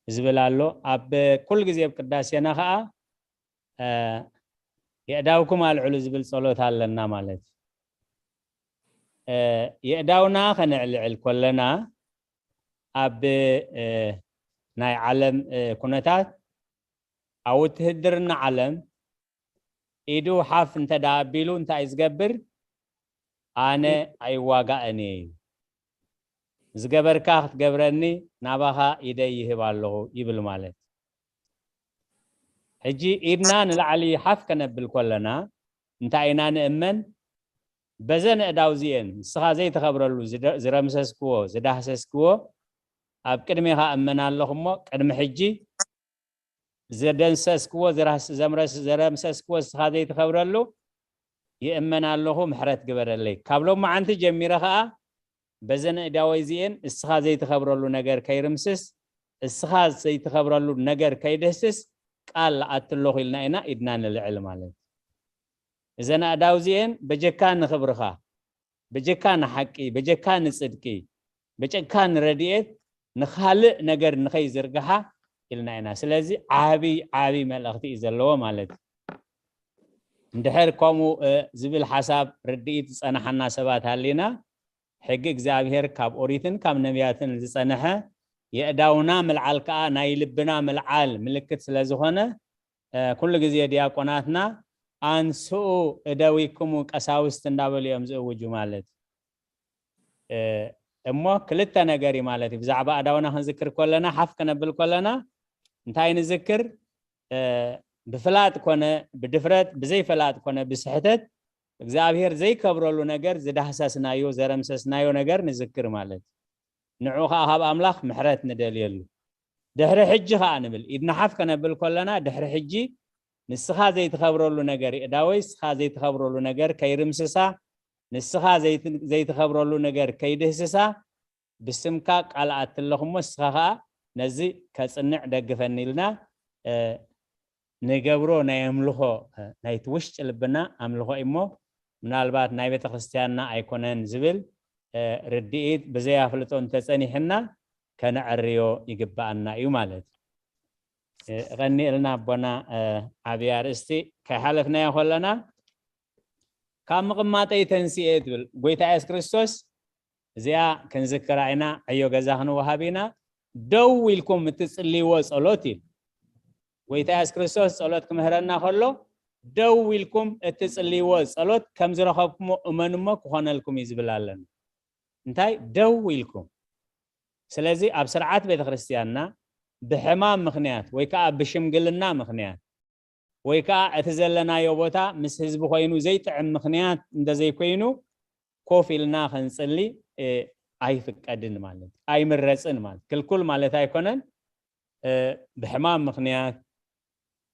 ዝብል ኣሎ። ኣብ ኩሉ ግዜ ኣብ ቅዳሴና ኸዓ፣ እ፣ "የእዳውኩም ኣልዕሉ" ዝብል ጸሎት ኣለና ማለት እዩ። እ፣ የእዳውና ከነዕልዕል ከለና፣ ኣብ፣ እ፣ ናይ ዓለም፣ እ፣ ኩነታት፣ ኣብ ውትህድርና ዓለም ኢዱ ሓፍ እንተ ደኣ ኣቢሉ እንታይ ዝገብር? ኣነ ኣይዋጋእን እየ። ዝገበርካ ክትገብረኒ ናባኻ ኢደይ ይህብ ኣለኹ ይብል ማለት። ሕጂ ኢድና ንላዕሊ ሓፍ ከነብል ከለና እንታይ ኢና ንእመን? በዘን ኣእዳው እዚኤን ንስኻ ዘይትኸብረሉ ዝደ- ዝረምሰስክዎ ዝዳህሰስክዎ ኣብ ቅድሜኻ እመን ኣለኹ እሞ ቅድሚ ሕጂ ዘደምሰስክዎ ዝራስ- ዘምረስ- ዘረምሰስክዎ ንስኻ ዘይትኸብረሉ ይእመን ኣለኹ፣ ምሕረት ግበረለይ። ካብ ሎማዓንቲ ጀሚረ ኸኣ በዘን ኣእዳወይ እዚኤን እስኻ ዘይትኸብረሉ ነገር ከይርምስስ፣ እስኻ ዘይትኸብረሉ ነገር ከይድህስስ ቃል ኣትለኹ ኢልና ኢና ኢድና ንልዕል ማለት። እዘን ኣእዳው እዚኤን በጀካ ንኽብርኻ፣ በጀካ ንሓቂ፣ በጀካ ንጽድቂ፣ በጀካ ንረድኤት፣ ንኻልእ ነገር ንኸይዝርግሓ ኢልና ኢና። ስለዚ ዓቢ ዓቢ መልእኽቲ እዩ ዘለዎ ማለት እዩ። እንድሕር ከምኡ እ፣ ዝብል ሓሳብ ርድኢት ዝጸናሓና ሰባት ሃሊና፣ ሕጊ እግዚኣብሔር ካብ ኦሪትን ካብ ነቢያትን ዝጸንሐ የእዳውና ምልዓል ከኣ ናይ ልብና ምልዓል ምልክት ስለ ዝኾነ እ፣ ኩሉ ግዜ ዲያቆናትና ኣንስኡ እደዊክሙ ቀሳውስት እንዳበሉ እዮም ዝእውጁ ማለት እ፣ እሞ ክልተ ነገር እዩ ማለት እዩ። ብዛዕባ ኣእዳውና ክንዝክር ከለና ሓፍ ከነብል ከለና እንታይ ንዝክር? እ፣ ብፍላጥ ኮነ ብድፍረት ብዘይፈላጥ ኮነ ብስሕተት እግዚኣብሔር ዘይከብረሉ ነገር ዝዳህሰስናዮ ዘረምሰስናዮ ነገር ንዝክር ማለት እዩ። ንዑ ከዓ ካብ ኣምላኽ ምሕረት ንደልየሉ። ድሕሪ ሕጂ ከዓ ንብል ኢድና ሓፍ ከነብል ከለና ድሕሪ ሕጂ ንስኻ ዘይትኸብረሉ ነገር ይእዳወይ ንስኻ ዘይትኸብረሉ ነገር ከይርምስሳ ንስኻ ዘይት- ዘይትኸብረሉ ነገር ከይድህስሳ ብስምካ ቃል ኣትለኹ እሞ ንስኻ ከዓ ነዚ ከፅንዕ ደግፈኒ ኢልና እ፣ ንገብሮ ናይ ኣምልኾ እ፣ ናይቲ ውሽጢ ልብና ኣምልኾ እዩ እሞ ምናልባት ናይ ቤተ ክርስቲያንና ኣይኮነን ዝብል እ፣ ርድኢት ብዘይ ኣፍልጦ እንተፀኒሕና ከነዐርዮ ይግብኣና እዩ ማለት እዩ። እ፣ እቐኒእልና ኣቦና እ፣ ዓብዪ ኣርእስቲ ከይሓለፍናዮ ከለና ካብ ምቕማጠይ ተንስኤ ትብል ጎይታ የሱስ ክርስቶስ እዚኣ ክንዝክራ ኢና። ዕዮ ገዛ ክንወሃብ ኢና። ደው ኢልኩም እትጽልይዎ ጸሎት እዩ። ጎይታ የሱስ ክርስቶስ ጸሎት ክምህረና ከሎ ደው ኢልኩም እትጽልይዎ ጸሎት ከም ዝረኸብኩሞ እመኑ እሞ ክኾነልኩም እዩ ዝብል ኣለና። እንታይ ደው ኢልኩም? ስለዚ ኣብ ስርዓት ቤተ ክርስቲያንና ብሕማም ምኽንያት ወይ ከዓ ብሽምግልና ምኽንያት ወይ ከዓ እቲ ዘለናዮ ቦታ ምስ ህዝቢ ኮይኑ ዘይጥዕም ምኽንያት እንተዘይኮይኑ ኮፍ ኢልና ክንፅሊ እ፣ ኣይፍቀድን ማለት ኣይምረፅን ማለት ክልኩል ማለት ኣይኮነን። እ፣ ብሕማም ምኽንያት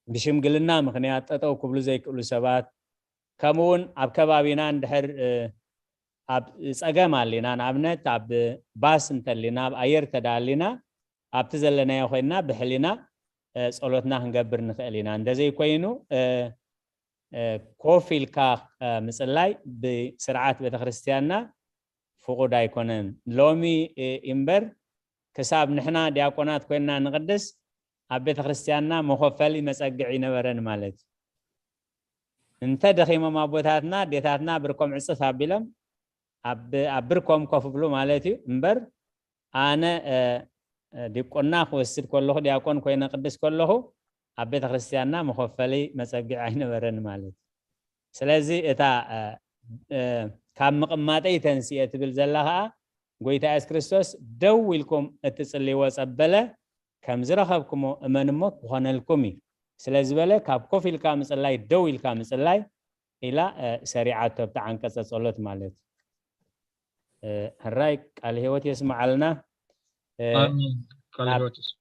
ብሽምግልና ምኽንያት ጠጠው ክብሉ ዘይክእሉ ሰባት ከምኡ እውን ኣብ ከባቢና እንድሕር እ፣ ኣብ ፀገም ኣሊና ንኣብነት ኣብ ባስ እንተሊና ኣብ ኣየር ተዳሊና ኣብቲ ዘለናዮ ኮይንና ብሕሊና እ፣ ጸሎትና ክንገብር ንኽእል ኢና። እንደዘይኮይኑ እ፣ እ፣ ኮፍ ኢልካ እ፣ ምጽላይ ብስርዓት ቤተክርስትያንና ፍቑድ ኣይኮነን። ሎሚ እ፣ እምበር ክሳብ ንሕና ዲያቆናት ኮይንና ንቕድስ ኣብ ቤተክርስትያንና መኾፈሊ መጸግዕ ይነበረን ማለት እዩ። እንተ ደኺሞም ኣቦታትና ኣዴታትና ብርኮም ዕጽፍ ኣቢሎም ኣብ ኣብ ብርኮም ኮፍ ብሉ ማለት እዩ እምበር ኣነ እ፣ እ፣ ዲቁና ክወስድ ከለኹ ዲያቆን ኮይነ ቅድስ ከለኹ ኣብ ቤተ ክርስቲያንና መኾፈሊ መጸግዒ ኣይነበረን ማለት እዩ። ስለዚ እታ እ፣ እ፣ ካብ ምቕማጠይ ተንስኤ ትብል ዘላ ከዓ ጎይታ የሱስ ክርስቶስ ደው ኢልኩም እትጽልይዎ ጸበለ ከም ዝረኸብኩሞ እመንሞ ክኾነልኩም እዩ ስለ ዝበለ ካብ ኮፍ ኢልካ ምጽላይ ደው ኢልካ ምጽላይ ኢላ እ፣ ሰሪዓቶ ኣብቲ ዓንቀጸ ጸሎት ማለት እዩ። እ፣ ሕራይ ቃል ህይወት የስምዓልና። እ፣ ኣሜን። ቃል ናብ- ህይወት ይስማ።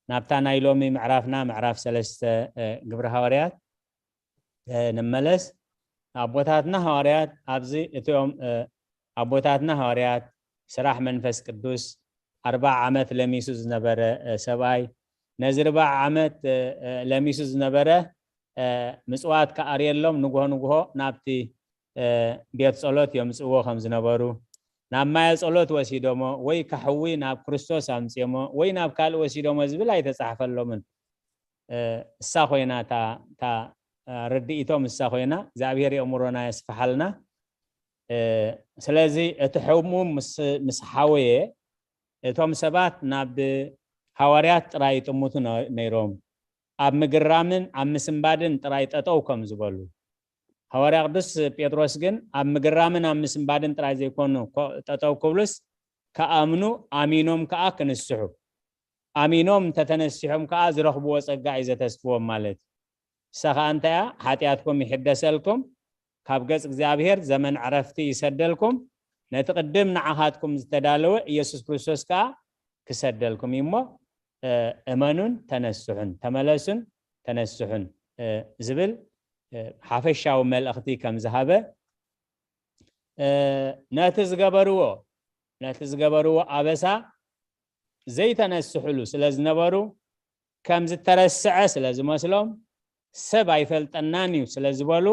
ናብታ ናይ ሎሚ ምዕራፍና ምዕራፍ ሰለስተ እ፣ ግብሪ ሃዋርያት እ፣ ንመለስ። ኣቦታትና ሃዋርያት ኣብዚ እቲኦም እ፣ ኣቦታትና ሃዋርያት ስራሕ መንፈስ ቅዱስ ኣርባዓ ዓመት ለሚሱ ዝነበረ እ፣ ሰብኣይ ነዚ ርባዕ ዓመት እ፣ እ፣ ለሚሱ ዝነበረ እ፣ ምጽዋት ክኣርየሎም ንግሆ ንግሆ ናብቲ እ፣ ቤት ጸሎት የምጽእዎ ከም ዝነበሩ ናብ ማየ ጸሎት ወሲዶሞ ወይ ከሕዊ ናብ ክርስቶስ ኣምጽኦሞ ወይ ናብ ካልእ ወሲዶሞ ዝብል ኣይተጻሕፈሎምን። እ፣ እሳ ኮይና እታ እታ እ፣ ርድኢቶም እሳ ኮይና እግዚኣብሔር የእምሮና የስፍሓልና። እ፣ ስለዚ እቲ ሕሙም ምስ ምስ ሓወየ እቶም ሰባት ናብ ሃዋርያት ጥራይ ይጥምቱ ነ- ነይሮም። ኣብ ምግራምን ኣብ ምስንባድን ጥራይ ጠጠው ከም ዝበሉ፣ ሃዋርያ ቅዱስ ጴጥሮስ ግን ኣብ ምግራምን ኣብ ምስንባድን ጥራይ ዘይኮኑ ኮ- ጠጠው ክብሉስ፣ ከኣምኑ፣ ኣሚኖም ከኣ ክንስሑ። ኣሚኖም እንተተነሲሖም ከኣ ዝረኽብዎ ጸጋ እዩ ዘተስፍዎም ማለት እዩ። ንሳ ከኣ እንታይ እያ? ሓጢኣትኩም ይሕደሰልኩም፣ ካብ ገጽ እግዚኣብሔር ዘመን ዕረፍቲ ይሰደልኩም፣ ነቲ ቅድም ንዓኻትኩም ዝተዳለወ ኢየሱስ ክርስቶስ ከኣ ክሰደልኩም እዩ እሞ፣ እ፣ እመኑን ተነስሑን፣ ተመለሱን ተነስሑን፣ እ፣ ዝብል፣ እ፣ ሓፈሻዊ መልእኽቲ ከም ዝሃበ፣ እ፣ ነቲ ዝገበርዎ፣ ነቲ ዝገበርዎ ኣበሳ ዘይተነስሕሉ ስለ ዝነበሩ፣ ከም ዝተረስዐ ስለ ዝመስሎም፣ ሰብ ኣይፈልጠናን እዩ ስለ ዝበሉ፣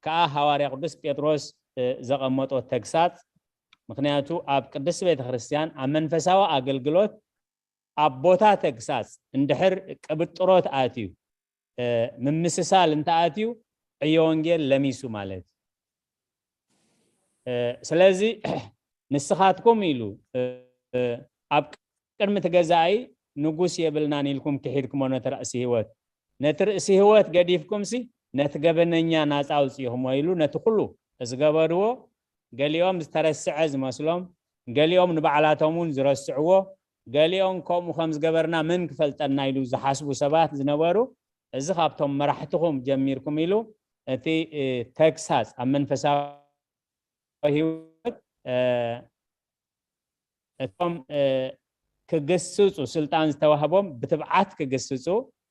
ከኣ ሃዋርያ ቅዱስ ጴጥሮስ፣ እ፣ ዘቐመጦ ተግሳጽ፣ ምኽንያቱ ኣብ ቅድስት ቤተ ክርስቲያን ኣብ መንፈሳዊ ኣገልግሎት ኣብ ቦታ ተግሳጽ እንድሕር ቅብጥሮት ኣትዩ፣ እ፣ ምምስሳል እንተኣትዩ፣ ዕዮ ወንጌል ለሚሱ ማለት እዩ። እ፣ ስለዚ ንስኻትኩም ኢሉ፣ እ፣ እ፣ ኣብ ቅድሚ እቲ ገዛኢ ንጉስ የብልናን ኢልኩም ክሒድኩሞ ነቲ ርእሲ ህይወት፣ ነቲ ርእሲ ህይወት ገዲፍኩምሲ ነቲ ገበነኛ ናጻ ኣውጽኢኹሞ ኢሉ ነቲ ኩሉ ዝገበርዎ፣ ገሊኦም ዝተረስዐ ዝመስሎም፣ ገሊኦም ንባዕላቶም እውን ዝረስዕዎ፣ ገሊኦም ከምኡ ከም ዝገበርና መን ክፈልጠና ኢሉ ዝሓስቡ ሰባት ዝነበሩ፣ እዚ ካብቶም መራሕትኹም ጀሚርኩም ኢሉ እቲ፣ እ፣ ተግሳጽ ኣብ መንፈሳዊ ህይወት፣ እ፣ እቶም፣ እ፣ ክግስጹ ስልጣን ዝተዋህቦም ብትብዓት ክግስጹ፣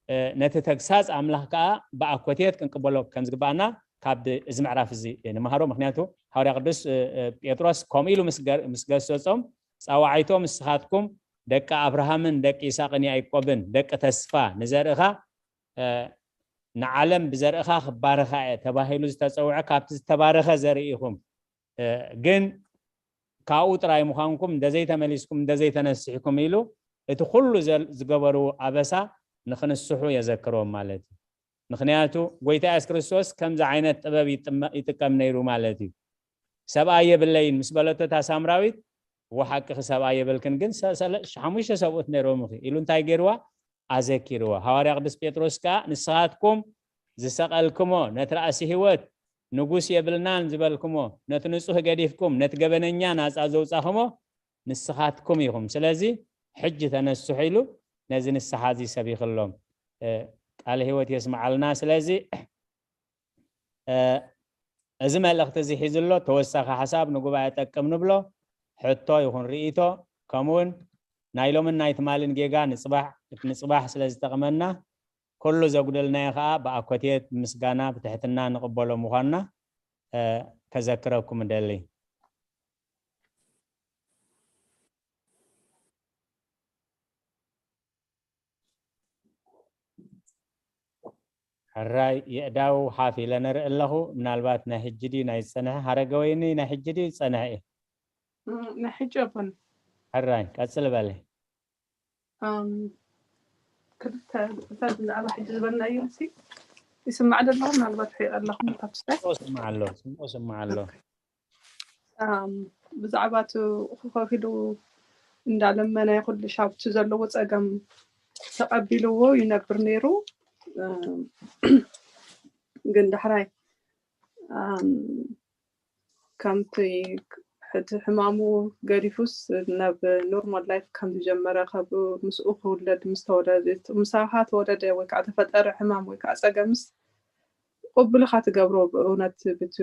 እ፣ ነቲ ተግሳጽ ኣምላኽ ከኣ ብኣኮቴት ክንቅበሎ ከም ዝግባኣና ካብ እዚ ምዕራፍ እዚ ንመሃሮ። ምኽንያቱ ሃዋርያ ቅዱስ፣ እ፣ እ፣ ጴጥሮስ ከምኡ ኢሉ ምስ ገ-፣ ምስ ገሰጾም፣ ጸዋዒቶም ንስኻትኩም ደቂ ኣብርሃምን ደቂ ይስሐቅን ያዕቆብን ደቂ ተስፋ ንዘርእኻ፣ እ፣ ንዓለም ብዘርእኻ ክባርኻ እየ ተባሂሉ ዝተጸውዐ ካብቲ ዝተባረኸ ዘርኢ ኢኹም። እ፣ ግን ካብኡ ጥራይ ምዃንኩም እንተዘይተመሊስኩም እንተዘይተነስሕኩም ኢሉ እቲ ኩሉ ዘል-፣ ዝገበርዎ ኣበሳ ንኽንስሑ የዘክሮም ማለት እዩ። ምኽንያቱ ጎይታ የሱስ ክርስቶስ ከምዚ ዓይነት ጥበብ ይጥመ-፣ ይጥቀም ነይሩ ማለት እዩ። ሰብኣይ የብለይን ምስ በለቶ እታ ሳምራዊት፣ እወ ሓቅኺ ሰብኣይ የብልክን፣ ግን ሰ-፣ ሰለ-፣ ሓሙሽተ ሰብኡት ነይሮምኺ ኢሉ እንታይ ገይርዋ? ኣዘኪርዋ። ሃዋርያ ቅዱስ ጴጥሮስ ከኣ ንስኻትኩም ዝሰቐልክሞ ነቲ ራእሲ ህይወት ንጉስ የብልናን ዝበልክሞ ነቲ ንጹህ ገዲፍኩም ነቲ ገበነኛ ናጻ ዘውጻኽሞ ንስኻትኩም ኢኹም። ስለዚ ሕጂ ተነስሑ ኢሉ ነዚ ንስሓ እዚ ሰቢኽሎም። እ፣ ቃለ ህይወት የስምዓልና። ስለዚ እ፣ እዚ መልእኽቲ እዚ ሒዙ ኣሎ። ተወሳኺ ሓሳብ ንጉባኤ ጠቅም ንብሎ ሕቶ ይኹን ርእይቶ፣ ከምኡውን ናይ ሎምን ናይ ትማልን ጌጋ ንጽባሕ፣ ንጽባሕ ስለ ዝጠቕመና፣ ኩሉ ዘጉደልናዮ ኸኣ ብኣኮቴት ብምስጋና ብትሕትና ንቕበሎ ምዃንና፣ እ፣ ከዘክረኩም እደሊ። ሕራይ የእዳው ሓፍ ኢለ ንርኢ ኣለኹ። ምናልባት ናይ ሕጂ ድዩ ናይ ዝጸንሐ? ሃረገወይኒ ናይ ሕጂ ድዩ ዝጸንሐ እዩ? እም፣ ናይ ሕጂ ኣቦን። ሕራይ፣ ቀጽል በሊ። ኣም፣ ክልተ፣ እታ ብዛዕባ ሕጂ ዝበልናዮ ሲ ይስማዕ ዶ ኣለኹ? ምናልባት ሪኦ ኣለኹም ካብቲ ስታይ። ጽቡቕ ስማዕ ኣሎ፣ ጽቡቕ ስማዕ ኣሎ። ኦኬ። ኣም፣ ብዛዕባ እቲ ከፊሉ እንዳለመነ ኩሉ ሻብቲ ዘለዎ ጸገም ተቐቢልዎ ይነብር ነይሩ። ኣም፣ ግን ዳሕራይ፣ ኣም፣ ከምቲ እቲ ሕማሙ ገዲፉስ ናብ ኖርማል ላይፍ ከም ዝጀመረ፣ ካብ ምስኡ ክውለድ ምስ ተወለደ፣ ምሳኻ ተወለደ ወይ ከዓ ተፈጠረ ሕማም ወይ ከዓ ጸገምስ ቅቡል ኢኻ ትገብሮ። ብእውነት ብቲ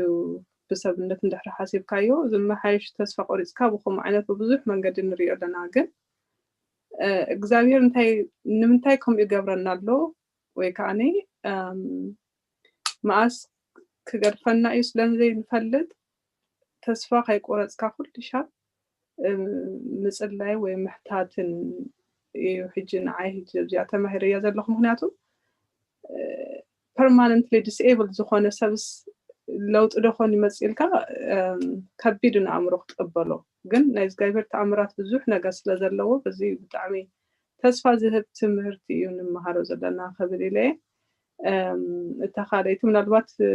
ብሰብነት እንድሕሪ ሓሲብካዮ ዝመሓየሽ ተስፋ ቆሪጽካ ብኸምኡ ዓይነት ብብዙሕ መንገዲ ንሪኦ ኣለና። ግን፣ እ፣ እግዚኣብሔር እንታይ፣ ንምንታይ ከምኡ ይገብረና ኣሎ? ወይ ከዓኒ፣ እም፣ መኣስ ክገድፈና እዩ ስለ ዘይንፈልጥ ተስፋ ከይቆረጽካ ኩሉ ሻብ፣ እ፣ ምጽላይ ወይ ምሕታትን እዩ። ሕጂ ንዓይ ሕጂ ኣብዚኣ ተማሂረያ ዘለኹ። ምኽንያቱ፣ እ፣ ፐርማነንትሊ ዲስኤብል ዝኾነ ሰብስ ለውጢ ዶ ኾን ይመጽእ ኢልካ፣ እም፣ ከቢድ ንኣእምሮ ክትቀበሎ። ግን ናይ እግዚኣብሔር ተኣምራት ብዙሕ ነገር ስለ ዘለዎ፣ በዚ ብጣዕሚ ተስፋ ዝህብ ትምህርቲ እዩ ንምሃሮ ዘለና ክብል ኢለ እየ። እም፣ እታ ካልኣይቲ ምናልባት፣ እ፣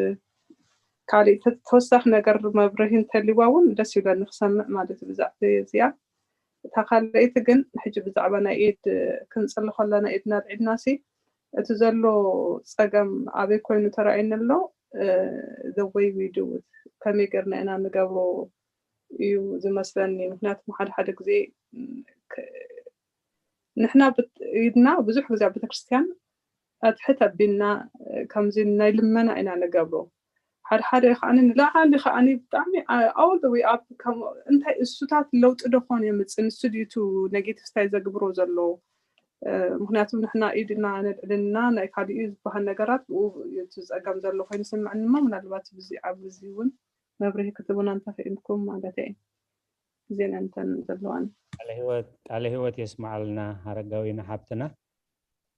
ካልእ ተ-፣ ተወሳኺ ነገር መብርሂ እንተልዋ እውን ደስ ይብለኒ ክሰምዕ ማለት እዩ ብዛዕባ እዚኣ። እታ ካልኣይቲ ግን ሕጂ ብዛዕባ ናይ ኢድ ክንጽሊ ከለና ኢድና ኣልዒልና ሲ እቲ ዘሎ ጸገም ኣበይ ኮይኑ ተራእዩኒ ኣሎ? The way we do it፣ ከመይ ጌርና ኢና ንገብሮ እዩ ዝመስለኒ። ምክንያቱም ሓደ ሓደ ግዜ ንሕና ኢድና ብዙሕ ግዜ ኣብ ቤተክርስትያን ኣትሕት ኣቢልና ከምዚ ናይ ልመና ኢና ንገብሮ። ሓደ ሓደ ከዓኒ ንላዕሊ ከዓኒ ብጣዕሚ all the way up፣ እንታይ እሱታት ለውጢ ዶ ኾን የምፅእ? ንሱ ድዩ እቲ negative side ዘግብሮ ዘሎ? ምክንያቱም ንሕና ኢድና ነልዕልና ናይ ካሊኡ ዝበሃል ነገራት ብኡ እቲ ፀገም ዘሎ ኮይኑ ስምዕኒ እሞ ምናልባት ኣብዚ ኣብዚ እውን መብርሂ ክትቡና እንተኽኢልኩም ማለት እየ። ግዜና እንተን ዘለዋን። ቃለ ህይወት የስማዓልና ኣረጋዊና ሓብትና።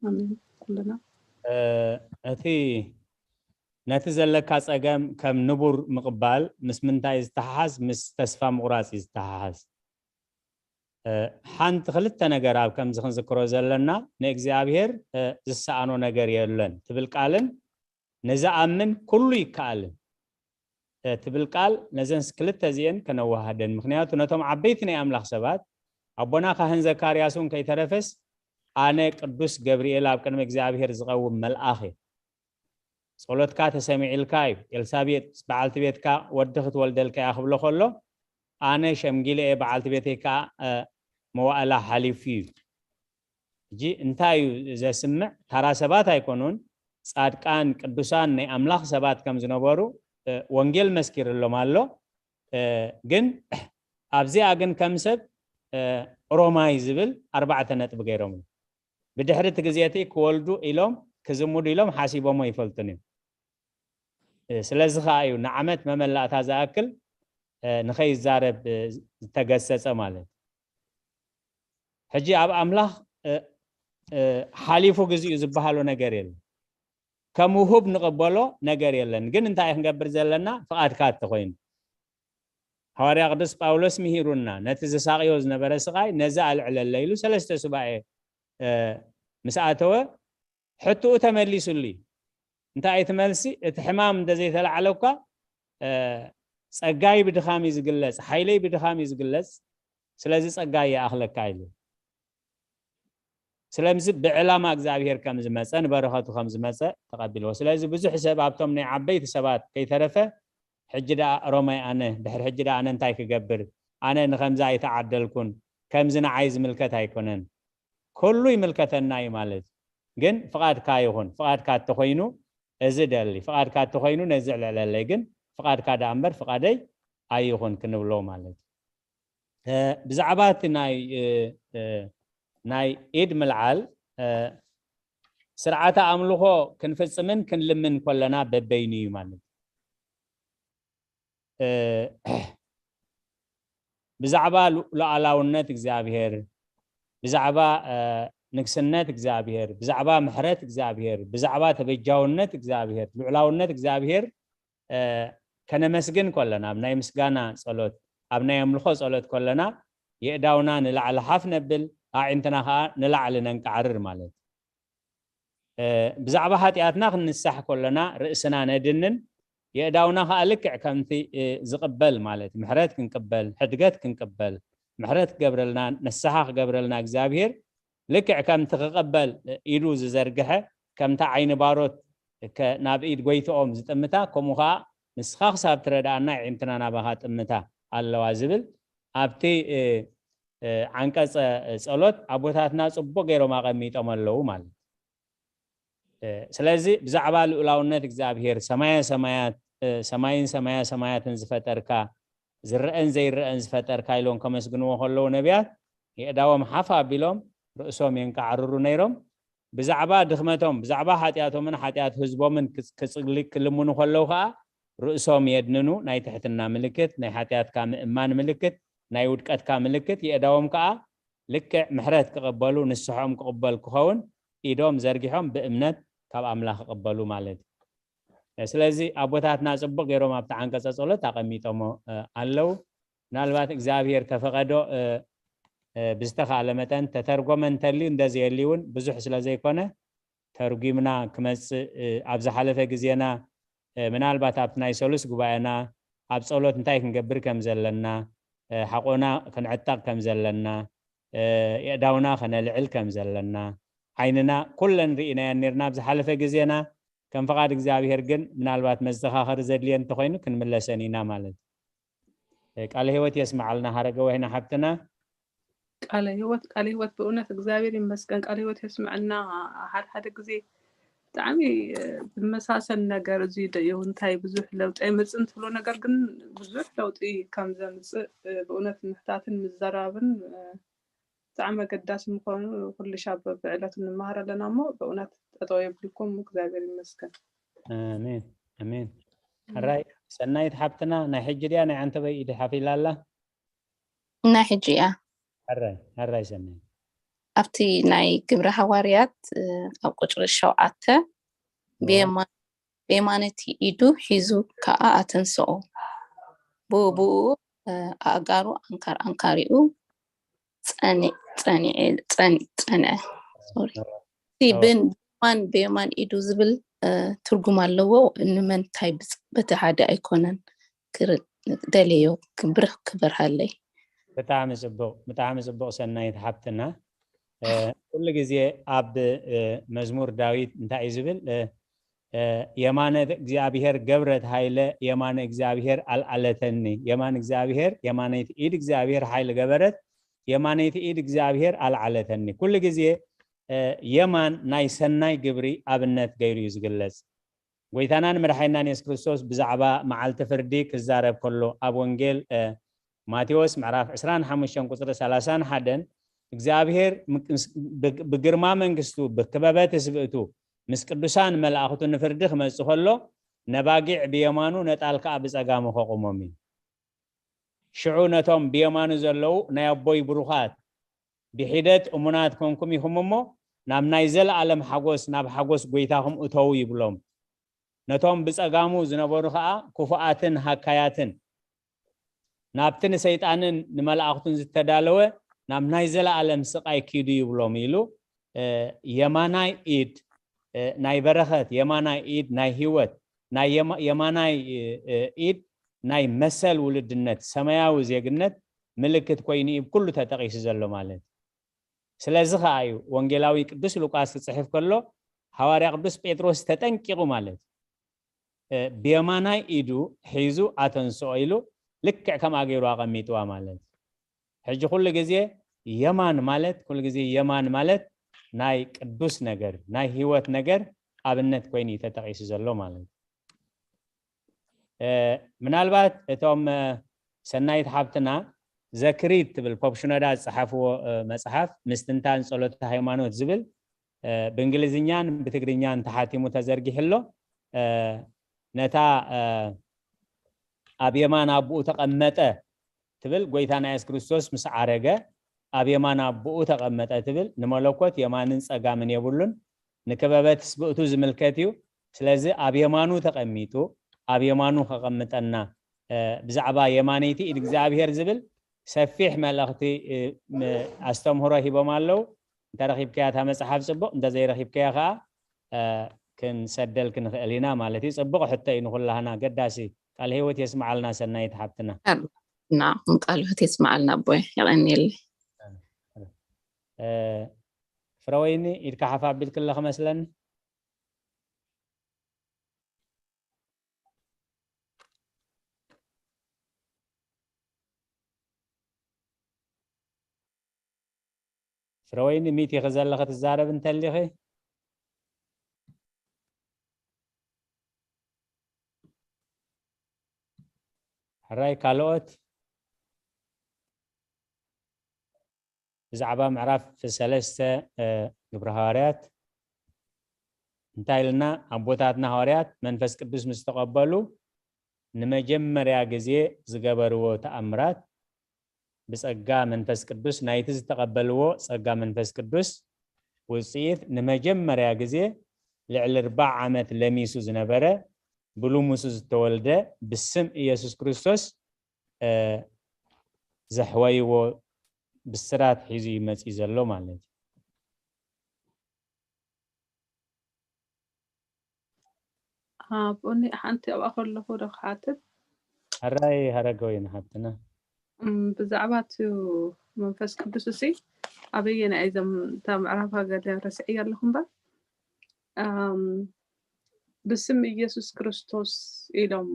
ኣሜን። ኩልና እቲ ነቲ ዘለካ ጸገም ከም ንቡር ምቕባል ምስ ምንታይ ዝተሓሓዝ? ምስ ተስፋ ምቑራጽ እዩ ዝተሓሓዝ። ሓንቲ ክልተ ነገር ኣብ ከምዚ ክንዝክሮ ዘለና፣ ንእግዚኣብሔር ዝሰኣኖ ነገር የለን ትብል ቃልን ንዝኣምን ኩሉ ይከኣልን ትብል ቃል ነዘን ክልተ እዚኤን ከነወሃደን። ምክንያቱ ነቶም ዓበይቲ ናይ ኣምላኽ ሰባት ኣቦና ካህን ዘካርያስ እውን ከይተረፈስ ኣነ ቅዱስ ገብርኤል ኣብ ቅድሚ እግዚኣብሔር ዝቐውም መልኣኽ እየ። ጸሎትካ ተሰሚዕልካ እዩ። ኤልሳቤጥ በዓልቲ ቤትካ ወዲ ክትወልደልካ እያ ክብሎ ከሎ ኣነ ሸምጊለ እየ፣ በዓልቲ ቤተይ ከዓ መዋእላ ሓሊፉ እዩ። ሕጂ እንታይ እዩ ዘስምዕ? ታራ ሰባት ኣይኮኑን፣ ጻድቃን ቅዱሳን ናይ ኣምላኽ ሰባት ከም ዝነበሩ ወንጌል መስኪርሎም ኣሎ። ግን ኣብዚኣ ግን ከም ሰብ ሮማይ ዝብል ኣርባዕተ ነጥቢ ገይሮም። ብድሕሪ እቲ ግዜ እቲ ክወልዱ ኢሎም ክዝምዱ ኢሎም ሓሲቦሞ ይፈልጡን እዮም። ስለዚ ከዓ እዩ ንዓመት መመላእታ ዝኣክል ንኸይዛረብ ዝተገሰጸ ማለት። ሕጂ ኣብ ኣምላኽ ሓሊፉ ግዚኡ ዝበሃሎ ነገር የለን። ከም ውሁብ ንቕበሎ ነገር የለን። ግን እንታይ ክንገብር ዘለና? ፍቓድካ እተኾይኑ። ሃዋርያ ቅዱስ ጳውሎስ ምሂሩና፣ ነቲ ዝሳቕዮ ዝነበረ ስቓይ ነዚ ኣልዕለለ ኢሉ ሰለስተ ሱባኤ ምስ ኣተወ ሕትኡ ተመሊሱሉ። እንታይ እቲ መልሲ? እቲ ሕማም እንተዘይተላዕለኳ ጸጋይ ብድኻም እዩ ዝግለጽ፣ ሓይለይ ብድኻም እዩ ዝግለጽ፣ ስለዚ ጸጋይ ይኣኽለካ ኢሉ። ስለምዚ ብዕላማ እግዚኣብሔር ከም ዝመጸ፣ ንበረኸቱ ከም ዝመጸ ተቐቢልዎ። ስለዚ ብዙሕ ሰብ ኣብቶም ናይ ዓበይቲ ሰባት ከይተረፈ ሕጂ ደኣ ሮማይ ኣነ፣ ድሕሪ ሕጂ ደኣ ኣነ እንታይ ክገብር? ኣነ ንኸምዚ ኣይተዓደልኩን፣ ከምዚ ንዓይ ዝምልከት ኣይኮነን። ኩሉ ይምልከተና እዩ ማለት እዩ። ግን ፍቓድካ ይኹን፣ ፍቓድካ እተኾይኑ እዚ ደሊ፣ ፍቓድካ እተኾይኑ ነዚ ዕልዕለለይ፣ ግን ፍቓድካ ደኣ እምበር ፍቓደይ ኣይኹን ክንብሎ ማለት እዩ። ብዛዕባ እቲ ናይ ናይ ኢድ ምልዓል ስርዓተ ኣምልኾ ክንፍጽምን ክንልምን ከለና በበይኑ እዩ ማለት እዩ። ብዛዕባ ሉዓላውነት እግዚኣብሔር፣ ብዛዕባ ንግስነት እግዚኣብሔር፣ ብዛዕባ ምሕረት እግዚኣብሔር፣ ብዛዕባ ተበጃውነት እግዚኣብሔር፣ ልዑላውነት እግዚኣብሔር ከነመስግን ከለና፣ ኣብ ናይ ምስጋና ጸሎት፣ ኣብ ናይ ኣምልኾ ጸሎት ከለና የእዳውና ንላዕሊ ሓፍ ነብል፣ ኣዒንትና ኸኣ ንላዕሊ ነንቃዕርር ማለት። ብዛዕባ ሓጢኣትና ክንንሳሕ ከለና ርእስና ነድንን የእዳውና ኸኣ ልክዕ ከምቲ ዝቕበል ማለት ምሕረት ክንቅበል፣ ሕድገት ክንቅበል፣ ምሕረት ክገብረልና፣ ንስሓ ክገብረልና እግዚኣብሔር ልክዕ ከምቲ ክቕበል ኢዱ ዝዘርግሐ፣ ከምታ ዓይኒ ባሮት ከ-፣ ናብ ኢድ ጎይትኦም ዝጥምታ፣ ከምኡ ኸኣ ንስኻ ክሳብ ትረድኣና የዒንትና ናባኻ ጥምታ ኣለዋ ዝብል ኣብቲ፣ እ፣ እ፣ ዓንቀጸ ጸሎት ኣቦታትና ጽቡቕ ገይሮም ኣቐሚጦም ኣለዉ ማለት። እ፣ ስለዚ ብዛዕባ ልኡላውነት እግዚኣብሔር፣ ሰማየ ሰማያት፣ እ፣ ሰማይን ሰማያ ሰማያትን ዝፈጠርካ፣ ዝረአን ዘይረአን ዝፈጠርካ ኢሎም ከመስግንዎ ከለዉ ነቢያት፣ የእዳዎም ሓፍ ኣቢሎም ርእሶም የንቃዕርሩ ነይሮም። ብዛዕባ ድኽመቶም፣ ብዛዕባ ሓጢኣቶምን ሓጢኣት ህዝቦምን ክጽ-፣ ክጽሊ-፣ ክልምኑ ከለዉ ኸኣ ርእሶም የድንኑ፣ ናይ ትሕትና ምልክት፣ ናይ ሓጢኣትካ ምእማን ምልክት፣ ናይ ውድቀትካ ምልክት፣ የእዳዎም ከኣ ልክዕ ምሕረት ክቕበሉ፣ ንስሖም ክቕበል ክኸውን ኢዶም ዘርጊሖም ብእምነት ካብ ኣምላኽ ክቕበሉ ማለት እዩ። ስለዚ ኣቦታትና ጽቡቕ ገይሮም ኣብቲ ዓንቀጸ ጸሎት ኣቐሚጦሞ፣ እ፣ ኣለዉ። ምናልባት እግዚኣብሔር ተፈቐዶ፣ እ፣ እ፣ ብዝተኻእለ መጠን ተተርጎመ እንተልዩ፣ እንደዘየልዩ እውን ብዙሕ ስለ ዘይኮነ ተርጒምና ክመጽእ፣ እ፣ ኣብ ዝሓለፈ ግዜና፣ እ፣ ምናልባት ኣብቲ ናይ ሰሉስ ጉባኤና ኣብ ጸሎት እንታይ ክንገብር ከም ዘለና፣ እ፣ ሓቆና ክንዕጠቕ ከም ዘለና፣ እ፣ የእዳውና ከነልዕል ከም ዘለና፣ ዓይንና ኩለን ርኢናየን ነርና ኣብ ዝሓለፈ ግዜና። ከም ፍቓድ እግዚኣብሔር ግን ምናልባት መዘኻኸሪ ዘድልየን እንተኾይኑ ክንምለሰን ኢና ማለት እዩ። ቃለ ህይወት የስምዓልና ሃረገ ወይና ሓብትና። ቃለ ህይወት ቃለ ህይወት ብእውነት እግዚኣብሔር ይመስገን። ቃለ ህይወት የስምዐና። ሓደ ሓደ ግዜ ብጣዕሚ ዝመሳሰል ነገር እዚ ዶ እዩ እንታይ ብዙሕ ለውጢ ኣይመፅእን ትብሎ ነገር ግን ብዙሕ ለውጢ ከም ዘምፅእ ብእውነት ምሕታትን ምዘራብን ብጣዕሚ ኣገዳሲ ምዃኑ ኩሉ ሻብ በብዕለቱ ንመሃር ኣለና እሞ ብእውነት ጠጠው የብልኩም እግዚኣብሔር ይመስገን። ኣሜን ኣሜን። ሕራይ ሰናይት ሓብትና ናይ ሕጂ ድያ ናይ ዓንተበይ ኢድ ሓፊላ ኣላ? ናይ ሕጂ እያ። ሕራይ ሕራይ ሰናይት። ኣብቲ ናይ ግብረ ሃዋርያት ኣብ ቁፅሪ ሸውዓተ ብየማን ብየማነይቲ ኢዱ ሒዙ ከኣ ኣተንስኦ፣ ብብኡ ኣእጋሩ ኣንካር ኣንካሪኡ ጸንዐ። እቲ ብየማን ብየማን ኢዱ ዝብል ትርጉም ኣለዎ። ንመንታይ በቲ ሓደ ኣይኮነን ደልየዮ ክብርህ ክበርሃለይ። ብጣዕሚ ጽቡቕ፣ ብጣዕሚ ጽቡቕ ሰናይት ሓብትና። ኩሉ ግዜ ኣብ መዝሙር ዳዊት እንታይ እዩ ዝብል? የማነ እግዚኣብሔር ገብረት ኃይለ፣ የማነ እግዚኣብሔር ኣልዓለተኒ። የማን እግዚኣብሔር፣ የማነይቲ ኢድ እግዚኣብሔር ኃይል ገበረት፣ የማነይቲ ኢድ እግዚኣብሔር ኣልዓለተኒ። ኩሉ ግዜ የማን ናይ ሰናይ ግብሪ ኣብነት ገይሩ እዩ ዝግለጽ። ጎይታናን መድሓኒናን የሱስ ክርስቶስ ብዛዕባ መዓልቲ ፍርዲ ክዛረብ ከሎ ኣብ ወንጌል ማቴዎስ ምዕራፍ ዕስራን ሓሙሽተን ቁፅሪ ሰላሳን ሓደን እግዚኣብሔር ብግርማ መንግስቱ ብክበበ ትስብእቱ ምስ ቅዱሳን መላእኽቱ ንፍርዲ ክመጽእ ከሎ ነባጊዕ ብየማኑ ነጣል ከዓ ብጸጋሙ ከቑሞም እዩ። ሽዑ ነቶም ብየማኑ ዘለዉ ናይ ኣቦይ ብሩኻት ብሒደት እሙናት ኮንኩም ኢኹም እሞ ናብ ናይ ዘለኣለም ሓጎስ ናብ ሓጎስ ጎይታኹም እተዉ ይብሎም። ነቶም ብጸጋሙ ዝነበሩ ኸኣ ክፉኣትን ሃካያትን ናብቲ ንሰይጣንን ንመላእኽቱን ዝተዳለወ ናብ ናይ ዘለኣለም ስቓይ ኪዱ ይብሎም ኢሉ የማናይ ኢድ ናይ በረኸት የማናይ ኢድ ናይ ህይወት ናይ የማናይ ኢድ ናይ መሰል ውልድነት ሰማያዊ ዜግነት ምልክት ኮይኑ እዩ ኩሉ ተጠቒሱ ዘሎ ማለት እዩ። ስለዚ ኸዓ እዩ ወንጌላዊ ቅዱስ ሉቃስ ክፅሕፍ ከሎ ሃዋርያ ቅዱስ ጴጥሮስ ተጠንቂቑ ማለት እዩ። ብየማናይ ኢዱ ሒዙ ኣተንስኦ ኢሉ ልክዕ ከምኣ ገይሩ ኣቐሚጥዋ ማለት እዩ። ሕጂ ኩሉ ግዜ የማን ማለት ኩሉ ግዜ የማን ማለት ናይ ቅዱስ ነገር ናይ ህይወት ነገር ኣብነት ኮይኑ እዩ ተጠቒሱ ዘሎ ማለት እዩ። ምናልባት እቶም ሰናይት ሓብትና ዘክሪት ትብል ፖፕ ሽኖዳ ዝፀሓፍዎ መፅሓፍ ምስትንታን ፀሎተ ሃይማኖት ዝብል ብእንግሊዝኛን ብትግርኛን ተሓቲሙ ተዘርጊሑ ኣሎ። ነታ ኣብ የማን ኣቦኡ ተቐመጠ ትብል ጎይታና የሱስ ክርስቶስ ምስ ዓረገ ኣብ የማን ኣቦኡ ተቐመጠ ትብል ንመለኮት የማንን ፀጋምን የብሉን። ንክበበ ትስብእቱ ዝምልከት እዩ። ስለዚ ኣብ የማኑ ተቐሚጡ ኣብ የማኑ ከቐምጠና ብዛዕባ የማነይቲ ኢድ እግዚኣብሔር ዝብል ሰፊሕ መልእኽቲ ኣስተምህሮ ሂቦም ኣለዉ። እንተረኺብካያ እታ መፅሓፍ ፅቡቕ፣ እንተዘይረኺብካያ ከዓ ክንሰደልክ ንኽእል ኢና ማለት እዩ። ፅቡቕ ሕቶ እዩ ንኹላህና ገዳሲ። ቃል ህይወት የስምዓልና ሰናይት ሓብትና። ንዓኹም ቃል ህይወት የስምዓልና ኣቦይ፣ የቐንየለይ። ፍረወይኒ ኢድካ ሓፍ ኣቢልክለ ክመስለኒ። ፍረወይኒ ሚት ኢኺ ዘለኺ ትዛረብ እንተሊኺ። ሕራይ ካልኦት ብዛዕባ ምዕራፍ ሰለስተ ግብረ ሃዋርያት እንታይ ኢልና ኣቦታትና ሃዋርያት መንፈስ ቅዱስ ምስ ተቐበሉ ንመጀመርያ ግዜ ዝገበርዎ ተኣምራት ብጸጋ መንፈስ ቅዱስ ናይቲ ዝተቐበልዎ ጸጋ መንፈስ ቅዱስ ውጽኢት ንመጀመርያ ግዜ ልዕሊ ኣርባዓ ዓመት ለሚሱ ዝነበረ ብልሙሱ ዝተወልደ ብስም ኢየሱስ ክርስቶስ ዘሕወይዎ ብስራት ሒዙ ይመጽእ ዘሎ ማለት እዩ። ኣብኡኒ ሓንቲ ኣብኣ ከለኹ ዶ ክሓትት? ሕራይ ሃረገወይኒ ሓብትና። ብዛዕባ እቲ መንፈስ ቅዱስ እሲ ኣበየናይ እዞም እታ ምዕራፍ ገለ ረስዐያ ኣለኹ እምበር፣ ኣም፣ ብስም ኢየሱስ ክርስቶስ ኢሎም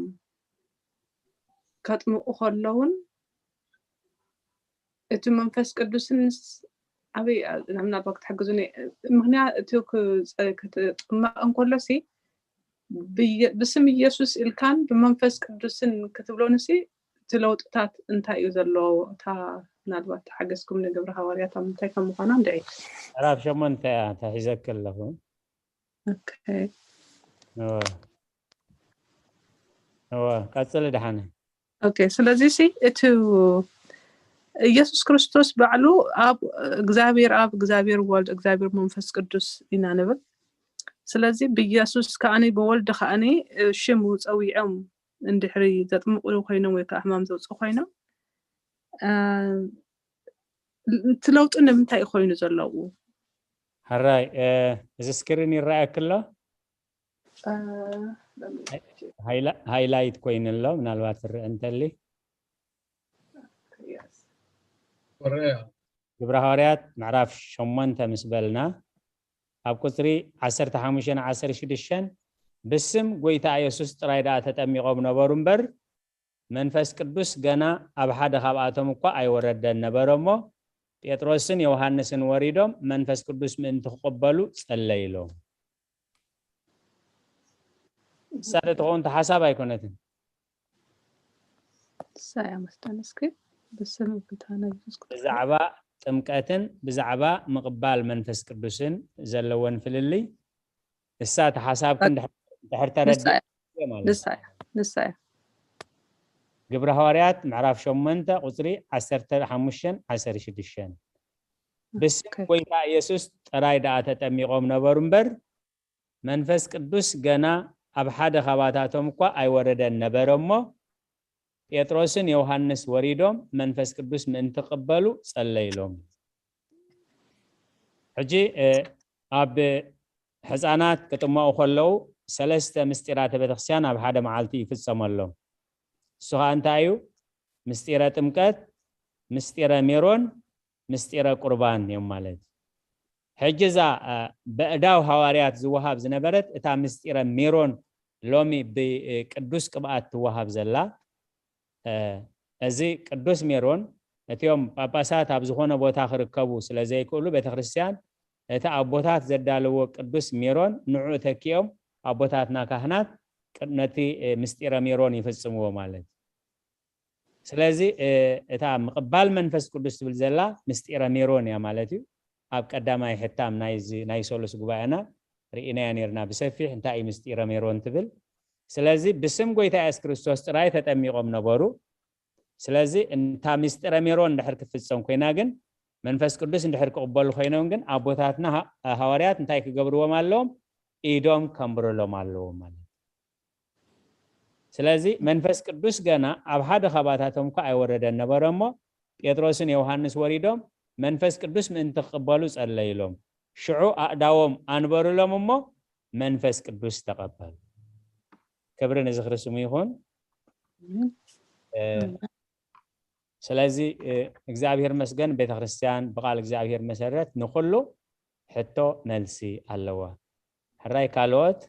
ከጥምቑ ከለውን እቲ መንፈስ ቅዱስን ስ-፣ ኣበይ፣ እ፣ ምናልባት ክትሕግዙኒ፣ ምኽንያት እቲ ክ-፣ ጸ-፣ ክትጥመቕ እንከሎ ሲ ብየ-፣ ብስም ኢየሱስ ኢልካን ብመንፈስ ቅዱስን ክትብሎን ሲ እቲ ለውጥታት እንታይ እዩ ዘሎ? እታ ምናልባት ሓገዝኩም ንግብረ ሃዋርያት ኣብ ምንታይ ከም ምዃና እንድዒ። ምዕራፍ ሸሞንተ እያ ተሒዘኪ ኣለኹ። ኦኬ። እወ። እወ፣ ቀጽሊ ደሓነ። ኦኬ፣ ስለዚ ሲ እቲ ኢየሱስ ክርስቶስ ባዕሉ ኣብ እግዚኣብሔር ኣብ፣ እግዚኣብሔር ወልድ፣ እግዚኣብሔር መንፈስ ቅዱስ ኢና ንብል። ስለዚ ብኢየሱስ ከኣኒ ብወልድ ከኣኒ ሽሙ ጸዊዖም እንድሕሪ ዘጥምቑ ኮይኖም ወይ ከዓ ሕማም ዘውፅኡ ኮይኖም፣ እ፣ እቲ ለውጢ ንምንታይ እዩ ኮይኑ ዘለዉ? ሕራይ፣ እ፣ እዚ ስክሪን ይረኣየኪ ኣሎ? እ፣ ሃይላ-፣ ሃይላይት ኮይኑ ኣሎ፣ ምናልባት ትርእ እንተሊ። yes። ወረያ ግብረ ሃዋርያት ምዕራፍ ሸሞንተ ምስ በልና፣ ኣብ ቁጽሪ ዓሰርተ ሓሙሽተ ዓሰርተ ሽዱሽተ፣ ብስም ጎይታ ኢየሱስ ጥራይ ደኣ ተጠሚቖም ነበሩ እምበር፣ መንፈስ ቅዱስ ገና ኣብ ሓደ ካብኣቶም እኳ ኣይወረደን ነበረ እሞ፣ ጴጥሮስን ዮሃንስን ወሪዶም መንፈስ ቅዱስ ምእንቲ ክቕበሉ ጸለይሎም። እሳ ዶ ትኸውን? እቲ ሓሳብ ኣይኮነትን። ንሳ እያ መስለኒ። እስኪ ብስም ጎይታና ኢየሱስ ክርስቶስ። ብዛዕባ ጥምቀትን ብዛዕባ ምቕባል መንፈስ ቅዱስን ዘለወን ፍልልይ፣ እሳ እቲ ሓሳብኪ እንድሕር፣ እንድሕር ንሳ ተረዲእ እያ። ማለት ንሳ እያ። ንሳ እያ። ግብረ ሃዋርያት ምዕራፍ ሸሞንተ ቁጽሪ ዓሰርተ ሓሙሽተ ዓሰርተ ሽዱሽተ፣ ብስም ኦኬ። ጎይታ ኢየሱስ ጥራይ ደኣ ተጠሚቖም ነበሩ እምበር፣ መንፈስ ቅዱስ ገና ኣብ ሓደ ካባታቶም እኳ ኣይወረደን ነበረ እሞ፣ ጴጥሮስን ዮሃንስ ወሪዶም መንፈስ ቅዱስ ምእንቲ ክቕበሉ ጸለይሎም። ሕጂ፣ እ፣ ኣብ ሕፃናት ክጥመቑ ከለዉ ሰለስተ ምስጢራተ ቤተክርስትያን ኣብ ሓደ መዓልቲ ይፍጸመሎም። እሱ ኸኣ እንታይ እዩ? ምስጢረ ጥምቀት፣ ምስጢረ ሜሮን፣ ምስጢረ ቁርባን እዮም ማለት እዩ። ሕጂ እዛ፣ እ፣ በእዳው ሃዋርያት ዝወሃብ ዝነበረት እታ ምስጢረ ሜሮን ሎሚ ብቅዱስ ቅብኣት ትወሃብ ዘላ፣ እ፣ እዚ ቅዱስ ሜሮን እቲኦም ጳጳሳት ኣብ ዝኾነ ቦታ ክርከቡ ስለ ዘይክእሉ፣ ቤተክርስትያን እቲ ኣቦታት ዘዳለዎ ቅዱስ ሜሮን ንዕኡ ተኪኦም ኣቦታትና ካህናት ቅ-፣ ነቲ፣ እ፣ ምስጢረ ሜሮን ይፍጽምዎ ማለት እዩ። ስለዚ፣ እ፣ እታ ምቕባል መንፈስ ቅዱስ ትብል ዘላ ምስጢረ ሜሮን እያ ማለት እዩ። ኣብ ቀዳማይ ሕታም ናይዚ ናይ ሰሉስ ጉባኤና ርኢናያ ነርና ብሰፊሕ እንታይ እዩ ምስጢረ ሜሮን ትብል። ስለዚ ብስም ጎይታ የሱስ ክርስቶስ ጥራይ ተጠሚቖም ነበሩ። ስለዚ እንታ ምስጢረ ሜሮን እንድሕር ክትፍጸም ኮይና ግን፣ መንፈስ ቅዱስ እንድሕር ክቕበሉ ኮይኖም ግን፣ ኣቦታትና ሃ-፣ ሃዋርያት እንታይ ክገብርዎም ኣለዎም? ኢዶም ከንብርሎም ኣለዎም ማለት እዩ። ስለዚ መንፈስ ቅዱስ ገና ኣብ ሓደ ካባታቶም እኳ ኣይወረደን ነበረ እሞ፣ ጴጥሮስን ዮሃንስ ወሪዶም መንፈስ ቅዱስ ምእንቲ ክቕበሉ ጸለይሎም። ሽዑ ኣእዳዎም ኣንበሩሎም እሞ መንፈስ ቅዱስ ተቐበሉ። ክብሪ ንዝኽሪ ስሙ ይኹን። ኣሜን። እ፣ ስለዚ፣ እ፣ እግዚኣብሔር መስገን፣ ቤተክርስትያን ብቃል እግዚኣብሔር መሰረት ንኹሉ ሕቶ መልሲ ኣለዋ። ሕራይ ካልኦት?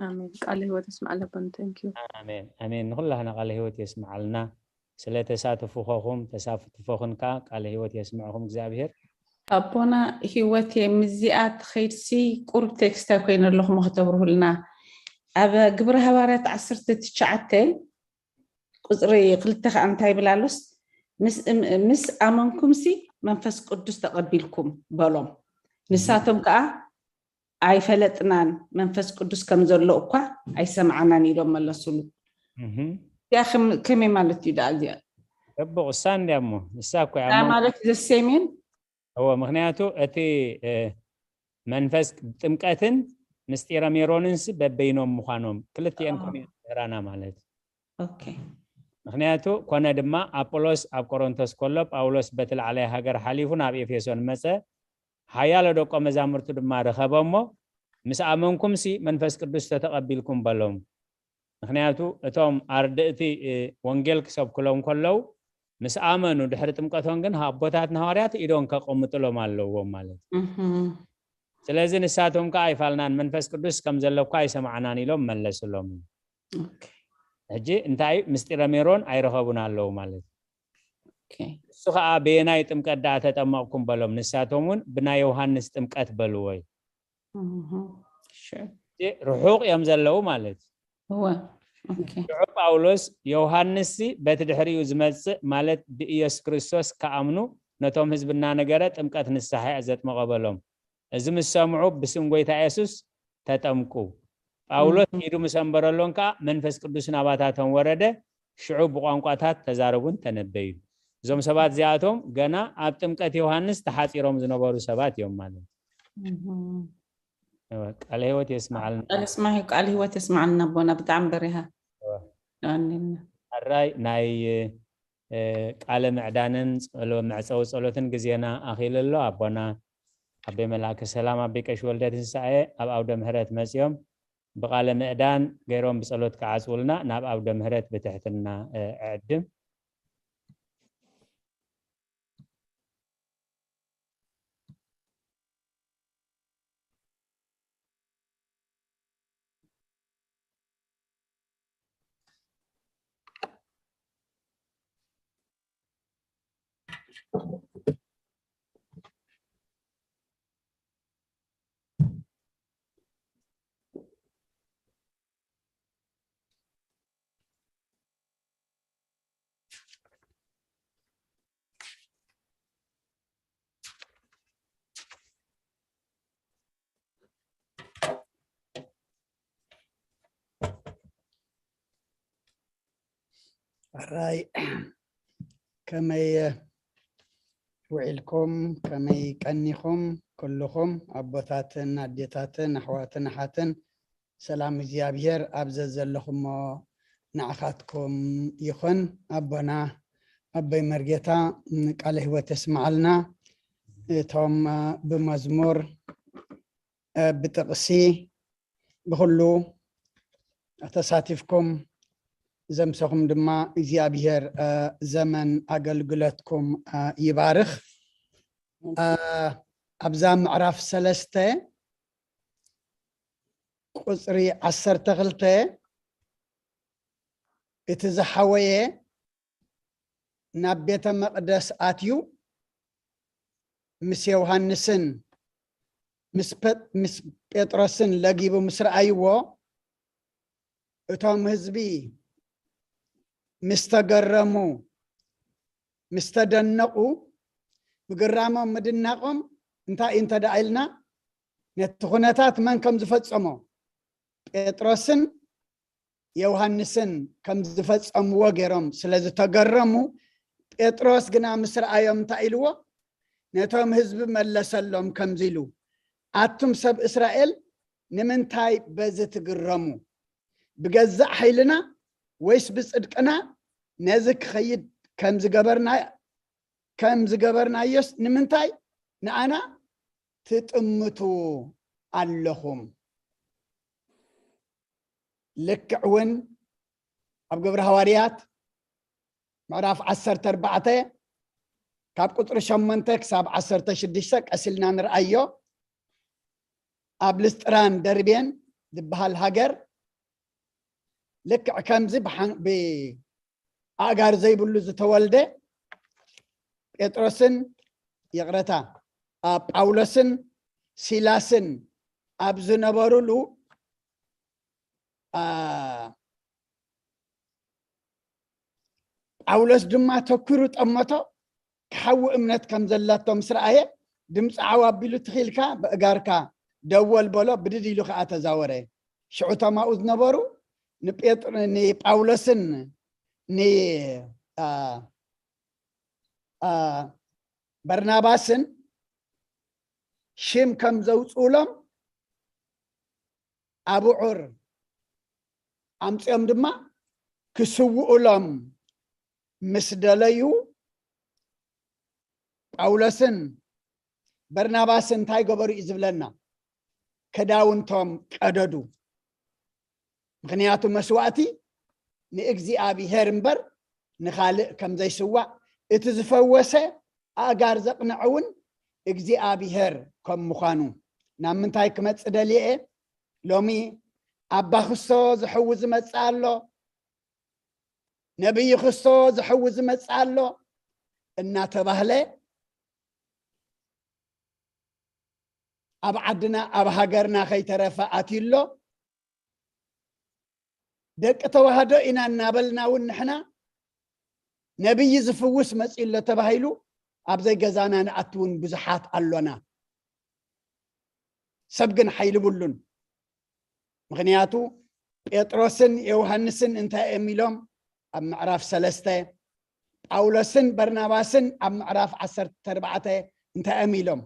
ኣሜን። ቃለ ህይወት የስምዓልና። Thank you። ኣሜን፣ ኣሜን። ንኹላህና ቃለ ህይወት የስምዓልና። ስለ ተሳትፉኸኹም፣ ተሳትፎኽን ከኣ ቃለ ህይወት የስምዕኹም እግዚኣብሔር። ኣቦና ህይወት እየ፣ ምስዚኣ ትኸይድሲ ቁሩብ ቴክስት ኣይኮይነ ኣለኹም ከተብርሁልና። ኣብ ግብረ ሃዋርያት ዓሰርተ ትሽዓተ ቁጽሪ ክልተ ከኣ እንታይ ይብል ኣሎስ? ምስ፣ ምስ ኣመንኩምሲ መንፈስ ቅዱስ ተቐቢልኩም በሎም። ንሳቶም ከኣ ኣይፈለጥናን፣ መንፈስ ቅዱስ ከም ዘሎ እኳ ኣይሰማዕናን ኢሎም መለሱሉ። እህም። እዚኣ ከም-፣ ከመይ ማለት እዩ ደኣ እዚኣ? ጽቡቕ፣ እሳ እንድያ እሞ፣ እሳ እኮ እያ እንታይ እሞ። ማለት ዘሴሜን? እወ፣ ምኽንያቱ እቲ፣ እ፣ መንፈስ ጥምቀትን ምስጢረ ሜሮንንስ በበይኖም ምዃኖም፣ ክልቲኤን ኣዎ። ኮነ ምህራና ማለት። ኦኬ። ምኽንያቱ ኮነ ድማ ኣጶሎስ ኣብ ቆሮንቶስ ከሎ ጳውሎስ በቲ ላዕላይ ሃገር ሓሊፉ ናብ ኤፌሶን መጸ፣ ሓያሎ ደቆ መዛሙርቱ ድማ ረኸበ እሞ፣ ምስ ኣመንኩምሲ መንፈስ ቅዱስ ተተቐቢልኩም በሎም። ምኽንያቱ እቶም ኣርድእቲ፣ እ፣ ወንጌል ክሰብኩሎም ከለዉ ምስ ኣመኑ ድሕሪ ጥምቀቶም ግን ኣቦታት ንሃዋርያት ኢዶም ከቐምጥሎም ኣለዎም ማለት እዩ። ስለዚ ንሳቶም ከዓ ኣይፋልናን፣ መንፈስ ቅዱስ ከም ዘለኳ ኣይሰማዕናን ኢሎም መለስሎም። ሕጂ እንታይ ምስጢረ ሜሮን ኣይረኸቡን ኣለዉ ማለት እዩ። እሱ ከዓ በየናይ ጥምቀት ደኣ ተጠመቕኩም በሎም። ንሳቶም እውን ብናይ ዮሃንስ ጥምቀት በልዎ እዩ። ርሑቕ እዮም ዘለዉ ማለት እዩ። ሽዑ ጳውሎስ፣ ዮሃንስሲ በቲ ድሕሪኡ ዝመጽእ ማለት ብኢየሱስ ክርስቶስ ክኣምኑ ነቶም ህዝቢ እናነገረ ጥምቀት ንስሓ እየ ዘጥመቐ በሎም። እዚ ምስ ሰምዑ ብስም ጎይታ የሱስ ተጠምቁ። ጳውሎስ ኢዱ ምስ ኣንበረሎም ከዓ መንፈስ ቅዱስ ናባታቶም ወረደ። ሽዑ ብቋንቋታት ተዛረቡን ተነበዩን። እዞም ሰባት እዚኣቶም ገና ኣብ ጥምቀት ዮሃንስ ተሓፂሮም ዝነበሩ ሰባት እዮም ማለት እዩ። ቃለ ህይወት የስማዓልና። ቃለ ህይወት የስማዓልና ኣቦና፣ ብጣዕሚ በሪሃ። ኣራይ ናይ ቃለ ምዕዳንን መዕፀዊ ፀሎትን ግዜና ኣኺሉ ኣሎ። ኣቦና ኣቤ መልኣከ ሰላም ኣቤ ቀሺ ወልደ ትንሳኤ ኣብ ኣውደ ምህረት መፅዮም ብቃለ ምዕዳን ገይሮም ብጸሎት ክዓጽውልና ናብ ኣውደ ምህረት ብትሕትና እዕድም። ኣራይ ከመይ ውዒልኩም? ከመይ ቀኒኹም? ኩልኹም ኣቦታትን ኣዴታትን ኣሕዋትን ኣሓትን ሰላም እግዚኣብሔር ኣብ ዘዘለኹሞ ንዓኻትኩም ይኹን። ኣቦና ኣቦይ መርጌታ ቃለ ህይወት የስምዓልና። እቶም ብመዝሙር ብጥቕሲ ብኹሉ ተሳቲፍኩም ዘምሰኹም ድማ እግዚኣብሔር ዘመን ኣገልግሎትኩም ይባርኽ። ኣብዛ ምዕራፍ ሰለስተ ቁፅሪ ዓሰርተ ክልተ እቲ ዝሓወየ ናብ ቤተ መቕደስ ኣትዩ ምስ ዮሃንስን ምስ ጴጥሮስን ለጊቡ ምስ ረኣይዎ እቶም ህዝቢ ምስ ተገረሙ ምስ ተደነቑ ምግራሞም ምድናቖም እንታይ እዩ እንተ ደኣ ኢልና ነቲ ኩነታት መን ከም ዝፈጸሞ ጴጥሮስን ዮሃንስን ከም ዝፈጸምዎ ገይሮም ስለ ዝተገረሙ ጴጥሮስ ግና ምስ ረኣዮም እንታይ ኢልዎ ነቶም ህዝቢ መለሰሎም ከምዚ ኢሉ ኣቱም ሰብ እስራኤል ንምንታይ በዚ ትግረሙ ብገዛእ ሓይልና ወይስ ብጽድቅና ነዚ ክኸይድ ከም ዝገበርና ከም ዝገበርናዮስ ንምንታይ ንኣና ትጥምቱ ኣለኹም? ልክዕ እውን ኣብ ግብሪ ሃዋርያት ምዕራፍ ዓሰርተ ኣርባዕተ ካብ ቁፅሪ ሸሞንተ ክሳብ ዓሰርተ ሽዱሽተ ቀሲልና ንርኣዮ። ኣብ ልስጥራን ደርቤን ዝበሃል ሃገር ልክዕ ከምዚ ኣእጋር ዘይብሉ ዝተወልደ ጴጥሮስን ይቕረታ ጳውሎስን ሲላስን ኣብ ዝነበሩሉ ጳውሎስ ድማ ተኪሩ ጠመቶ ክሓዊ እምነት ከም ዘለቶ ምስ ረኣየ ድምፂ ዓው ኣቢሉ ትኺልካ ብእጋርካ ደወል በሎ ብድድ ኢሉ ከዓ ተዛወረ። ሽዑ ተማኡ ዝነበሩ ንጳውሎስን ንበርናባስን ሽም ከም ዘውፅኡሎም ኣብዑር ኣምፅኦም ድማ ክስውኡሎም ምስ ደለዩ ጳውሎስን በርናባስን እንታይ ገበሩ እዩ ዝብለና? ክዳውንቶም ቀደዱ። ምኽንያቱ መስዋእቲ ንእግዚኣብሔር እምበር ንኻልእ ከም ዘይስዋእ እቲ ዝፈወሰ ኣእጋር ዘቕንዐ እውን እግዚኣብሔር ከም ምዃኑ። ናብ ምንታይ ክመጽእ ደልየ እየ? ሎሚ ኣባ ክስቶ ዝሕዊ ዝመጽእ ኣሎ፣ ነቢይ ክስቶ ዝሕዊ ዝመጽእ ኣሎ እናተባህለ ኣብ ዓድና ኣብ ሃገርና ከይተረፈ ኣትዩ ኣሎ። ደቂ ተዋህዶ ኢና እናበልና እውን ንሕና ነቢይ ዝፍውስ መጺኡ ኣሎ ተባሂሉ ኣብ ዘይገዛና ንኣትውን ብዙሓት ኣሎና። ሰብ ግን ሓይሊ ብሉን። ምኽንያቱ ጴጥሮስን ዮሃንስን እንታይ እዮም ኢሎም? ኣብ ምዕራፍ ሰለስተ፣ ጳውሎስን በርናባስን ኣብ ምዕራፍ ዓሰርተ ኣርባዕተ እንታይ እዮም ኢሎም?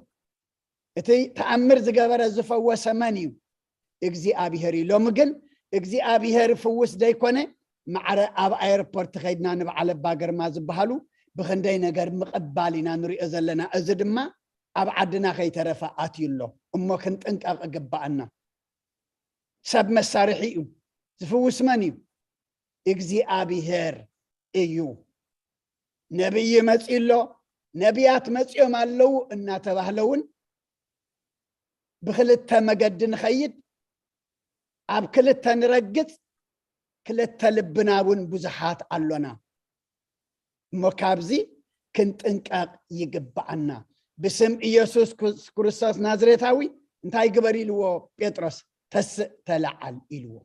እቲ ተኣምር ዝገበረ ዝፈወሰ መን እዩ? እግዚኣብሔር እዩ። ሎሚ ግን እግዚኣብሔር ፍውስ ዘይኮነ ማዕረ ኣብ ኣየርፖርት ከይድና ንበዓል ኣባ ግርማ ዝበሃሉ ብኽንደይ ነገር ምቕባል ኢና ንሪኦ ዘለና። እዚ ድማ ኣብ ዓድና ከይተረፈ ኣትዩ ኣሎ እሞ ክንጥንቀቕ እግባኣና። ሰብ መሳርሒ እዩ። ዝፍውስ መን እዩ? እግዚኣብሔር እዩ። ነቢይ መጺኡ ኣሎ፣ ነቢያት መጺኦም ኣለዉ እናተባህለ እውን ብክልተ መገዲ ንኸይድ፣ ኣብ ክልተ ንረግጽ፣ ክልተ ልብና እውን ብዙሓት ኣሎና። እሞ ካብዚ ክንጥንቀቕ ይግብኣና። ብስም ኢየሱስ ክርስቶስ ናዝሬታዊ እንታይ ግበር ኢልዎ ጴጥሮስ? ተስእ ተለዓል ኢልዎ።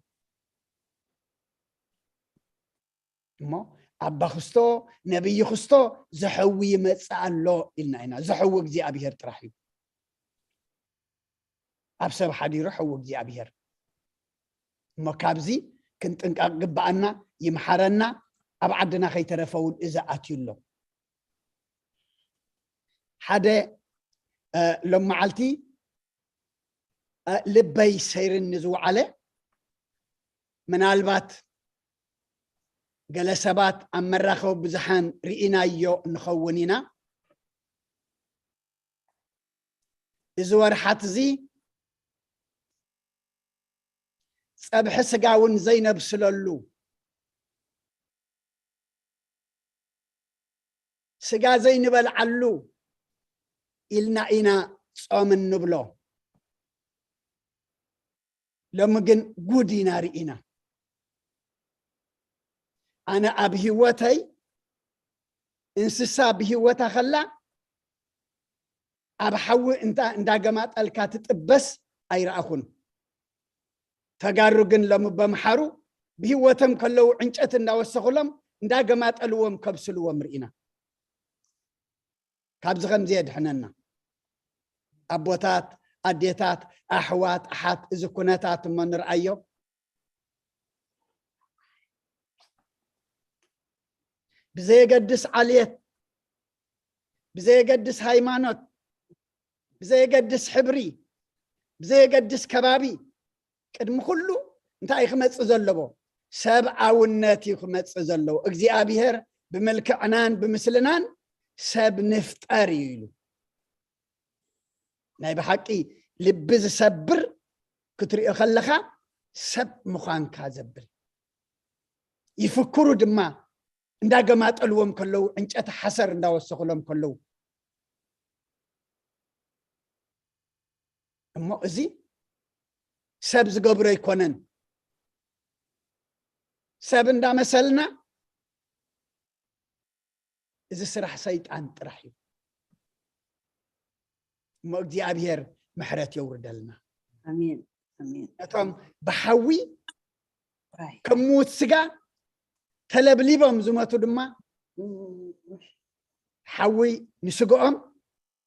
እሞ ኣባ ክስቶ ነቢይ ክስቶ ዘሐዊ ይመጽእ ኣሎ ኢልና ኢና። ዘሐዊ እግዚኣብሔር ጥራሕ እዩ። ኣብ ሰብ ሓዲሩ ሕዊ እግዚኣብሔር። እሞ ካብዚ ክንጥንቀቕ ግብኣና። ይምሓረና። ኣብ ዓድና ከይተረፈ እውን እዚ ኣትዩ ኣሎ። ሓደ ሎም መዓልቲ ልበይ ሰይርኒ ዝወዓለ፣ ምናልባት ገለ ሰባት ኣብ መራኸቢ ብዙሓን ርኢናዮ ንኸውን ኢና። እዚ ወርሓት እዚ ጸብሒ ስጋ እውን ዘይነብስለሉ፣ ስጋ ዘይንበልዓሉ ኢልና ኢና ጾም እንብሎ። ሎሚ ግን ጉድ ኢና ርኢና። ኣነ ኣብ ህይወተይ እንስሳ ብህይወታ ከላ ኣብ ሓዊ እንዳ ገማጠልካ ትጥበስ ኣይረኣኹን። ተጋሩ ግን ሎሚ በምሓሩ ብህይወቶም ከለዉ ዕንጨት እንዳወሰኹሎም እንዳገማጠልዎም ከብስልዎም ርኢና። ካብዚ ከምዚ የድሕነና። ኣቦታት፣ ኣዴታት፣ ኣሕዋት፣ ኣሓት፣ እዚ ኩነታት እሞ ንርኣዮ። ብዘየገድስ ዓልየት፣ ብዘየገድስ ሃይማኖት፣ ብዘየገድስ ሕብሪ፣ ብዘየገድስ ከባቢ፣ ቅድሚ ኩሉ እንታይ እዩ ክመጽእ ዘለዎ? ሰብኣውነት እዩ ክመጽእ ዘለዎ። እግዚኣብሔር ብመልክዕናን ብምስልናን ሰብ ንፍጠር እዩ ኢሉ። ናይ ብሓቂ ልቢ ዝሰብር ክትሪኦ ከለኻ ሰብ ምዃንካ ዘብል። ይፍክሩ ድማ እንዳገማጠልዎም ከለዉ፣ ዕንጨቲ ሓሰር እንዳወሰኹሎም ከለዉ። እሞ እዚ ሰብ ዝገብሮ ኣይኮነን። ሰብ እንዳመሰልና እዚ ስራሕ ሰይጣን ጥራሕ እዩ። እሞ እግዚኣብሔር ምሕረት የውርደልና። ኣሜን ኣሜን። ነቶም ብሓዊ ዋይ። ከም ምዉት ስጋ ተለብሊቦም ዝመቱ ድማ እም፣ ሓዊ ንስግኦም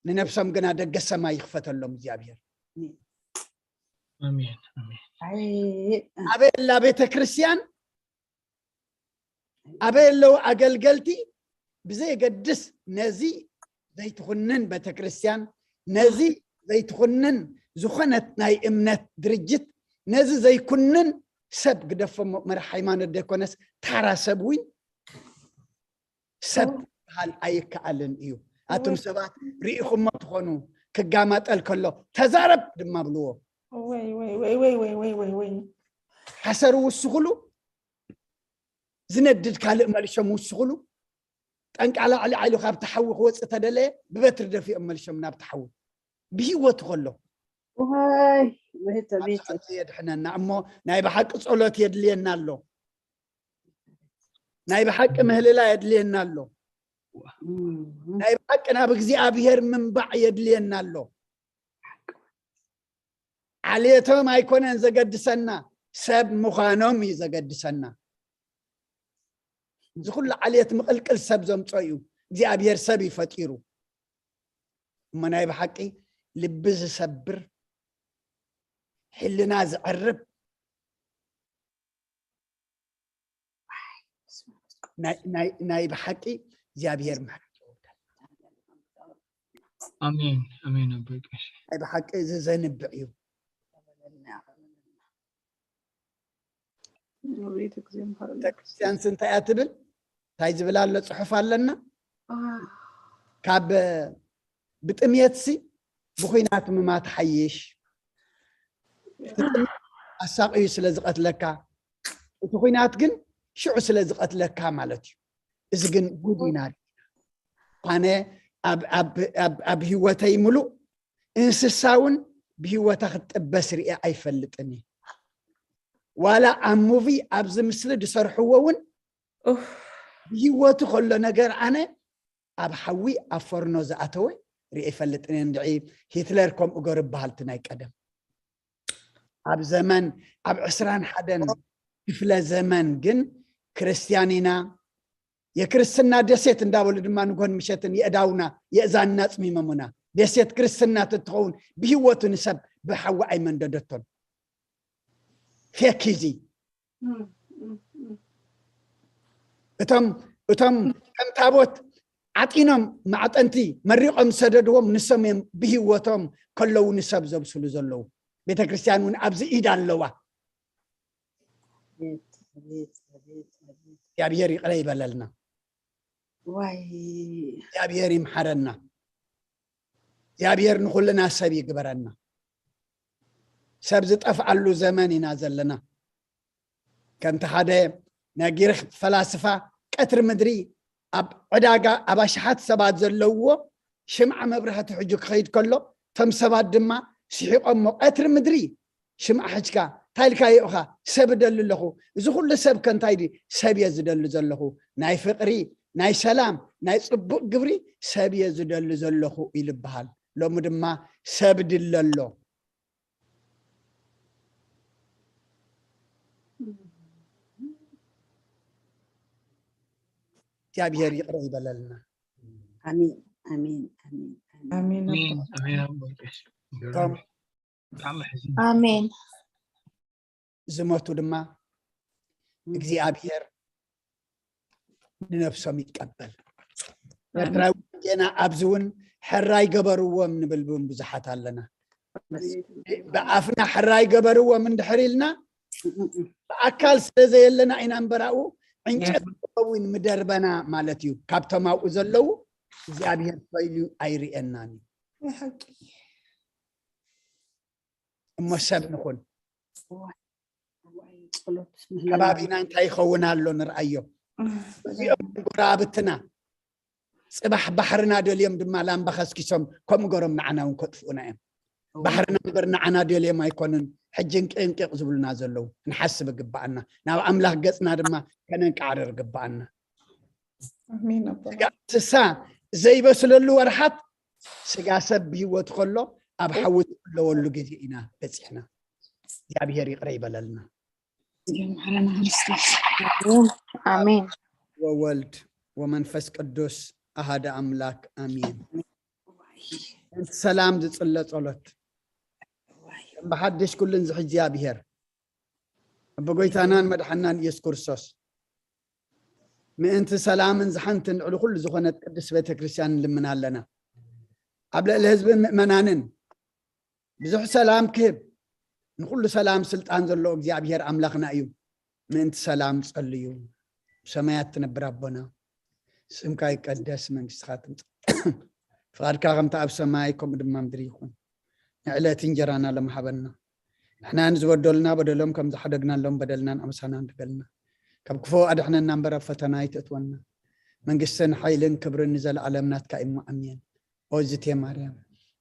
ንነብሶም ግና ደገ ሰማይ ይኽፈተሎም እግዚኣብሔር። ኣሜን ኣሜን። ኣይ፣ ኣበይ ኣላ ቤተ ክርስቲያን? ኣበይ ኣለዉ ኣገልገልቲ? ብዘየገድስ ነዚ ዘይትኹንን ቤተ ክርስቲያን፣ ነዚ ዘይትኹንን ዝኾነት ናይ እምነት ድርጅት፣ ነዚ ዘይኩንን ሰብ ግደፎሞ፣ መራሕ ሃይማኖት ዘይኮነስ ታራ ሰብ እውን ሰብ ክበሃል ኣይከኣልን እዩ። ኣቱም ሰባት ርኢኹሞ ትኾኑ ክጋማጠል ከሎ ተዛረብ ድማ ብልዎ። ወይ ወይ ወይ ወይ ወይ ወይ ወይ ወይ ሓሰር ውስኹሉ ዝነድድ ካልእ መሊሶም ውስኹሉ ጠንቃላ ዕሊ ዓይሉ ካብቲ ሓዊ ክወፅእ ተደለየ፣ ብበትሪ ደፊኦም መልሶም ናብቲ ሓዊ። ብህይወቱ ከሎ ዋይ ቤተ ቤተ የድሕነና እሞ ናይ ብሓቂ ጸሎት የድልየና ኣሎ። ናይ ብሓቂ ምህልላ የድልየና ኣሎ። ናይ ብሓቂ ናብ እግዚኣብሔር ምንባዕ የድልየና ኣሎ። ዓልየቶም ኣይኮነን ዘገድሰና፣ ሰብ ምዃኖም እዩ ዘገድሰና። እዚ ኩሉ ዓልየት ምቕልቅል ሰብ ዘምጾ እዩ። እግዚኣብሔር ሰብ እዩ ፈጢሩ። እሞ ናይ ብሓቂ ልቢ ዝሰብር፣ ሕልና ዝዕርብ፣ ናይ ብሓቂ እግዚኣብሔር ምሕረት ኣሜን ኣሜን። ኣቦይ ቀሺ ናይ ብሓቂ እዚ ዘንብዕ እዩ። ቤተ ክርስቲያን ቤተክርስትያንስ እንታይ እያ ትብል? እንታይ ዝብል ኣሎ ፅሑፍ ኣለና? ካብ ብጥምየትሲ ብኩናት ምማት ሓይሽ። እቲ ጥምየት ኣሳቕዩ ስለ ዝቐትለካ፣ እቲ ኩናት ግን ሽዑ ስለ ዝቐትለካ ማለት እዩ። እዚ ግን ጉድ ኢና። ኣነ ኣብ ህይወተይ ምሉእ እንስሳ እውን ብህይወታ ክትጥበስ ርኤ ኣይፈልጥን እየ። ዋላ ኣብ ሙቪ ኣብዚ ምስሊ ዝሰርሕዎ እውን ብህይወቱ ከሎ ነገር ኣነ ኣብ ሓዊ ኣብ ፈርኖ ዝኣተወ ርኤ ይፈልጥን እየ። እንድዒ ሂትለር ከምኡ ገሩ በሃልቲ ናይ ቀደም ኣብ ዘመን ኣብ ዕስራን ሓደን ክፍለ ዘመን ግን ክርስትያን ኢና የክርስትና ደሴት እንዳበሉ ድማ ንጎን ምሸትን የእዳውና የእዛንና ኣፅሚሞሙና። ደሴት ክርስትና ተትኸውን ብህይወቱ ንሰብ ብሓዊ ኣይመንደደቶን። ፌክ እዚ እቶም እቶም ከም ታቦት ዓጢኖም ማዕጠንቲ መሪቖም ዝሰደድዎም ንሶም እዮም ብህይወቶም ከለዉ ንሰብ ዘብስሉ ዘለዉ። ቤተክርስትያን እውን ኣብዚ ኢድ ኣለዋ። እግዚኣብሔር ይቕረ ይበለልና። ዋይ እግዚኣብሔር ይምሓረና። እግዚኣብሔር ንኹልና ሰብ ይግበረና። ሰብ ዝጠፍኣሉ ዘመን ኢና ዘለና። ከምቲ ሓደ ናይ ግሪክ ፈላስፋ ቀትሪ ምድሪ ኣብ ዕዳጋ ኣብ ኣሽሓት ሰባት ዘለውዎ ሽምዓ መብራህቲ ሕጁ ክኸይድ ከሎ እቶም ሰባት ድማ ስሒቖሞ ቀትሪ ምድሪ ሽምዓ ሕጅካ እንታይ ኢልካዮ ኢኻ ሰብ እደሊ ኣለኹ። እዚ ኩሉ ሰብ ከ እንታይ ድዩ? ሰብ እየ ዝደሊ ዘለኹ። ናይ ፍቕሪ፣ ናይ ሰላም፣ ናይ ጽቡቕ ግብሪ ሰብ እየ ዝደሊ ዘለኹ ኢሉ ይበሃል። ሎሚ ድማ ሰብ ድለ ኣሎ። እግዚኣብሔር ይቕረ ይበለልና። ኣሜን ኣሜን ኣሜን ኣሜን። ኣሜን ኣሜን። እቶም ኣሜን። ዝሞቱ ድማ እግዚኣብሔር ንነፍሶም ይቀበል። ኤርትራዊ ጌና ኣብዚ እውን ሕራይ ገበርዎም ንብል እውን ብዙሓት ኣለና። ብኣፍና ሕራይ ገበርዎም እንድሕር ኢልና ብኣካል ስለ ዘየለና ኢና እምበራኡ ዕንጨት ከውን ምደርበና ማለት እዩ። ካብቶም ኣብኡ ዘለዉ እግዚኣብሔር ፈይሉ ኣይርእየናን እዩ። እሞ ሰብ ንኹን። ከባቢና እንታይ ይኸውን ኣሎ ንርኣዮ። እዚኦም ጎረባብትና ፅባሕ ባሕርና ደልዮም ድማ ላምባ ከስኪሶም ከምኡ ገሮም ንዓና እውን ከጥፍኡና እዮም። ባሕርና እምበር ንዓና ደልዮም ኣይኮኑን ሕጂ እንቅንቂቕ ዝብሉና ዘለዉ። ንሓስብ ይግበኣና። ናብ ኣምላኽ ገፅና ድማ ከነንቃዕርር ይግበኣና። ስጋ እንስሳ ዘይበስለሉ ወርሓት ስጋ ሰብ ብህይወቱ ከሎ ኣብ ሓዊ ዝቅለወሉ ግዜ ኢና በፂሕና። እግዚኣብሔር ይቕረ ይበለልና። ኣሜን። ወወልድ ወመንፈስ ቅዱስ ኣሃደ ኣምላክ ኣሜን። ሰላም ዝፅለ ጸሎት ብሓድሽ ኩልን ዝሕ እግዚኣብሔር ብጎይታናን መድሓናን ኢየሱስ ክርስቶስ ምእንቲ ሰላምን ዝሓንትን ልዕሊ ኩሉ ዝኾነት ቅድስት ቤተ ክርስቲያን ንልምን ኣለና። ኣብ ልዕሊ ህዝብን ምእመናንን ብዙሕ ሰላም ክህብ ንኩሉ ሰላም ስልጣን ዘለዎ እግዚኣብሔር ኣምላኽና እዩ። ምእንቲ ሰላም ጸልዩ። ብሰማያት ትነብር ኣቦና ስምካ ይቀደስ፣ መንግስትኻ ትምጻእ፣ ፍቓድካ ከምቲ ኣብ ሰማይ ከምኡ ድማ ምድሪ ይኹን። ንዕለት እንጀራና ሎም ሃበና። ንሕና ንዝበደሉና በደሎም ከም ዝሓደግናሎም በደልናን ኣበሳናን ንበልና። ካብ ክፉ ኣድሕነና እምበር ኣብ ፈተና ኣይትእትወና። መንግስትን ሓይልን ክብርን ንዘለኣለም ናትካ እዩ። ኣሜን። ኦዝቴ ማርያም፣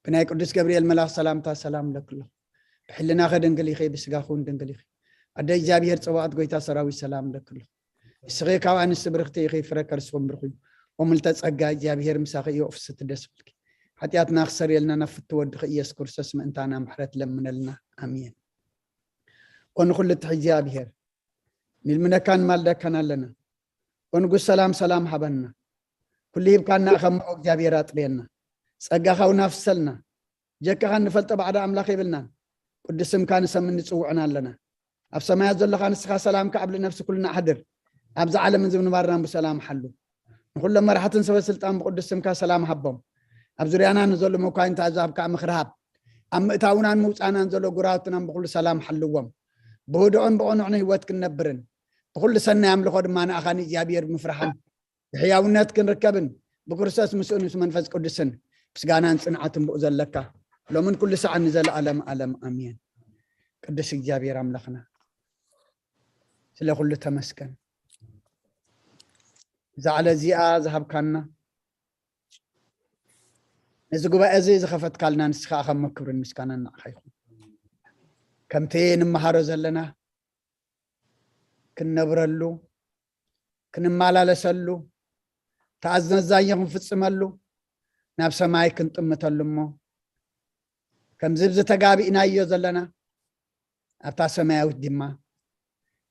ብናይ ቅዱስ ገብርኤል መልኣኽ ሰላምታ ሰላም ለክሎ። ብሕልናኸ ድንግል ኢኺ፣ ብስጋኹ እውን ድንግል ኢኺ። ኣደ እግዚኣብሔር ጸባኦት፣ ጎይታ ሰራዊት፣ ሰላም ለክሎ። እስኺ ካብ ኣንስቲ ብርኽቲ ኢኺ፣ ፍረ ከርስኹም ብርኹ እዩ። ኦምልተ ጸጋ፣ እግዚኣብሔር ምሳኺ እዩ። ኦፍስቲ ደስ ብልኪ። ሓጢኣትና ክሰርየልና፣ ናብ ፍትው ወድኺ ኢየሱስ ክርስቶስ ምእንታና ምሕረት ለምነልና። ኣሜን። ኦንኹልትሕ እግዚኣብሔር፣ ንልምነካን ማልደካን ኣለና። ኦንጉስ ሰላም ሰላም ሃበና። ኩሉ ሂብካና፣ ከም እግዚኣብሔር ኣጥርየና። ጸጋኻ እውን ኣፍሰልና። ጀካኻ እንፈልጦ ባዕዳ ኣምላኽ የብልናን። ቅዱስ ስምካ ንሰምን ንጽውዕን ኣለና። ኣብ ሰማያት ዘለኻ ንስኻ ሰላምካ ኣብ ልነፍሲ ኩልና ኣሕድር። ኣብዚ ዓለም እዚ ምንባርና ብሰላም ሓሉ። ንኹሎም መራሕትን ሰበ ስልጣን ብቅዱስ ስምካ ሰላም ሃቦም። ኣብ ዙርያና ንዘሎ መኳንንቲ ኣዛብካ ምኽሪ ሃብ። ኣብ ምእታውናን ምውፃእናን ዘሎ ጉራውትናን ብኩሉ ሰላም ሓልዎም። ብህዱእን ብቕኑዕን ህይወት ክንነብርን ብኩሉ ሰናይ ኣምልኾ ድማ ንኣኻ ንእግዚኣብሔር ብምፍራሕን ብሕያውነት ክንርከብን ብክርስቶስ ምስኡን ምስ መንፈስ ቅዱስን ምስጋናን ጽንዓትን ብኡ ዘለካ ሎምን ኩሉ ሰዓት ንዘለኣለም ኣለም ኣሜን። ቅዱስ እግዚኣብሔር ኣምላኽና ስለ ኩሉ ተመስገን። እዛ ዕለት እዚኣ ዝሃብካና ነዚ ጉባኤ እዚ ዝኸፈትካልና ንስኻ ከም ክብርን ምስጋናን ንዓኻ ይኹን። ከምቲ እንመሃሮ ዘለና ክንነብረሉ፣ ክንመላለሰሉ፣ ተኣዘዛዮ ክንፍጽመሉ፣ ናብ ሰማይ ክንጥምተሉ እሞ ከምዚ ብዚ ተጋቢእናዮ ዘለና ኣብታ ሰማያዊት ድማ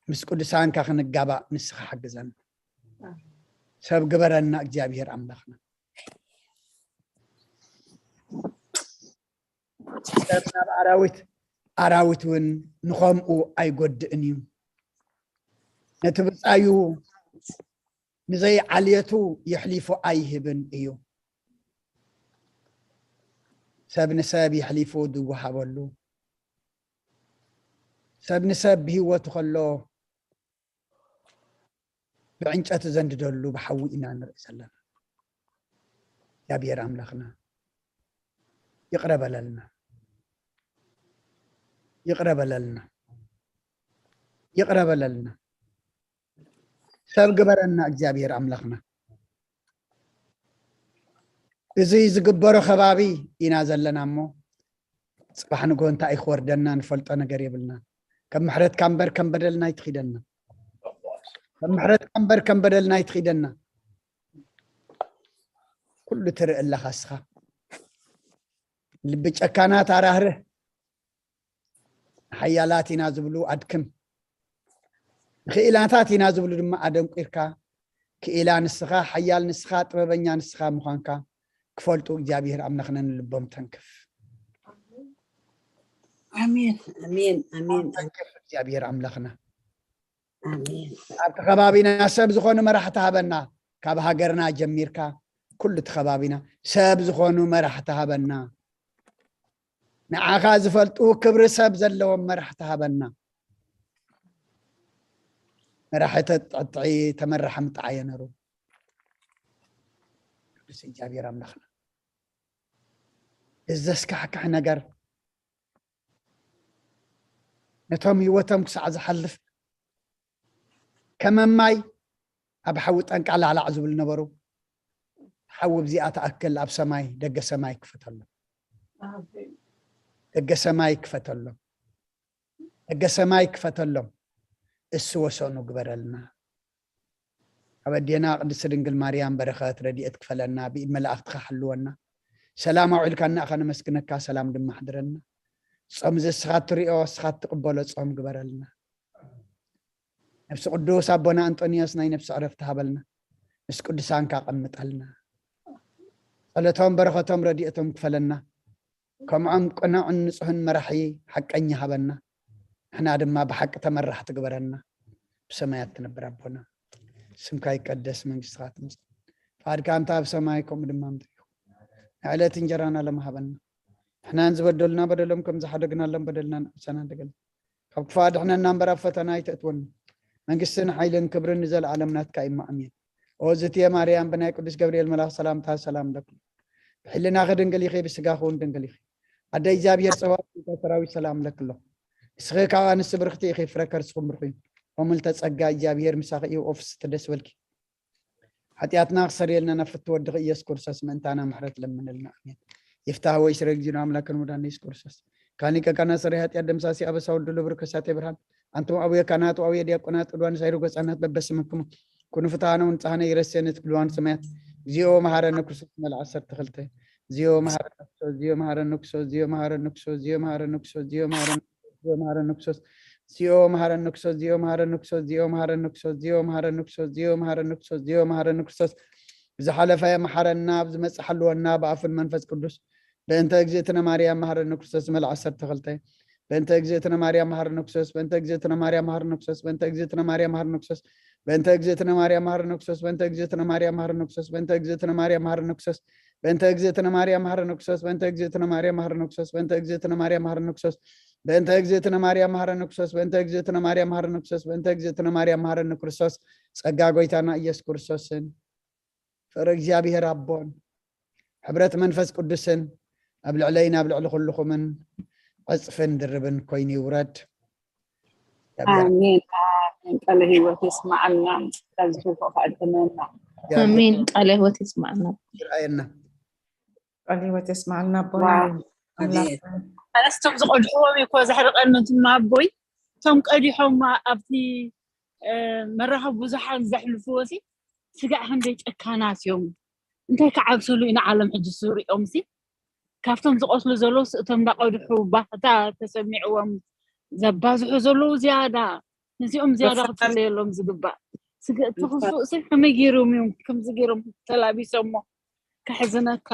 ምስ ቅዱሳንካ ክንጋባእ ንስኻ ሓግዘና። ሰብ ግበረና እግዚኣብሔር ኣምላኽና። ሰብ ናብ ኣራዊት፣ ኣራዊት እውን ንኸምኡ ኣይጎድእን እዩ። ነቲ ብጻዩ ንዘይዓልየቱ የሕሊፉ ኣይህብን እዩ። ሰብ ንሰብ የሕሊፉ ዝወሃበሉ፣ ሰብ ንሰብ ብህይወቱ ከሎ ብዕንጨቲ ዘንድደሉ ብሓዊ ኢና ንርኢ ዘለና። እግዚኣብሔር ኣምላኽና ይቕረ በለልና፣ ይቕረ በለልና፣ ይቕረ በለልና። ሰብ ግበረና እግዚኣብሔር ኣምላኽና። እዚ ዝግበሮ ከባቢ ኢና ዘለና እሞ ጽባሕ ንግሆ እንታይ እዩ ክወርደና ንፈልጦ ነገር የብልናን። ከም ምሕረትካ እምበር ከም በደልና ኣይትኺደና። ከም ምሕረትካ እምበር ከም በደልና ኣይትኺደና። ኩሉ ትርኢ ኣለኻ እስኻ። ልቢ ጨካናት ኣራህርህ። ሓያላት ኢና ዝብሉ ኣድክም፣ ንኽኢላታት ኢና ዝብሉ ድማ ኣደንቂርካ፣ ክኢላ ንስኻ፣ ሓያል ንስኻ፣ ጥበበኛ ንስኻ ምዃንካ ክፈልጡ እግዚኣብሔር ኣምላኽና ንልቦም ተንክፍ። ኣሜን ኣሜን ኣሜን። ተንክፍ እግዚኣብሔር ኣምላኽና። ኣሜን። ኣብቲ ከባቢና ሰብ ዝኾኑ መራሕቲ ሃበና። ካብ ሃገርና ጀሚርካ ኩሉ እቲ ከባቢና ሰብ ዝኾኑ መራሕቲ ሃበና። ንዓኻ ዝፈልጡ ክብሪ ሰብ ዘለዎም መራሕቲ ሃበና። መራሒ ተጥዕጥዒ ተመራሒ ምጥዓየ ነሩ። ቅዱስ እግዚኣብሔር ኣምላኽና እዚ ዘስካሕክሕ ነገር ነቶም ህይወቶም ክሳዕ ዝሓልፍ ከመማይ ኣብ ሓዊ ጠንቃ ላዕላዕ ዝብል ነበሩ። ሓዊ ብዚኣ ተኣክል ኣብ ሰማይ ደገ ሰማይ ክፈተሎም፣ ደገ ሰማይ ክፈተሎም፣ ደገ ሰማይ ክፈተሎም። እሱ ወሰኑ ግበረልና። ኣብ ኣዴና ቅድስቲ ድንግል ማርያም በረኸት ረድኤት ክፈለና፣ ብኢድ መላእኽትኻ ሓልወና። ሰላም ኣውዒልካና ኢኻ ነመስግነካ፣ ሰላም ድማ ኣሕድረና። ጾም እዚ እስኻ እትሪኦ እስኻ እትቕበሎ ጾም ግበረልና። ነብሲ ቅዱስ ኣቦና ኣንጦንዮስ ናይ ነብሲ ዕረፍቲ ሃበልና፣ ምስ ቅዱሳንካ ቀምጠልና። ጸሎቶም በረኸቶም ረድኤቶም ክፈለና። ከምዖም ቅኑዕን ንጹህን መራሒ ሓቀኛ ሃበና። ንሕና ድማ ብሓቂ ተመራሕቲ ግበረና። ብሰማያት ትነብር ኣቦና ስምካ ይቀደስ መንግስትኻ ትምጻእ ፍቃድካ ኣንታ ኣብ ሰማይ ከምኡ ድማ ምድሪ ይኹን። ንዕለት እንጀራና ሎም ሃበና። ንሕናን ዝበደሉና በደሎም ከም ዝሓደግናሎም በደልና ንዕሰና ደገል ካብ ክፋ ድሕነና እምበር ኣብ ፈተና ኣይተእትወና። መንግስትን ሓይልን ክብርን ንዘለኣለም ናትካ እዩ ኣሜን። ኦዝትየ ማርያም ብናይ ቅዱስ ገብርኤል መልኣኽ ሰላምታ ሰላም ለኪ ብሕልናኺ ድንግል ኢኺ ብስጋኺ እውን ድንግል ኢኺ። ኣደ እግዚኣብሔር ጸባኦት ጌታ ሰራዊት ሰላም ለኪ ኣለኹ። ንስኺ ካብ ኣንስቲ ብርኽቲ ኢኺ ፍረ ከርስኹም ብርኹ እዩ። ኦምልተ ጸጋ እግዚኣብሔር ምሳኺ እዩ ኦፍስቲ ደስ በልኪ። ሓጢኣትና ክሰርየልና ናብ ፍትወ ወድኺ ኢየሱስ ክርስቶስ ምእንታና ምሕረት ለምንልና። ኣሜን። ይፍታህ ወይ ስረ እግዚእነ ኣምላክን መድኃኒነ ኢየሱስ ክርስቶስ። ካን ሊቀ ካህናት ሰራይ ኃጢአት ደምሳሲ አበሳ ወልድ ለብሩክ ከሳቴ ብርሃን። አንትሙ አቡየ ካህናት ወአቡየ ዲያቆናት ቅዱዋን ሳይሩ ገጻናት በበስምክሙ ኩኑ ፍትሐነ ወንጽሐነ ይረሴነ ትብልዋን ሰማያት። እግዚኦ መሐረነ ክርስቶስ መልአ ዓሰርተ ክልተ። እግዚኦ መሐረነ ክርስቶስ፣ እግዚኦ መሐረነ ክርስቶስ፣ እግዚኦ መሐረነ ክርስቶስ፣ እግዚኦ መሐረነ ክርስቶስ፣ እግዚኦ መሐረነ ክርስቶስ። እግዚኦ መሐረነ ክርስቶስ፣ እግዚኦ መሐረነ ክርስቶስ፣ እግዚኦ መሐረነ ክርስቶስ፣ እግዚኦ መሐረነ ክርስቶስ፣ እግዚኦ መሐረነ ክርስቶስ፣ እግዚኦ መሐረነ ክርስቶስ። ዝሓለፈ መሐረና፣ ኣብ ዝመጽእ ሓልወና ብኣፍን መንፈስ ቅዱስ። በእንተ እግዝእትነ ማርያም መሐረነ ክርስቶስ መልአ ዓሰርተ ክልተ። በእንተ እግዝእትነ ማርያም መሐረነ ክርስቶስ፣ በእንተ እግዝእትነ ማርያም መሐረነ ክርስቶስ፣ በእንተ እግዝእትነ ማርያም መሐረነ ክርስቶስ፣ በእንተ እግዝእትነ ማርያም መሐረነ ክርስቶስ፣ በእንተ እግዝእትነ ማርያም መሐረነ ክርስቶስ፣ በእንተ እግዝእትነ ማርያም መሐረነ ክርስቶስ፣ በእንተ እግዝእትነ ማርያም መሐረነ ክርስቶስ፣ በእንተ እግዝእትነ ማርያም መሐረነ ክርስቶስ፣ በእንተ እግዝእትነ ማርያም መሐረነ ክርስቶስ፣ በእንተ እግዝእትነ ማርያም መሐረነ ክርስቶስ፣ በእንተ እግዝእትነ ማርያም መሐረነ ክርስቶስ፣ በእንተ እግዝእትነ ማርያም መሐረነ ክርስቶስ። ጸጋ ጎይታና ኢየሱስ ክርስቶስን ፍቕሪ እግዚኣብሔር ኣቦን ሕብረት መንፈስ ቅዱስን ኣብ ልዕለይን ኣብ ልዕሊ ኩልኹምን ዕጽፍን ድርብን ኮይኑ ይውረድ። ኣሜን፣ ኣሜን። ቃለ ህይወት የስማዓልና፣ ቃል ዝህቦ ከዕድመና። ኣሜን። ቃለ ህይወት የስማዓልና። ይርኣየና። ቃለ ህይወት የስማዓልና ኣቦና። ዋው። ኣምላኽ ኣሜን። ኣነስ እቶም ዝቐድሕዎም እኮ ዘሕርቐኒ፣ እቶም ኣቦይ፣ እቶም ቀዲሖም ኣብቲ፣ እ፣ መራኸቢ ብዙሓን ዘሕልፍዎ ሲ ስጋዕ ክንደይ ጨካናት እዮም። እንታይ ክዓብሰሉ ኢና ዓለም ሕጂ ዝሪኦም ሲ? ካብቶም ዝቐትሉ ዘለዉ ሲ እቶም እንዳቐድሑ ባህታ ተሰሚዕዎም ዘባዝሑ ዘለዉ ዝያዳ፣ ነዚኦም ዝያዳ ክትፍለየሎም ዝግባእ። ስጋ እቲ ክፉእ ሲ ከመይ ገይሮም እዮም ከምዚ ገይሮም ተላቢሶሞ? ከሕዝነካ።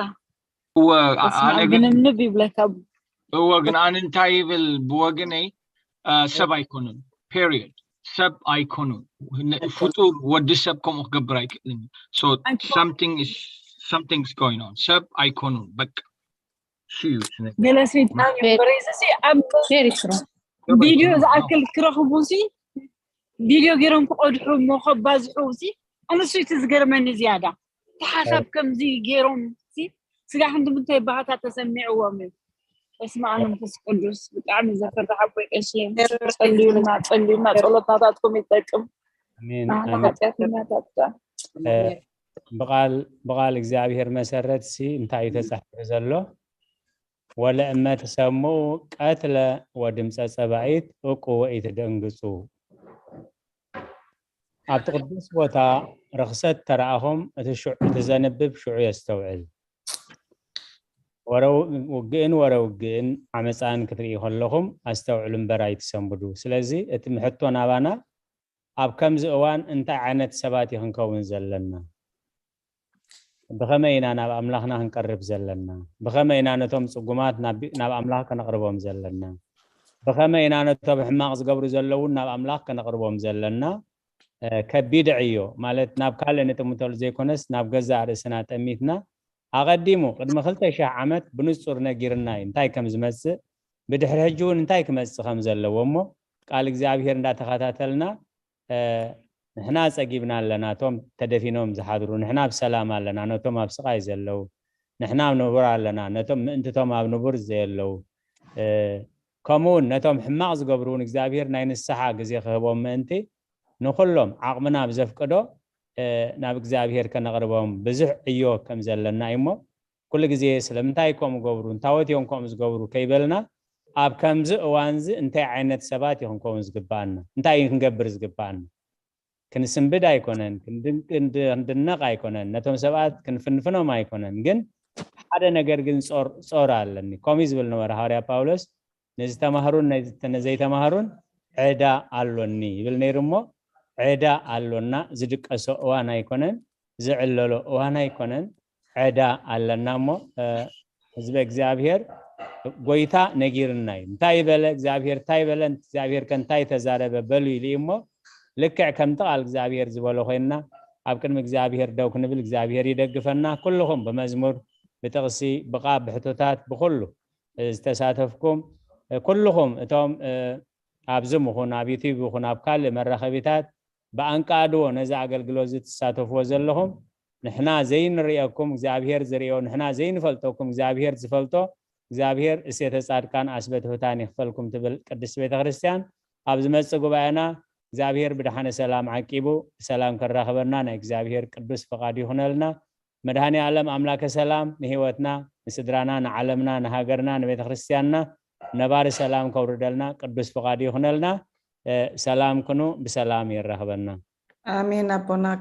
እወ፣ አ-፣ በስመ ኣነ ኣብ ግን ግንብንብ ይብለካ። እወ፣ ግን ኣነ እንታይ ይብል ብወገነይ፣ አ፣ ሰብ ኣይኮኑን። ፔሪዮድ። ሰብ ኣይኮኑን። ን-፣ ፍጡር ወዲ ሰብ ከምኡ ክገብር ኣይክእልን እዩ። So ኣይኮ- something is, something's going on። ሰብ ኣይኮኑን። በቃ። እሱ እዩ እቲ ነገር። ገለ ሰይጣን እዩ። ቨሪ- በሬዚ ሲ ኣብ ቬሪ ትሩ። ሰብ ቪድዮ ኣይኮኑን። ዝኣክል ክረኽቡ ሲ ቪድዮ ገይሮም ክቐድሑ እሞ ከባዝሑ ሲ ኣነሱ እቲ ዝገርመኒ ዝያዳ። እቲ ሓሳብ ከምዚ ገይሮም ሲ ስጋ ክንዲ ምንታይ ባህታ ተሰሚዕዎም እዩ። በስመ ኣብ መንፈስ ቅዱስ። ብጣዕሚ ዘፍርሕ ኣቦይ ቀሺ። ጸልዩልና፣ ጸልዩልና፣ ጸሎት ናታትኩም ይጠቅም። ኣሜን፣ ናህና ኣሜን። ሓጢኣተኛታት ዳ። እ፣ ብቓል፣ ብቓል እግዚኣብሔር መሰረት ሲ እንታይ እዩ ተጻሒፉ ዘሎ? ወለእመ ትሰምዑ ቀትለ ወድምፀ ጸባኢት እቁ ወኢትደንግጹ። ኣብቲ ቅዱስ ቦታ ርኽሰት ተረኣኹም፣ እቲ ሽዑ፣ እቲ ዘንብብ ሽዑ የስተውዕል። ወረ ውግእን ወረ ውግእን ዓመፃን ክትርኢ ከለኹም ኣስተውዕሉ እምበር ኣይትሰንብዱ። ስለዚ እቲ ሕቶ ናባና፣ ኣብ ከምዚ እዋን እንታይ ዓይነት ሰባት እዩ ክንከውን ዘለና? ብኸመይ ኢና ናብ ኣምላኽና ክንቀርብ ዘለና? ብኸመይ ኢና ነቶም ጽጉማት ናብ፣ ናብ ኣምላኽ ከነቕርቦም ዘለና? ብኸመይ ኢና ነቶም ሕማቕ ዝገብሩ ዘለውን ናብ ኣምላኽ ከነቕርቦም ዘለና? እ፣ ከቢድ ዕዮ፣ ማለት ናብ ካልእ ንጥምተሉ ዘይኮነስ ናብ ገዛእ ርእስና ጠሚትና፣ ኣቐዲሙ ቅድሚ ክልተ ሺሕ ዓመት ብንጹር ነጊርና እዩ እንታይ ከም ዝመጽእ፣ ብድሕሪ ሕጂ እውን እንታይ ክመጽእ ከም ዘለዎ። እሞ ቃል እግዚኣብሔር እንዳተኸታተልና፣ እ፣ ንሕና ጸጊብና ኣለና፣ እቶም ተደፊኖም ዝሓድሩ፣ ንሕና ኣብ ሰላም ኣለና፣ ነቶም ኣብ ስቓይ ዘለዉ፣ ንሕና ኣብ ንቡር ኣለና፣ ነቶም ምእንትቶም ኣብ ንቡር ዘየለዉ፣ እ፣ ከምኡ እውን ነቶም ሕማቕ ዝገብሩ እውን እግዚኣብሔር ናይ ንስሓ ግዜ ክህቦም ምእንቲ፣ ንኹሎም ዓቕምና ብዘፍቅዶ፣ እ፣ ናብ እግዚኣብሔር ከነቕርቦም ብዙሕ ዕዮ ከም ዘለና እዩ። እሞ ኩሉ ግዜ ስለምንታይ ከምኡ ገብሩ፣ እንታወት እዮም ከምኡ ዝገብሩ ከይበልና፣ ኣብ ከምዚ እዋንዚ እንታይ ዓይነት ሰባት እዩ ክንከውን ዝግባኣና? እንታይ እዩ ክንገብር ዝግባኣና? ክንስንብድ ኣይኮነን፣ ክንድን-፣ ክንድ-፣ ክንድነቕ ኣይኮነን፣ ነቶም ሰባት ክንፍንፍኖም ኣይኮነን። ግን ሓደ ነገር ግን ጾር-፣ ጾር ኣለኒ። ከምኡ እዩ ዝብል ነበረ ሃዋርያ ጳውሎስ፣ ንዝተማህሩን ነዝ-፣ ነዘይተማህሩን ዕዳ ኣሎኒ ይብል ነይሩ። እሞ ዕዳ ኣሎና፣ ዝድቀሶ እዋን ኣይኮነን፣ ዝዕለሎ እዋን ኣይኮነን፣ ዕዳ ኣለና። እሞ፣ እ፣ ህዝበ እግዚኣብሔር ጎይታ ነጊርና እዩ። እንታይ በለ እግዚኣብሔር፣ እንታይ በለ እግዚኣብሔር፣ ከ እንታይ ተዛረበ በሉ ኢሉ እዩ። እሞ ልክዕ ከምቲ ቃል እግዚኣብሔር ዝበሎ ኮይንና ኣብ ቅድሚ እግዚኣብሔር ደው ክንብል እግዚኣብሔር ይደግፈና። ኩልኹም ብመዝሙር፣ ብጥቕሲ፣ ብቓ፣ ብሕቶታት፣ ብኹሉ ዝተሳተፍኩም፣ እ፣ ኩልኹም እቶም፣ እ፣ ኣብ ዙም ይኹን ኣብ ዩቲዩብ ይኹን ኣብ ካልእ መራኸቢታት ብኣንቃድዎ ነዚ ኣገልግሎት እዚ ትሳተፍዎ ዘለኹም፣ ንሕና ዘይንርእየኩም እግዚኣብሔር ዝርእዮ፣ ንሕና ዘይንፈልጠኩም እግዚኣብሔር ዝፈልጦ፣ እግዚኣብሔር እሴተ ጻድቃን ኣስበ ትሑታን ይኽፈልኩም ትብል ቅድስት ቤተ ክርስቲያን። ኣብ ዝመጽእ ጉባኤና እግዚኣብሔር ብድሓነ ሰላም ዓቂቡ ብሰላም ከራኽበና ናይ እግዚኣብሔር ቅዱስ ፍቓድ ይኹነልና። መድኃኔ ዓለም ኣምላከ ሰላም ንህይወትና፣ ንስድራና፣ ንዓለምና፣ ንሃገርና፣ ንቤተ ክርስቲያንና ነባሪ ሰላም ከውርደልና ቅዱስ ፍቓድ ይኹነልና። ሰላም ኩኑ፣ ብሰላም የራኽበና። ኣሜን ኣቦና።